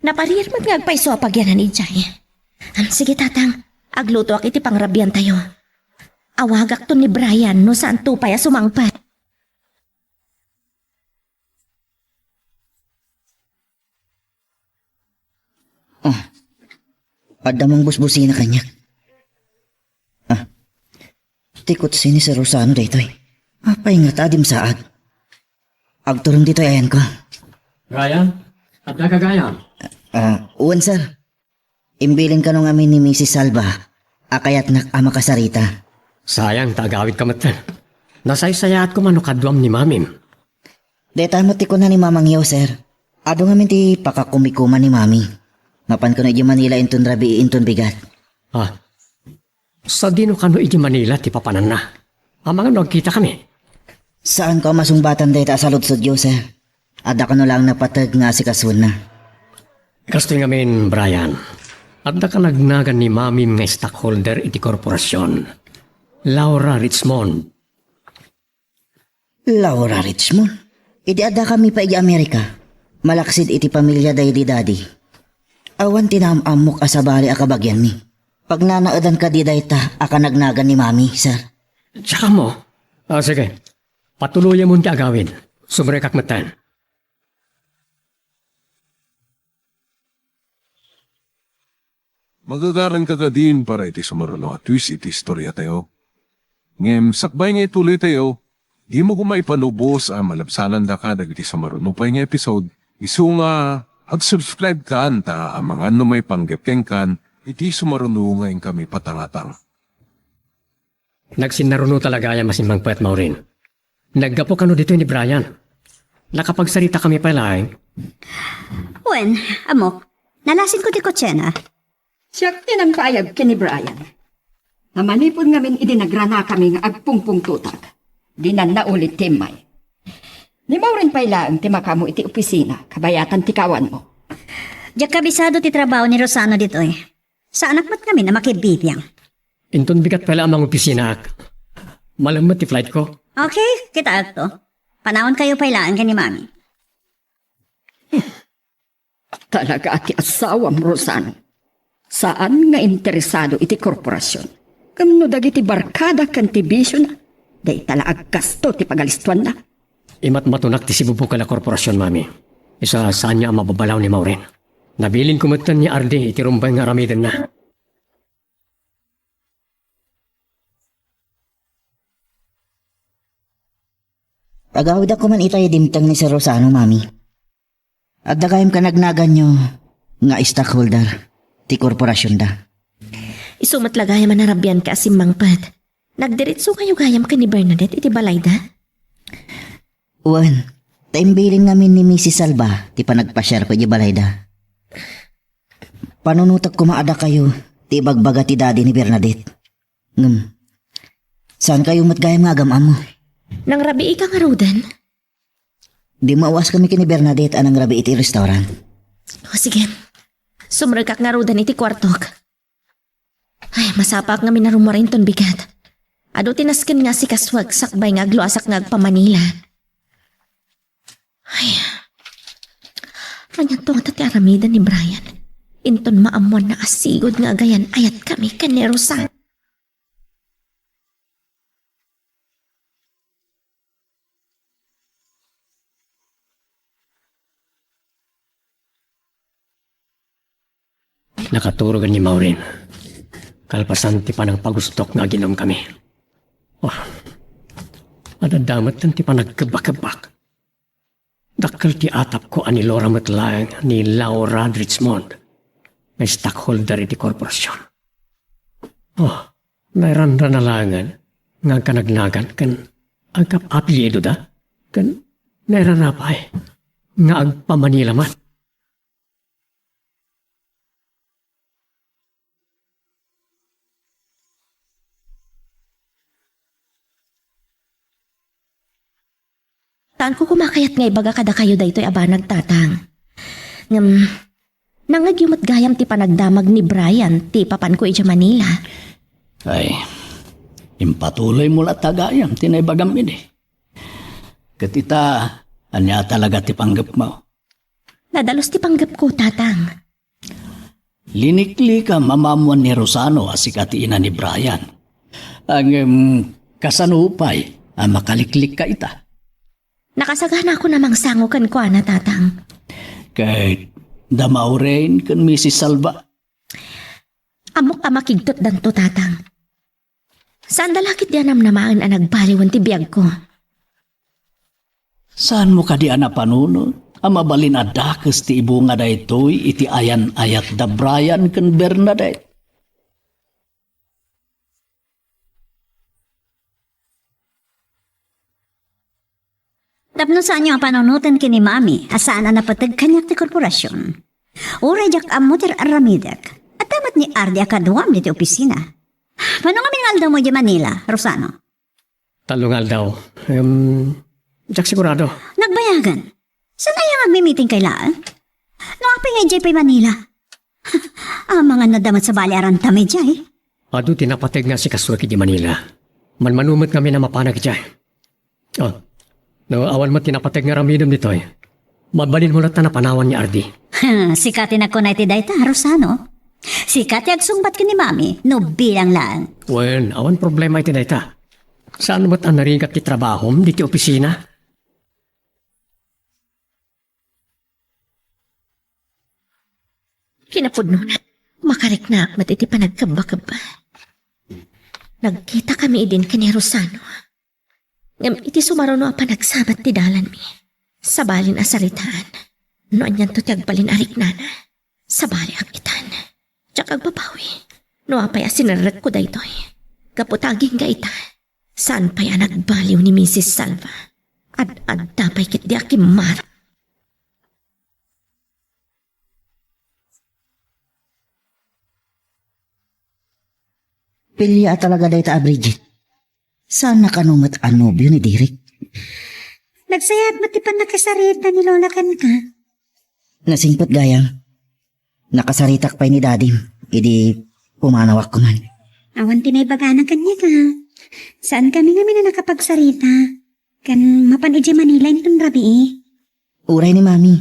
Naparir met nga agpayso a pagyanan idiay. Am, sige, Tatang. Aglutoak iti pangrabiantayo. Awagakton ni Brian no saanto pay a sumangpet. Ah, adda mangbusbusina kaniak. Ah, ti kotse ni Sir Rosano daytoy. Apay ngata a dimsaag? Agturong ditoy ayanko. Brian, adda ka gayam? Ah, wen, sir. Imbilin kano ngamin ni Misis Salva a kayatnak a makasarita. Sayang ta agawidka metten. Nasaysayaat koma no kaduam ni Mamim. Dayta met ti kuna ni Mamangyo, sir. Adu ngamin ti pakakumikuma ni Mami. Mapan kano idiay Manila inton rabii inton bigat. Ah, sadino kano idiay Manila ti papananna? Amangan no agkitakami. Saanko a masungbatan dayta a saludsodyo, sir. Adda kano laeng napateg nga asikasuenna. Kastoy ngamin, Brian. Adda ka nagnagan ni Mamim nga stockholder iti korporasion. Laura Richmond. Laura Richmond? Idi addakami pay idiay Amerika, malaksid iti pamiliada idi Daddy. Awan ti naam-ammok a sabali a kabagianmi. Pagnanaedan kadi dayta a kanagnagan ni Mami, sir? Tsaka mo? Ah, sige. Patuloyamon ti agawid. Sumrekak metten. Magagaranka kadin para iti sumaruno a twist iti istoriatayo. Ngem sakbay nga ituloytayo, dimo koma ipalubos a malabsanandaka dagiti sumaruno pay nga episode, isu nga ag-subscribe kan ta amangan no maipanggep kenkan iti sumaruno nga inkami patangatang. Nagsinnaruno talaga a masimmangpet, Maureen. Naggapu kano ditoy ni Brian? Nakapagsaritakami pay laeng? Wen, ammok, nalasinko ti kotsena. Siak ti nangbayag ken ni Brian. Ta manipud ngamin idi nagranakami nga agpungpungtotak, dinan naulit ti immay. Ni Maureen pay laeng ti makaammo iti opisina, kabayatan ti kaawanmo. Diak kabisado ti trabaho ni Rosano ditoy. Saanak met ngamin a makibibiang. Inton bigat pay la a mangopisinaak, Malem met ti flight ko. Okay, kitaekto. Panawankayo pay laeng ken ni Mami. Talaga ti asawam, Rosano. Saan nga interesado iti korporasion. Ngem no dagiti barkada ken ti bisiona, dayta la aggasto ti pagalistoanna. Imatmatonak ti sibubukel a korporasion, Mami. Isu a saan nga a mababalaw ni Maureen. Nabilinko metten ni Ardi iti rumbeng nga aramidenna. Agawidak koman itay dimteng ni Sir Rosano, Mami. Adda gayam kanagnaganyo nga stockholder ti korporasionda. Isu met la gayam a narabian ka a simmangpet. Nagdiritso kayo gayam ken ni Bernadette iti balayda? Wen, ta imbilin ngamin ni Misis Salva ti panagpasiarko iti balayda. Panunotek koma a dakayo ti ibagbaga ti dadi ni Bernadette. Ngem, saan kayo met gayam nga agam-ammo? Nangrabii ka ngaruden? Dimmawaskami ken ni Bernadette a nangrabii iti restaurant. O, sige. Sumrekak ngaruden iti kuartok. Ay, masapaak ngamin a rummuar inton bigat. Adu ti nasken nga asikasuek sakbay nga agluasak nga agpa-Manila. Ay, anianto ngata ti aramiden ni Brian? Inton maammoanna a sigud nga agayan-ayatkami ken ni Rosan. Nakaturogen ni Maureen. Kalpasan ti panangpagustok nga aginom kami. Oh, adda met ti panagkebbakebbak. Dakkel ti atapko a ni Laura met laeng ni Laura Richmond, nga stockholder iti korporasion. Oh, nairanrana laengen nga agkanagnagan ken agkap-apelyidoda, ken nairana pay nga agpa-Manila met. Saanko koma kayat nga ibaga kadakayo daytoy a banag, Tatang. Ngem, nangngegyo met gayam ti panagdamag ni Brian ti ipapanko idiay Manila. Ay, impatuloymo latta gayam ti naibagam idi. Ket ita, ania talaga ti panggepmo? Nadalus ti panggepko, Tatang. Liniklikam a maammoan ni Rosano a sika ti ina ni Brian. Ngem kasano pay a makaliklikka ita? Nakasaganakon a mangsango kenkuana, Tatang. Ket da Maureen ken Misis Salva? Ammok a makigtutdanto, Tatang. Saanda la ketdi a namnamaen a nagbaliwen ti biagko. Saanmo kadi a napanunot a mabalin a dakes ti ibunga daytoy iti ayan-ayat da Brian ken Bernadette? Tapno saanyo a panunoten ken ni Mami a saan a napateg kaniak ti korporasion. Uray diak ammo ti ar-aramidek. Adda met ni Ardi a kaduam ditoy opisina. Mano ngamin nga aldawmo idiay Manila, Rosano? Tallo nga aldaw. Em, diak sigurado. Nagbayagan. Saan aya nga agmi-meeting kay laeng? No apay nga idiay pay Manila? Amangan na damat sabali a rantam idiay. Adu ti napateg nga asikasuek idiay Manila. Manmano met ngamin a mapanak idiay. Oh, no, awan met ti napateg nga aramidem ditoy. Mabalinmo latta a panawan ni Ardi. Ha, sika ti nagkuna iti dayta, Rosano. Sika ti agsungbat ken ni Mami, no bilang laeng. Wen, awan problema iti dayta. Saan met a narigat ti trabahom ditoy opisina? Kinapudnona, makariknaak met iti panagkebbakebba. Nagkitakami idin ken ni Rosano. Ngem iti sumaruno a panagsabat ti dalanmi, sabalin a saritaan no anianto ti agbalin a riknana. Sabaliak itan. Diak agbabawi no apay a sinerrekko daytoy. Gapu ta agingga ita, saan pay a nagbaliw ni Misis Salva. Ad-adda pay ketdi a kimmara. Pilia talaga dayta a Bridget. Saan na kano met a nobio ni Derek? Nagsayaat met ti pannakasarita ni Lola kenka. Nasingpet gayam. Nakasaritak pay ni Dadim idi pumanawak koman. Awan ti naibagana kaniak, a. Saan kami ngamin a nakapagsarita? Ken mapan idiay Manila inton rabii. Uray ni Mami.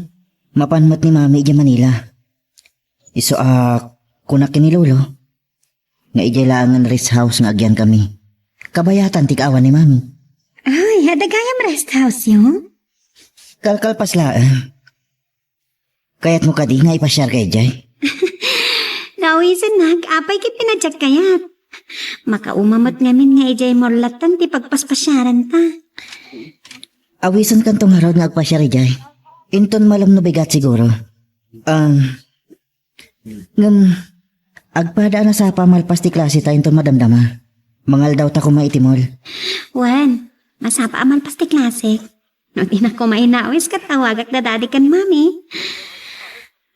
Mapan met ni Mami idiay Manila. Isu a kunak ken ni Lolo nga idiay laengen rest house nga agyan kami. Kabayatan ti kaawan ni Mami. Ay, adda gayam rest house yo? Kalkalpas laeng. Kayatmo kadi nga ipasiarka idiay? Naawisennak, apay ket pinadiak kayat. Makauma met ngamin nga idiay mall lattan ti pagpaspasiaranta. Awisenkanto ngarud nga agpasiar idiay. Inton malem no bigat siguro. Um, ngem, agpada a nasapa a malpas ti klaseta inton madamdama. Mangaldawta koma iti mall. Wen, masapa a malpas ti klase. No dinak koma inawis ket awagak da Daddy ken Mami.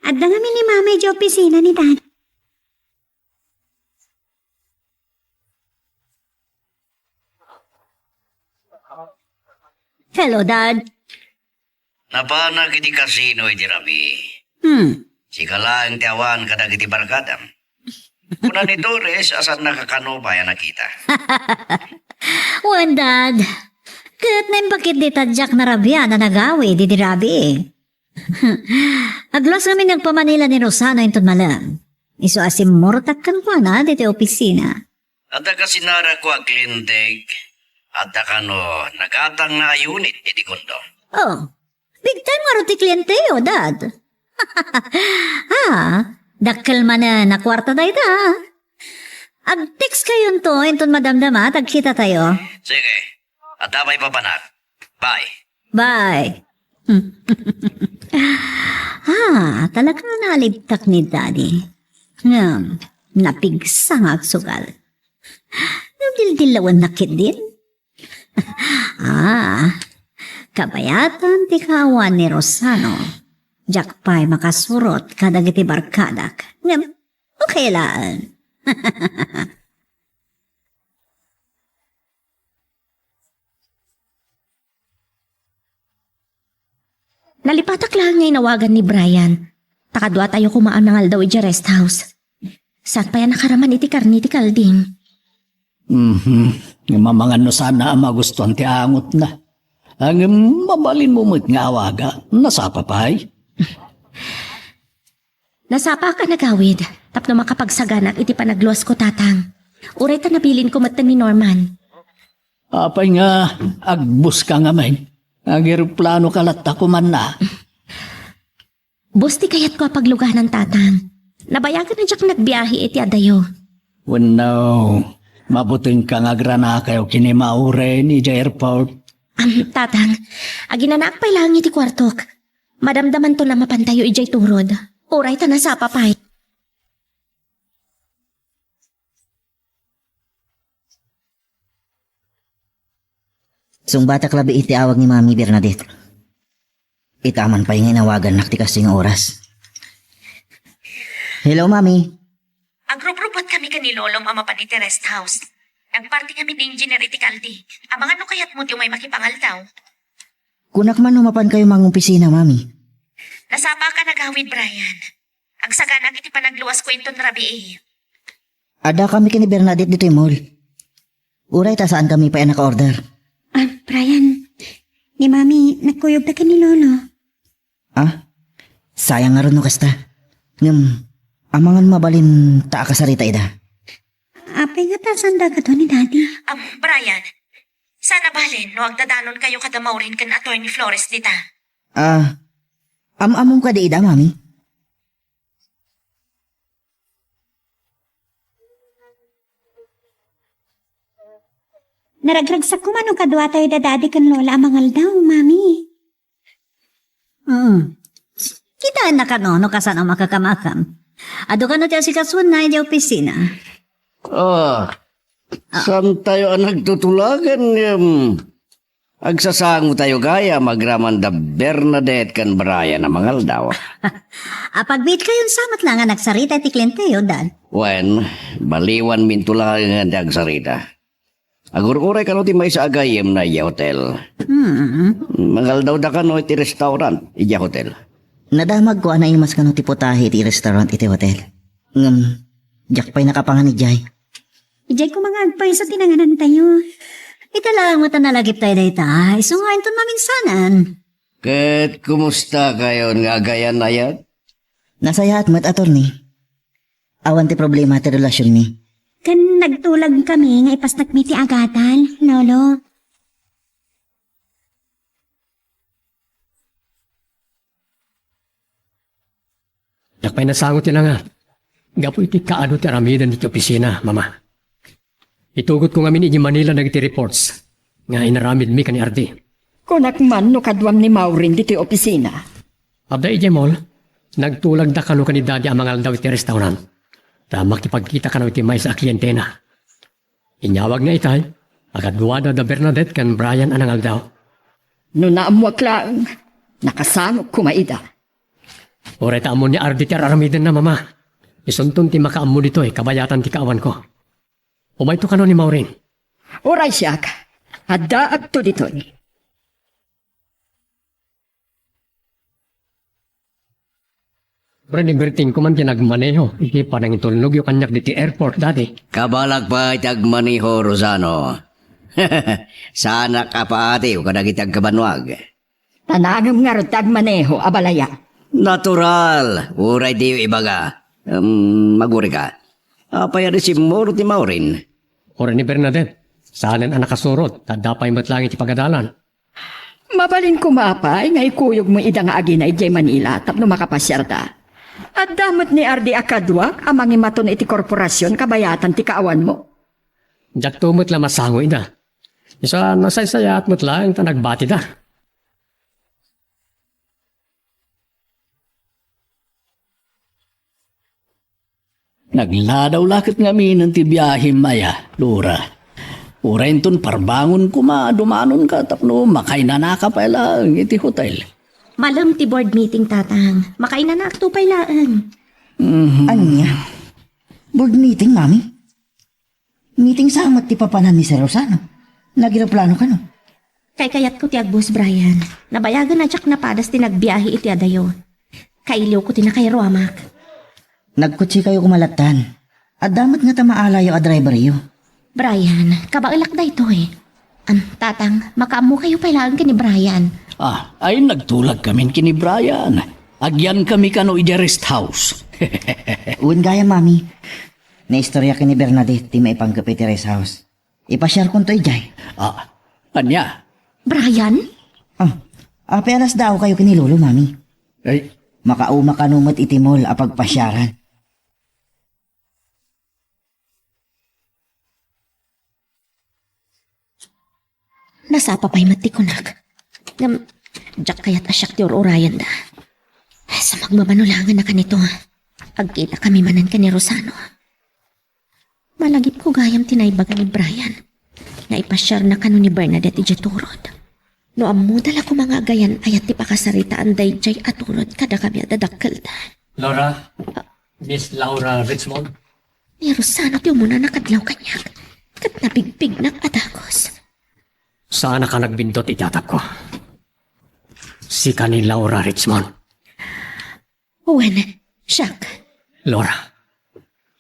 Adda ngamin ni Mami idiay opisina ni Daddy. Hello, Dad. Napanak iti kasino iti rabii. Hmm. Sika laeng ti awan kadagiti barkadam. Kuna ni Torres a saannaka kano pay a nakita. Wen, Dad. Ket naimbag ketdi ta diak narabian a nagawid idi rabii. Agluas ngamin nga agpa-Manila ni Rosano inton malem. Isu a simmurtak kenkuana ditoy opisina. Adda kasinarako a klientek, adda kano nagatangna a unit iti kondo. Oh, big time ngarud ti klienteyo, Dad. Ah, dakkel manen a kuarta dayta. Ag-text kayonto inton madamdama ta agkitatayo. Sige, adda pay papanak. Bye. Bye. Ah, talaga nalibtak ni Daddy. Ngem, napigsa nga agsugal. Ngem dildilawennak ketdin. Ah, kabayatan ti kaawan ni Rosano. Diak pay makasurot kadagiti barkadak. Ngem, okay laeng. Nalipatak laeng nga inawagan ni Brian. Ta kaduatayo koma a nangaldaw idiay rest house. Saan pay a nakaraman iti karne ti kalding? Mhm. Mamangan no saan a magustuan ti angotna. Ngem mabalinmo met nga awaga. Nasapa pay? Nasapaak a nagawid tapno makapagsaganak iti panagluasko, Tatang. Uray ta nabilinko metten ni Norman. Apay nga agbuska ngamin? Ageroplano ka latta komanna. Bus ti kayatko a pagluganan, Tatang. Nabayagan a diak nagbiahe iti adayo. Wenno, mabutengka nga agranakayo ken ni Maureen idiay airport. Am, Tatang, aginanaak pay laeng iti kuartok. Madamdamanton a mapantayo idiay turod. Uray ta nasapa pay. Sungbatak labi iti awag ni Mami Bernadette. Ita man pay nga inawagannak ti kastoy nga oras. Hello, Mami. Agrubrubot kami ken ni Lolom a mapan iti rest house. Nagparti kami ti engineer iti kaldi. Amangan no kayatmo ti umay makipangaldaw. Kunak man no mapankayo mangopisina, Mami. Nasapaak a nagawid, Brian. Agsaganak iti panagluasko inton rabii. Adda kami ken ni Bernadette ditoy mall. Uray ta saan kami pay a naka-order. Ah, Brian, ni Mami, nagkuyogda ken ni Lolo. Ah? Sayang ngarud no kasta. Ngem, amangan mabalin ta akasarita ida. Apay nga ta saan dagado ni Daddy? Am, Brian, saan a balin no agdadanonkayo kada Maureen ken Attorney Flores dita. Ah, am-amom kadi ida, Mami? Naragragsakko man no kaduatayo da Daddy ken Lola a mangaldaw, Mami. Mm. Kitaennak kano no kasano makakamakam. Adu kano ti asikasuenna idiay opisina? Ah, saantayo a nagtutulagan ngem agsasangotayo gayam agraman da Bernadette ken Brian a mangaldaw. Apagbiitkayon sa met laeng a nagsarita iti klienteyo, Dad. Wen, baliwanminto laengen ti agsarita. Agur-uray kano ti maysa a gayyemna idiay hotel. Mm. Mangaldawda kano iti restaurant idiay hotel. Nadamagko a naimas kano ti putahe iti restaurant iti hotel. Ngem, diak pay nakapangan idiay. Idiay koma nga agpayso ti nanganantayo. Ita laeng met a nalagiptayo dayta, isu nga inton maminsanan. Ket kumusta kayon nga agayan-ayat? Nasayaat met, attorney. Awan ti problema ti relasionmi. Ken nagtulag kami nga ipastakmi ti agadal, Lolo. Diak pay nasango ti nanga. Gapu iti kaadu ti aramiden iti opisina, Mama. Itugotko ngamin iti Manila dagiti reports nga inaramidmi ken ni Ardi. Kunak man no kaduam ni Maureen ditoy opisina. Adda idiay mall, nagtulagda kano ken ni Daddy a mangaldaw iti restaurant. Ta makipagkita kano iti maysa a klientena. Inyawagna itay, a kaduada da Bernadette ken Brian a nangaldaw. No naammoak laeng, nakasangok koma ida. Uray ta ammon ni Ardi ti ar-aramidenna, Mama. Isunton ti makaammo ditoy kabayatan ti kaawanko. Umayto kano ni Maureen. Uray siak, addaakto ditoy. Uray ni Berting, koma ti nagmaneho iti panangitulnogyo kaniak ditoy airport, Daddy. Kabalak pay ti agmaneho, Rosano. Saanak a paatiw kadagiti agkabannuag. Ta naangem ngarud ti agmaneho, abalaya. Natural, uray diyo ibaga. Em, magurika. Apay a resibo ti Maureen? Uray ni Bernadette, saanen a nakasurot, ta adda pay met laeng iti pagadalan. Mabalin koma pay nga ikuyogmo ida nga agina idiay Manila tapno makapasiarda. Adda met ni Ardi a kaduak a mangimaton iti korporasion kabayatan ti kaawanmo. Diakto met la masango ida. Isu a nasaysayaat met laeng ta nagbatida. Nagladaw la ket ngaminen ti biahim aya, Lora. Uray inton parbangon koma, dumanonka tapno makainanaka pay laeng iti hotel. Malem ti board meeting, Tatang. Makainanakto pay laeng. Mhm. Ania? Board meeting, Mami? Meeting sa met ti papanan ni Sir Rosano. Nagreplano kano? Kaykayatko ti agbus, Brian. Nabayagen a diak napadas ti nagbiahe iti adayo. Kailiwko ti nakairuamak. Nagkotsekayo koma lattan. Adda met ngata maalayo a driveryo. Brian, kabaelak daytoy. Am, Tatang, makaammokayo pay laeng ken ni Brian. Ah, ay nagtulagkamin ken ni Brian. Agyankami kano idiay rest house. Wen gayam, Mami. Naistorya ken ni Bernadette ti maipanggep iti rest house. Ipasiarkonto idiay. Ah, ania? Brian? Ah, apay alas dao kayo ken ni Lolo, Mami? Ay. Makauma kano met iti mall a pagpasiaran. Nasapa pay met ti kunak. Ngem, diak kayat a siak ti ur-urayenda. Sa magmamano laengen a kanito, agkitakami manen ken ni Rosano. Malagipko gayam ti naibaga ni Brian nga ipasiarna kano ni Bernadette idiay turod. No ammoda la koma nga agayan-ayat ti pakasaritaan daydiay a turod kadakami a dadakkelda. Laura, Miss Laura Richmond? Ni Rosano ti umuna a nakadlaw kaniak, ket napigpignak a dagus. Saanak a nagbindut iti atapko. Sika ni Laura Richmond. Wen, siak. Laura,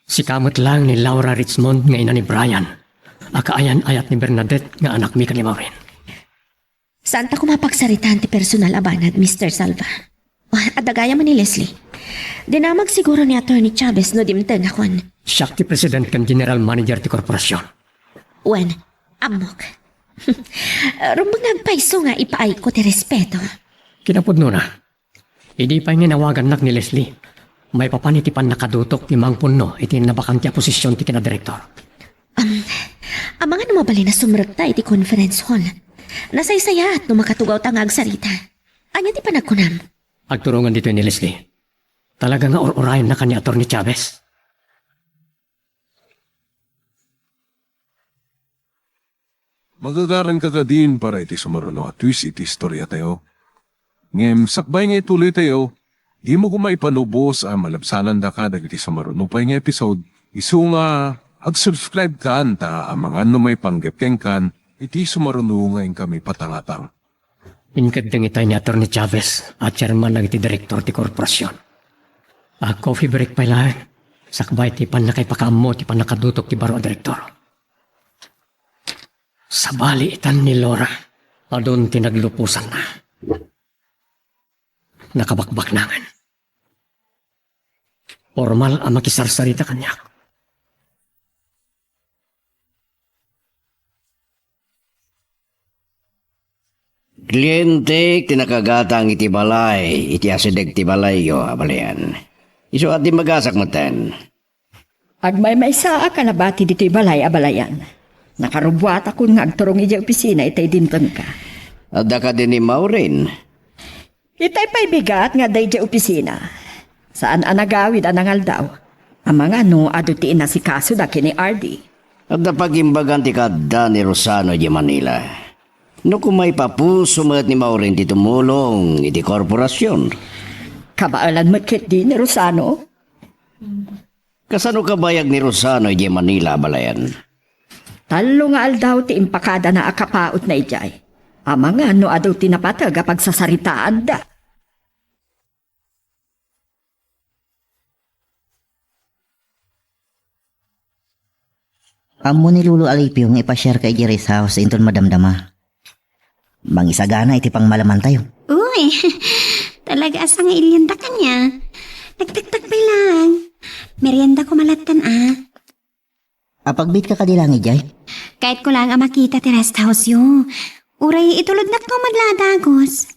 sika met laeng ni Laura Richmond nga ina ni Brian, a kaayan-ayat ni Bernadette nga anakmi ken ni Maureen. Saanta koma pagsaritaan ti personal a banag, Mister Salva. Oh, adda gayam ni Leslie. Dinamag siguro ni Attorney Chavez no dimtengakon. Siak ti president ken general manager ti korporasion. Wen, ammok. Rumbeng nga agpayso nga ipaayko ti respeto. Kinapudnona, idi pay nga inawagannak ni Leslie, maipapan iti pannakadutok ti mangpunno iti nabakanti a posision ti kinadirektor. Am, amangan no mabalin a sumrekta iti conference hall. Nasaysayaat no makatugawta nga agsarita. Ania ti panagkunam? Agturongen ditoy ni Leslie. Talaga nga ur-urayennak ni Attorney Chavez. Magagaranka kadin para iti sumaruno a twist iti istoriatayo. Ngem sakbay nga ituloytayo, dimo koma ipalubos a malabsanandaka dagiti sumaruno pay nga episode, isu nga ag-subscribe kan ta amangan no maipanggep kenkan iti sumaruno nga inkami patangatang. Inkeddeng itay ni Attorney Chavez a chairman dagiti direktor ti korporasion. A coffee break pay laeng. Sakbay ti pannakaipakaammo ti pannakadutok ti baro a direktor. Sabali itan ni Laura, adun ti nagluposanna. Nakabakbaknangan. Pormal a makisarsarita kaniak. Klientek ti nakagatang iti balay, iti asideg ti balayyo, abalayan. Isu a dimmagasak metten. Agmaymaysaak a nabati ditoy balay, abalayan. Nakarubbuatakon nga agturong idiay opisina itay dimtengka. Adda kadi ni Maureen? Itay pay bigat nga adda idiay opisina. Saan a nagawid a nangaldaw. Amangan no adu ti inasikasoda ken ni Ardy. Adda pagimbagan ti kaadda ni Rosano idiay Manila. No koma, ipapuso met ni Maureen ti tumulong iti korporasion. Kabaelan met ketdi ni Rosano? Kasano kabayag ni Rosano idiay Manila, abalayan? Tallo nga aldaw ti impakadana a kapautna idiay. Amangan no adu ti napateg a pagsasaritaanda. Ammo ni Lolo Alipio nga ipasiarka idiay rest house inton madamdama. Mangisagana iti pangmalamantayo. Uy, talaga a sangailianta kaniak. Nagtaktak pay laeng. Merienda ko malattan a. Apagbiitka kadi laeng idiay? Kayatko laeng a makita ti rest house-yo. Uray itulodnak no met la a dagus.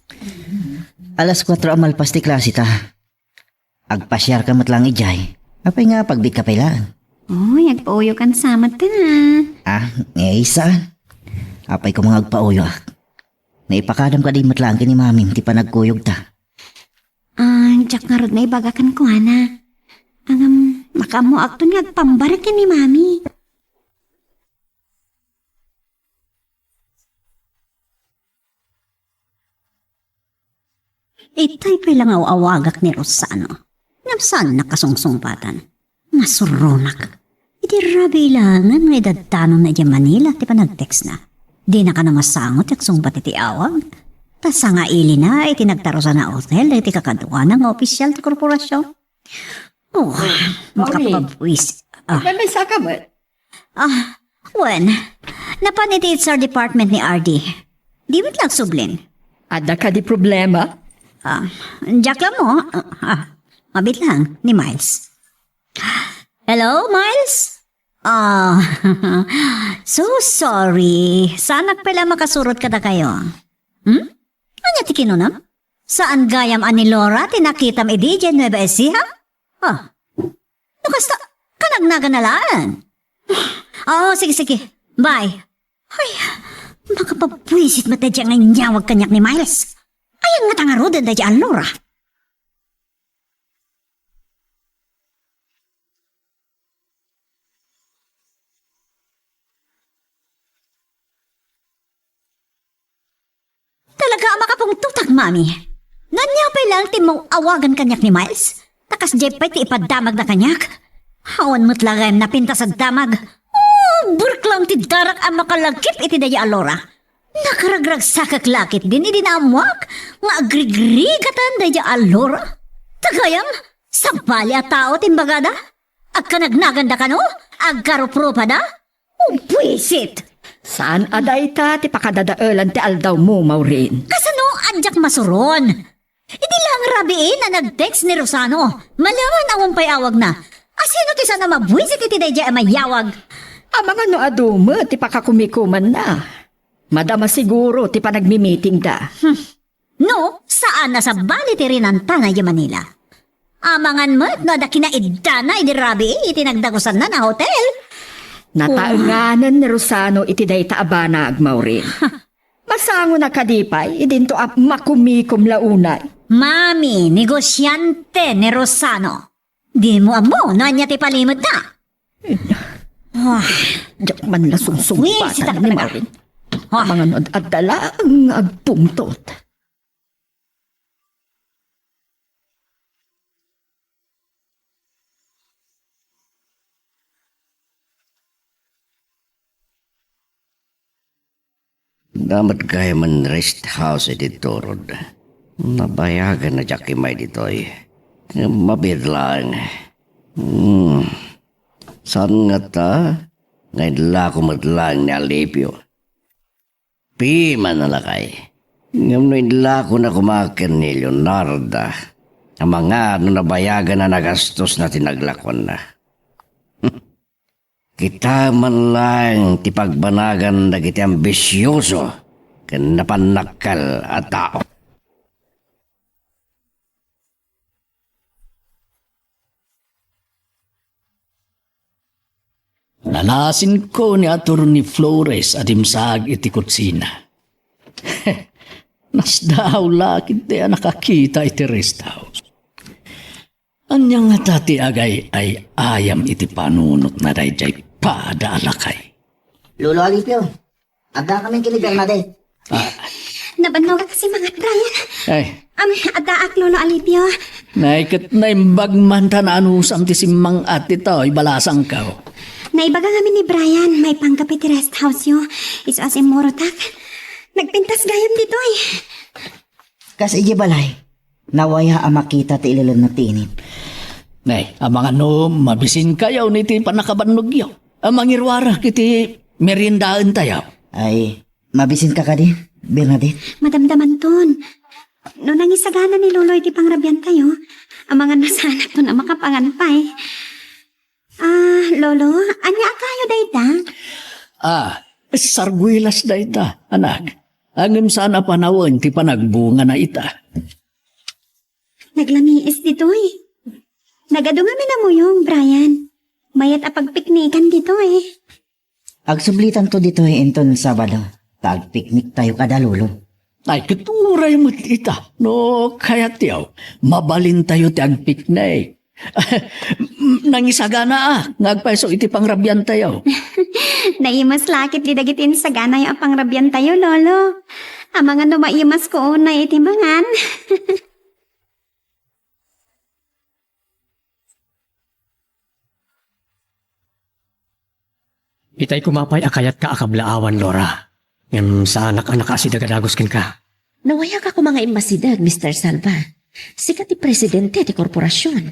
Alas kuatro a malpas ti klaseta. Agpasiarka met laeng idiay. Apay nga apagbiitka pay laeng? Uy, agpauyokan sa met a. Ah, eh, saan? Apay koma nga agpauyoak? Naipakadam kadi met laeng ken ni Mamim ti panagkuyogta? Ah, diak ngarud naibaga kenkuana. Ngem, makaammoakton nga agpambarek ken ni Mami. Itay pay la nga aw-awagak ni Rosano. Ngem saan nakasungsungpatan. Masuronak. Idi rabii laengen nga idaddanonna idiay Manila ti panagtextna. Dina kano masango ti agsungbat iti awag. Ta sangailina iti nagtarusan a hotel dagiti kakaduana nga opisial ti korporasion. Oh, Maureen. Makapabuis. Ah. May, may saka met. Ah, wen, napan iti H R department ni Ardy. Di met la agsublin. Adda kadi problema? Ah, diak la ammo. Ah, ah, mabiit lang ni Miles. Hello, Miles? Ah, so sorry. Saanak pay la makasurot kadakayo. Hmm? Ania ti kinunam? Saan gayam a ni Laura ti nakitam idi idiay Nueva Ecija? Ah, no kasta, kanagnagan na laeng. Oo, sige, sige. Bye. Ay, makapabuisit met daydiay nga inyawag kaniak ni Miles. Ayan ngata ngaruden daydiay a Laura. Talaga a makapungtotak, Mami. No ania pay laeng ti maw-awagan kaniak ni Miles? Ta kasdiay pay ti ipadamagna kaniak. Awan met la gayam napintas a damag. Oh, burk laeng ti darak a makalagip iti daydiay a Laura. Nakaragragsakek la ketdin idi naammoak nga agrigrigaten daydiay a Laura. Ta gayam, sabali a tao ti imbagada? Agkanagnaganda kano? Agkaruprupada? Buisit! Saan a dayta ti pakadadaelan ti aldawmo, Maureen? Kasano a diak masuron? Idi laeng rabii a nag-text ni Rosano, maliwan awan pay awagna. Asino ti saan a mabuisit iti daydiay a mayawag? Amangan no adu met ti pakakumikumanna. Madama siguro ti panagmimitingda. Hmm. No, saan a sabali ti rinantana idiay Manila. Amangan met no adda kinaiddana idi rabii iti nagdagusanna a hotel. Nataenganen ni Rosano iti dayta a banag, Maureen. Masangona kadi pay idinto a makumikom la unay? Mami, negosiante ni Rosano. Dimo ammo no ania ti palimetna. Ah. Diak man la sungsungpatan ni Maureen. Ah. Amangan no ad-, adda laeng nga agpungtot. Adda met gayamen rest house iti turod. Nabayagen a diak immay ditoy. Ngem mabiit laeng. Hmm. Saan ngata nga idlako met laeng ni Alipio? Piman a lakay. Ngem no idlakona koma ken ni Leonarda, amangan no nabayagan a nagastosna ti naglakuanna. Kita man laeng ti pagbanagan dagiti ambisioso ken napannakkel a tao. Nanasinko ni Attorney Flores a dimsaag iti kutsina. Nasdaaw la ketdi a nakakita iti rest house. Ania ngata ti agay-ay-ayam iti panunotna daydiay pada a lakay? Lolo Alipio, adda kami ken ni Bernadette. Ah. Nabannoga kasi mangat, Brian. Ay. Am, addaak, Lolo Alipio. Nay, ket naimbag man ta naanusam ti simmang-at ditoy balasangko. Naibaga ngamin ni Brian, maipanggep iti rest house yo. Isu a simmurotak. Nagpintas gayam ditoy. Kas idiay balay, nawaya a makita ti ililenna ti init. Nay, amangan no mabisinkayo iti pannakabannogyo. A mangiruarak iti meriendaentayo. Ay, mabisinka kadi, Bernadette? Madamdamanton. No nangisagana ni Lolo iti pangrabiantayo, amangan no saanakton a makapangan pay. Ah, Lolo, ania a kayo dayta? Ah, sarguelas dayta, anak. Ngem saan a panawen ti panagbungana ita. Naglamiis ditoy. Nagadu ngamin a muyong, Brian. Mayat a pagpiknikan ditoy. Agsublitanto ditoy inton Sabado, ta agpikniktayo kada Lolo. Ay, ket uray met ita. No kayatyo, mabalintayo ti agpiknik. Nangisagana a nga agpayso iti pangrabiantayo. Naimas la ketdi dagiti insaganayo a pangrabiantayo, Lolo. Amangan no maimasko unay iti mangan. Itay koma pay a kayatka a kablaawan, Lora. Ngem saanak a nakaasideg a dagus kenka. Nawayak a koma nga immasideg, Mister Salva. Sika ti presidente ti korporasion.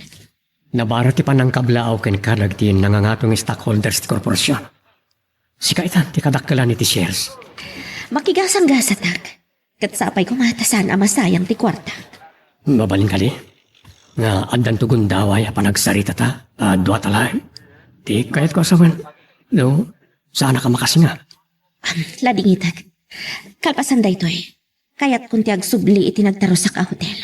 Nabaro ti pannangkablaaw kenka dagiti nangangato nga stockholders ti korporasion. Sika itan ti kadakkelan iti shares. Makigasanggasatak. Ket sapay koma ta saan a masayang ti kuarta. Mabalin kadi nga addanto gundaway a panagsaritata a duata laeng. Ti kayatko a sawen, no, saanak a makasinga. Am, ladingitek. Kalpasan daytoy, kayatkon ti agsubli iti nagtarusak a hotel.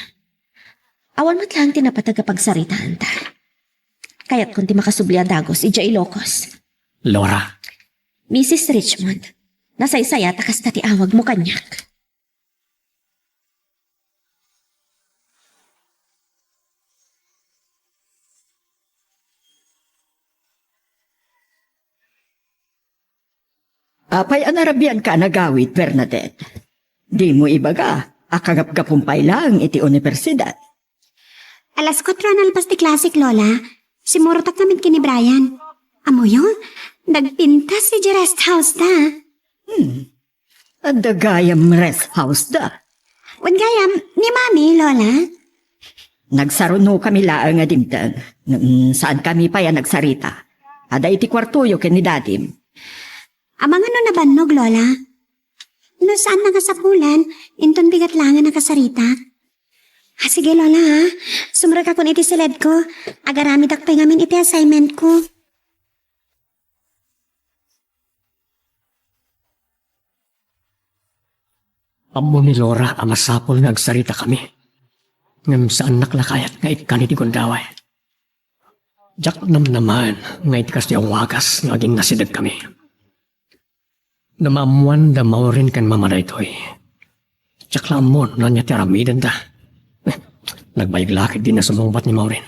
Awan met laeng ti napateg a pagsaritaanta. Kayatkon ti makasubli a dagus idiay Ilocos. Lora. Missus Richmond, nasaysayat a kasta ti awagmo kaniak. Apay a narabianka a nagawid, Bernadette? Dimo ibaga a kagapgapum pay laeng iti universidad. Alas kuatro a nalpas ti klasek, Lola. Simmurotak ngamin ken ni Brian. Ammoyo, nagpintas idiay rest house da. Hmm. Adda gayam rest house da. Wen gayam, ni Mami, Lola. Nagsarunokami laeng a dimteng. Mm, saankami pay a nagsarita. Adda iti kuartoyo ken ni Dadim. Amangan no nabannog, Lola. No saan nga sapulan, inton bigat laeng a nakasarita. Ah, sige, Lola, ha? Sumrekakon iti siledko. Agaramidak pay ngamin iti assignmentko. Ammo ni Lora a masapul nga agsaritakami. Ngem saannak la kayat nga ikkan iti gundaway. Diak namnamaen nga iti kasta a wagas nga aginnasidegkami. No maammoan da Maureen ken Mama daytoy, diak la ammo no ania ti aramidenda. Eh, nagbayag la ketdi a sumungbat ni Maureen.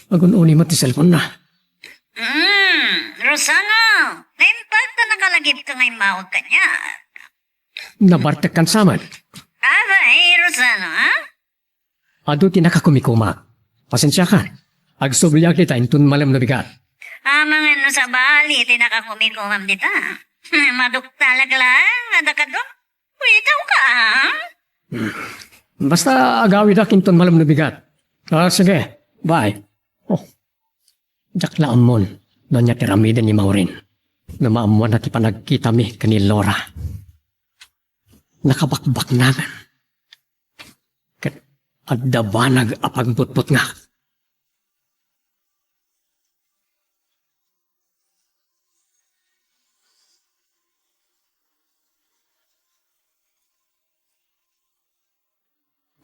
Agun-uni met ti cellphone-na. Hmm, Rosana, naimbag ta nakalagipka nga immawag kaniak. Nabartekkan sa met. Abay, Rosana, ha? Adu ti nakakumikumak. Pasensiakan. Agsubliak dita inton malem no bigat. Amangan no sabali ti nakakumikumam dita. Maduktalak laeng, adda kado. Witaw ka, ah? Hmm. Basta agawidak inton malem no bigat. Ah, sige. Bye. Oh. Diak la ammon no ania ti aramiden ni Maureen no maammoanna ti panagkitami ken ni Laura. Nakabakbaknangan ket adda banag a pagbutbutngak.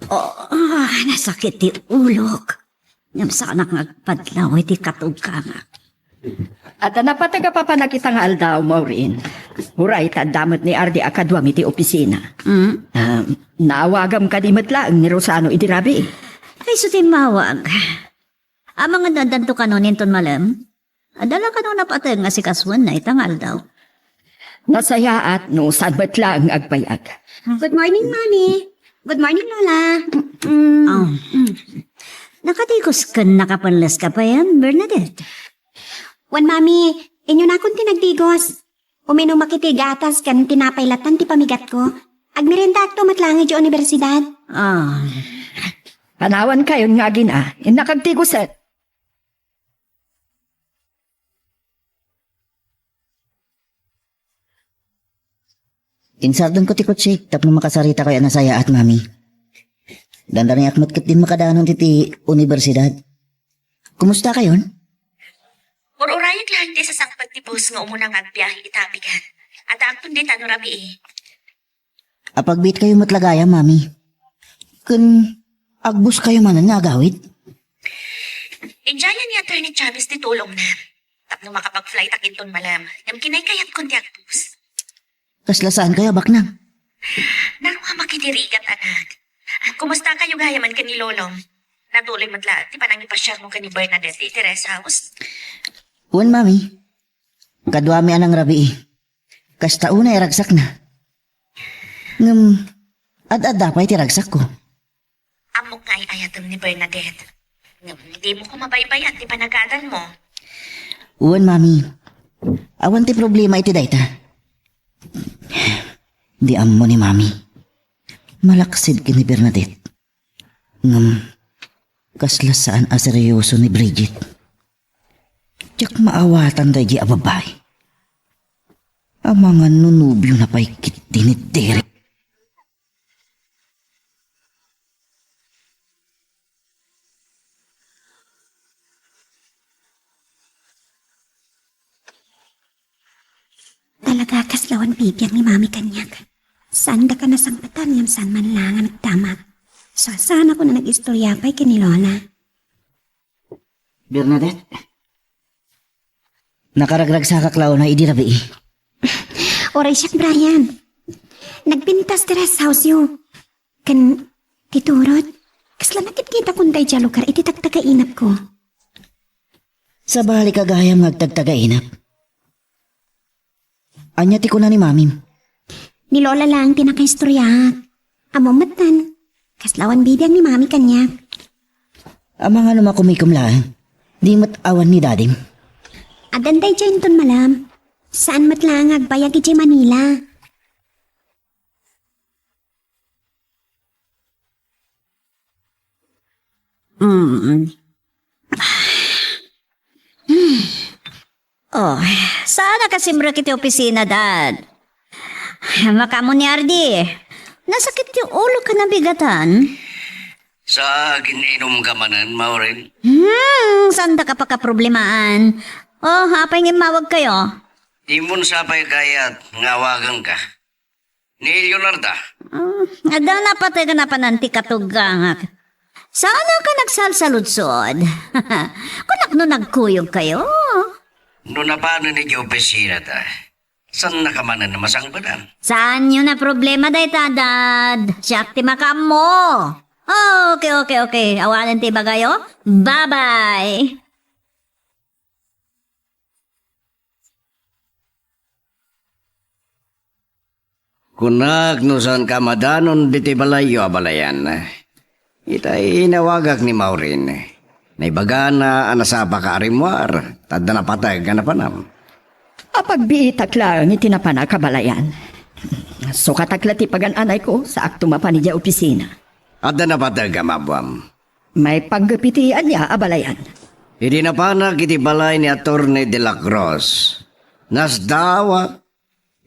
Oh, ah, nasakit ti ulok. Ngem saanak nga agpadlaw iti katugkangak. Adda napateg a papanak ita nga aldaw, Maureen. Uray ta adda met ni Ardi a kaduam iti opisina. Mm. Ah, naawagam kadi met laeng ni Rosano idi rabii. Ay, isu ti immawag. Amangan addanto kano inton malem? Adda la kano napateg nga sikasoenna ita nga aldaw? Nasayaat no saan met laeng nga agbayag. Good morning, Mami. Good morning, Lola. Mm. Ah. Nakadigos ken nakapelles ka payen, Bernadette? Wen, Mami, inyunakon ti nagdigos. Uminumak iti gatas ken tinapay latta ti pamigatko. Agmeriendaakto met laeng idiay universidad. Ah. Panawankayon nga agina, innak agdigosen. Insardenko ti kotsek tapno makasarita kayo a nasayaat, Mami. Dandaniak met ket din makadanon iti universidad. Kumusta kayon? Ur-urayek laeng ti sasangpet ti bus nga umuna nga agbiahe ita a bigat. Adda agtun dita no rabii. Apagbiit kayo met la gayam, Mami. Ken agbus kayo manen nga agawid? Idiayen ni Attorney Chavez ti tulongna. Tapno makapag-flight ak inton malem, ngem kinaykayatkon ti agbus. Kasla saan kayo abaknang? Naruamak iti rigat, anak. Kumusta kayo gayaman ken ni Lolom? Natuloy met la ti panangipasiarmo ken ni Bernadette iti rest house? Wen, Mami. Kaduami a nangrabii. Kasta unay a ragsakna. Ngem, ad-adda pay ti ragsakko. Ammok nga ay-ayatem ni Bernadette. Ngem, dimo ko mabaybayan ti panagadanmo. Wen, Mami. Awan ti problema iti dayta. Di ammo ni Mami. Malaksid ken ni Bernadette. Ngem, kasla saan a seryoso ni Bridget. Diak maawatan daydi a babai. Amangan no nobiona pay ketdi ni Derek. Talaga, kasla awan bibiang ni Mami kaniak. Saan daka nasangpetan ngem saan man laeng a nagdamag. Saan-saanakon a nag-istorya pay ken ni Lola. Bernadette? Nakaragragsakak la unay idi rabii. Uray siak, Brian. Nagpintas ti rest house-yo. Ken ti turod, kasla nakitkitakon daydiay a lugar iti tagtagainapko. Sabali ka gayam nga agtagtagainap. Ania ti kuna ni Mamim? Ni Lola laeng ti nakaistoryaak. Ammom metten, kasla awan bibiang ni Mami kaniak. Amangan no makumikom laeng, di met awan ni Dadim? Addan daydiay inton malem. Saan met laeng nga agbayag idiay Manila. Mm. Hmm. Oh, saan a kasimrek iti opisina, Dad? Makaammo ni Ardi. Nasakit ti ulo ken nabigatan. Sa gin-inom ka manen, Maureen? Hmm, saan da ka pakaproblemaan? Oh, apay nga immawag kayo? Dimon sa pay kayat nga awagan ka. Ni Leonarda. Hmm, adda napateg a napanan ti katugangak. Saan ka nagsalsaludsod? Kunak no nagkuyog kayo? No napanen iti opisina ta, saan na ka manen a masangpetan? Saanyo na problema dayta, Dad. Siak ti makaammo. Okay, okay, okay. Awanen ti ibagayo. Bye-bye. Kunak no saan ka madanon ditoy balayyo a balayan. Itay inawagak ni Maureen. Naibagana a nasapa ka a rimmuar, ta adda napateg a napanam. Apagbiitak laeng iti napanak a balayan. Sukatak la ti pagan-anayko, saakto mapan idiay opisina. Adda napateg a mabuam. Maipanggep iti ania a balayan? Idi napanak iti balay ni Attorney de la Cruz, nasdaawak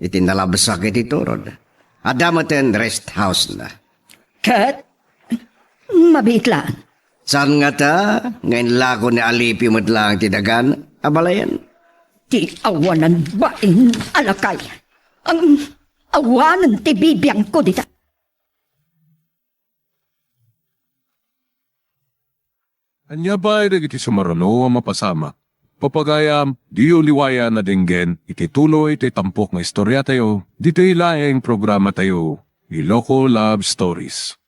iti nalabsak iti turod. Adda metten rest house-na. Ket mabiit laeng. Saan ngata nga inlako ni Alipio met laeng ti dagan a balayen? Ti awanan bain a lakay. Ang awanan ti bibiangko dita. Ania pay dagiti sumaruno a mapasamak? Papagayam, diyo liwayan a denggen iti tuloy ti tampok nga istoriatayo ditoy laeng programatayo, Iloko Love Stories.